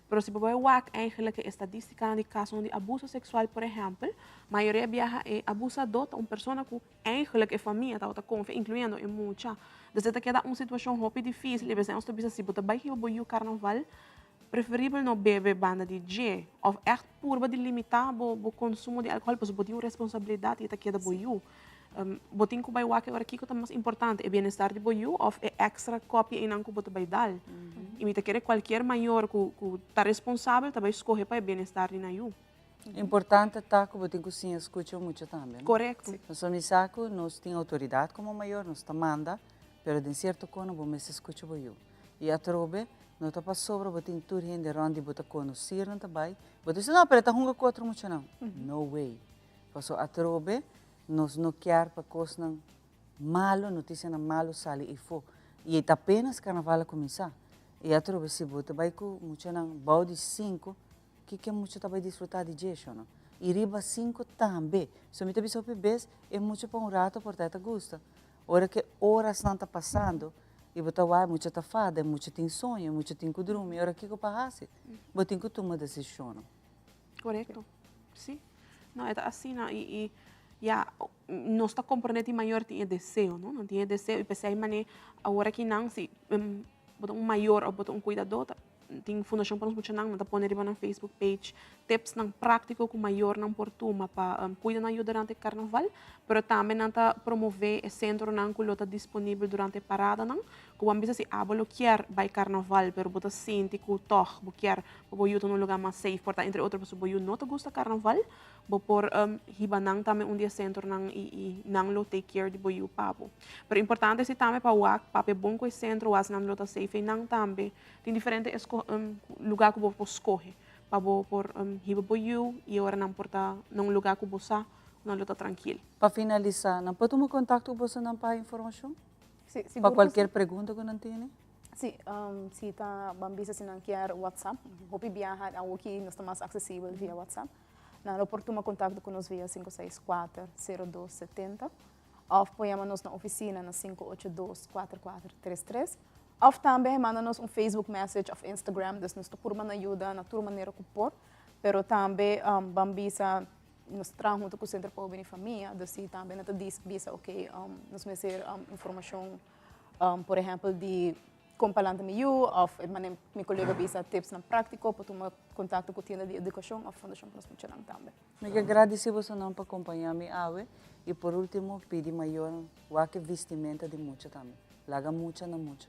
[SPEAKER 14] pero si bo bai wak eigenlijk e estadistikanan di kasonan di abuso seksual por ehèmpel, mayoria biaha e abusadó ta un persona ku Eigenlijk e famia tabata konfia, inkluyendo e mucha. Dus e ta keda un situashon hopi difísil i bes nos ta bisa si bo ta bai hiba bo yu karnaval, preferibel no bebe banda di dje òf ègt purba di limitá bo bo konsumo di alkohòl pasobra bo tin un responsabilidat i e ta keda bo yu. Bo tin ku bai wak e ora kiko ta mas importante, e bienestar di bo yu òf e èkstra kòpia einan ku bo ta bai dal. I mi ta kere kualkier mayor ku ku ta responsabel ta bai skohe pa e bienestar di nan yu.
[SPEAKER 1] Importante ta ku bo tin ku siña skucha mucha tambe, no?
[SPEAKER 14] Korekto.
[SPEAKER 1] Pasobra mi sa ku nos tin outoridat komo mayor, nos ta manda, pero den sierto kono bo mester skucha bo yu. I atrobe, no ta pasobra bo tin tur hende rònt di bo ta konosirnan ta bai, bo ta bisa, no, pero e ta hunga ku otro muchanan. No way. Pasobra atrobe nos no kier pa kosnan malo, notisianan malo sali efo. I e ta apenas karnaval a kuminsá. I atrobe si bo ta bai ku muchanan bou di sinku, Kiko e mucha ta bai disfrutá di dje, sho no? I riba sinku tambe. So mi ta bisa hopi bes e mucha pa un rato por ta e ta gusta. Ora ku e orasnan ta pasando i bo ta wak e mucha ta fada, e mucha tin soño, e mucha tin ku drumi, ora kiko pa hasi? Bo tin ku tuma desishonnan.
[SPEAKER 14] Korekto. Si. No, e ta asina i i ya nos ta komprendé tin mayor tin e deseo, no? Nan tin e deseo i p'esei manera awor aki nan si bo ta un mayor òf bo ta un kuidadó ta Tin Fundashon pa nos Muchanan nan ta pone riba nan Facebook page tipsnan práktiko ku mayornan por tuma pa kuida nan yu durante karnaval, pero tambe nan ta promové e sentronan ku lo ta disponibel durante e paradanan, ku bo a bisa si abo lo kier bai karnaval pero bo ta sinti ku tòg bo kier pa bo yu ta na un lugá mas safe por ta entre otro pasobra bo yu no ta gusta karnaval. Bo por hiba nan tambe un di e sentronan i i nan lo take care di bo yu pa bo. Pero importante si tambe pa wak papia bon ku e sentro wak si nan lo ta safe ei nan tambe tin diferente luga ku bo por skohe. pa bo por hiba bo yu i ora nan por ta na un lugá ku bo sa ku nan lo ta trankil.
[SPEAKER 1] Pa finalisá, nan por tuma kontakto ku bosonan pa informashon?
[SPEAKER 6] Sí,
[SPEAKER 1] Pa
[SPEAKER 6] sigur ku sí.
[SPEAKER 1] kualkier pregunta ku nan tene?
[SPEAKER 6] Sí, si ta ban bisa si nan kier WhatsApp, hopi biaha awoki nos ta mas aksesibel via WhatsApp. Nan lo por tuma kontakto ku nos via 564 0270 òf por yama nos na ofisina na 582 4433 òf tambe manda nos un Facebook message òf Instagram, dus nos ta purba na yuda na tur manera ku por, pero tambe ban bisa nos ta traha hunto ku Sentro pa Hoben i Famia, dus si tambe nan ta bisa ok nos mester informashon por ehèmpel di kon pa lanta mi yu òf e manera mi kolega bisa tipsnan práktiko por tuma kontakto ku tienda di edukashon òf fundashon pa nos muchanan tambe.
[SPEAKER 1] Mi ke gradisí bosonan pa kompañá mi awe i por último pidi mayornan wak e vistimenta di mucha tambe. Laga mucha na mucha.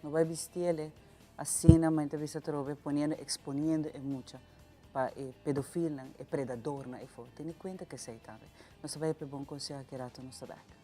[SPEAKER 1] No bai bistiele asina ma e ta bisa atrobe poniendo eksponiendo e mucha pa e pedofilnan, e predadornan efo. Tene kuenta ku esei tambe. Nos ta bai pa e bon konseho aki rato nos ta bèk.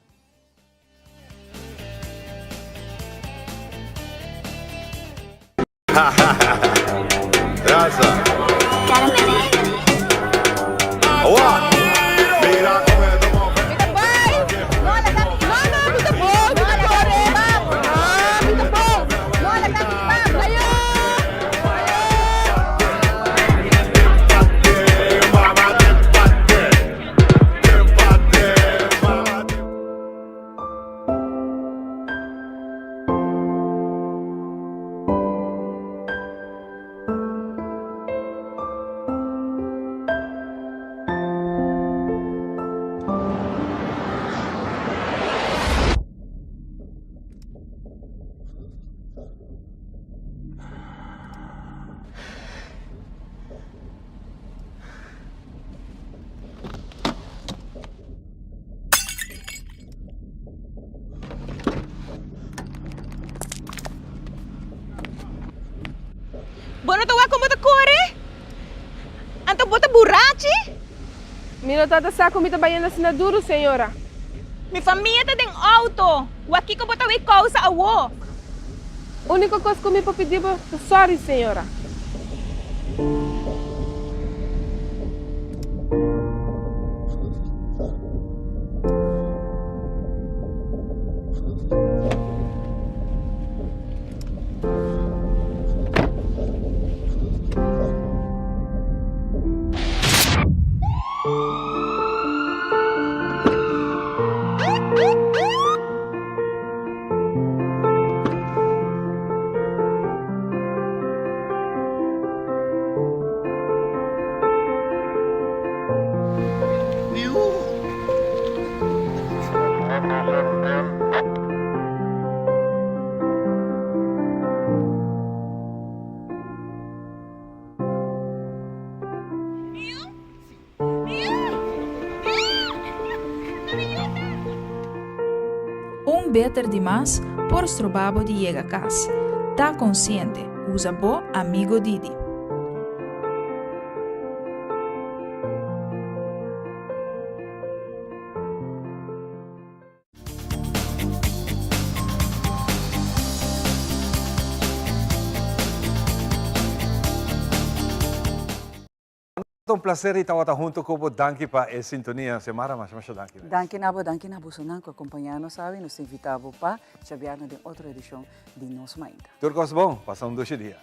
[SPEAKER 8] Bo no ta wak kon bo ta kore? Anto bo ta burachi?
[SPEAKER 9] Mi no tabata sa ku mi ta bayendo asina duru, señora.
[SPEAKER 8] Mi famia ta den outo. Wak kiko bo ta wei kousa awo?
[SPEAKER 9] Úniko kos ku mi por pidi bo ta sòri, señora.
[SPEAKER 10] Un beter di mas por stroba bo di yega cas. Ta consciente, usa bo Amigo Didi.
[SPEAKER 2] Ta un placer di tabata hunto cu bo. Danki pa e sintonia. Xiomara, masha masha danki mes.
[SPEAKER 1] Danki na bo, danki na bosonan cu a compaña nos awe. Nos ta invita bo pa chabiarnos den otro edicion di Nos Mainta.
[SPEAKER 2] Tur cos bon, pasa un dushi dia.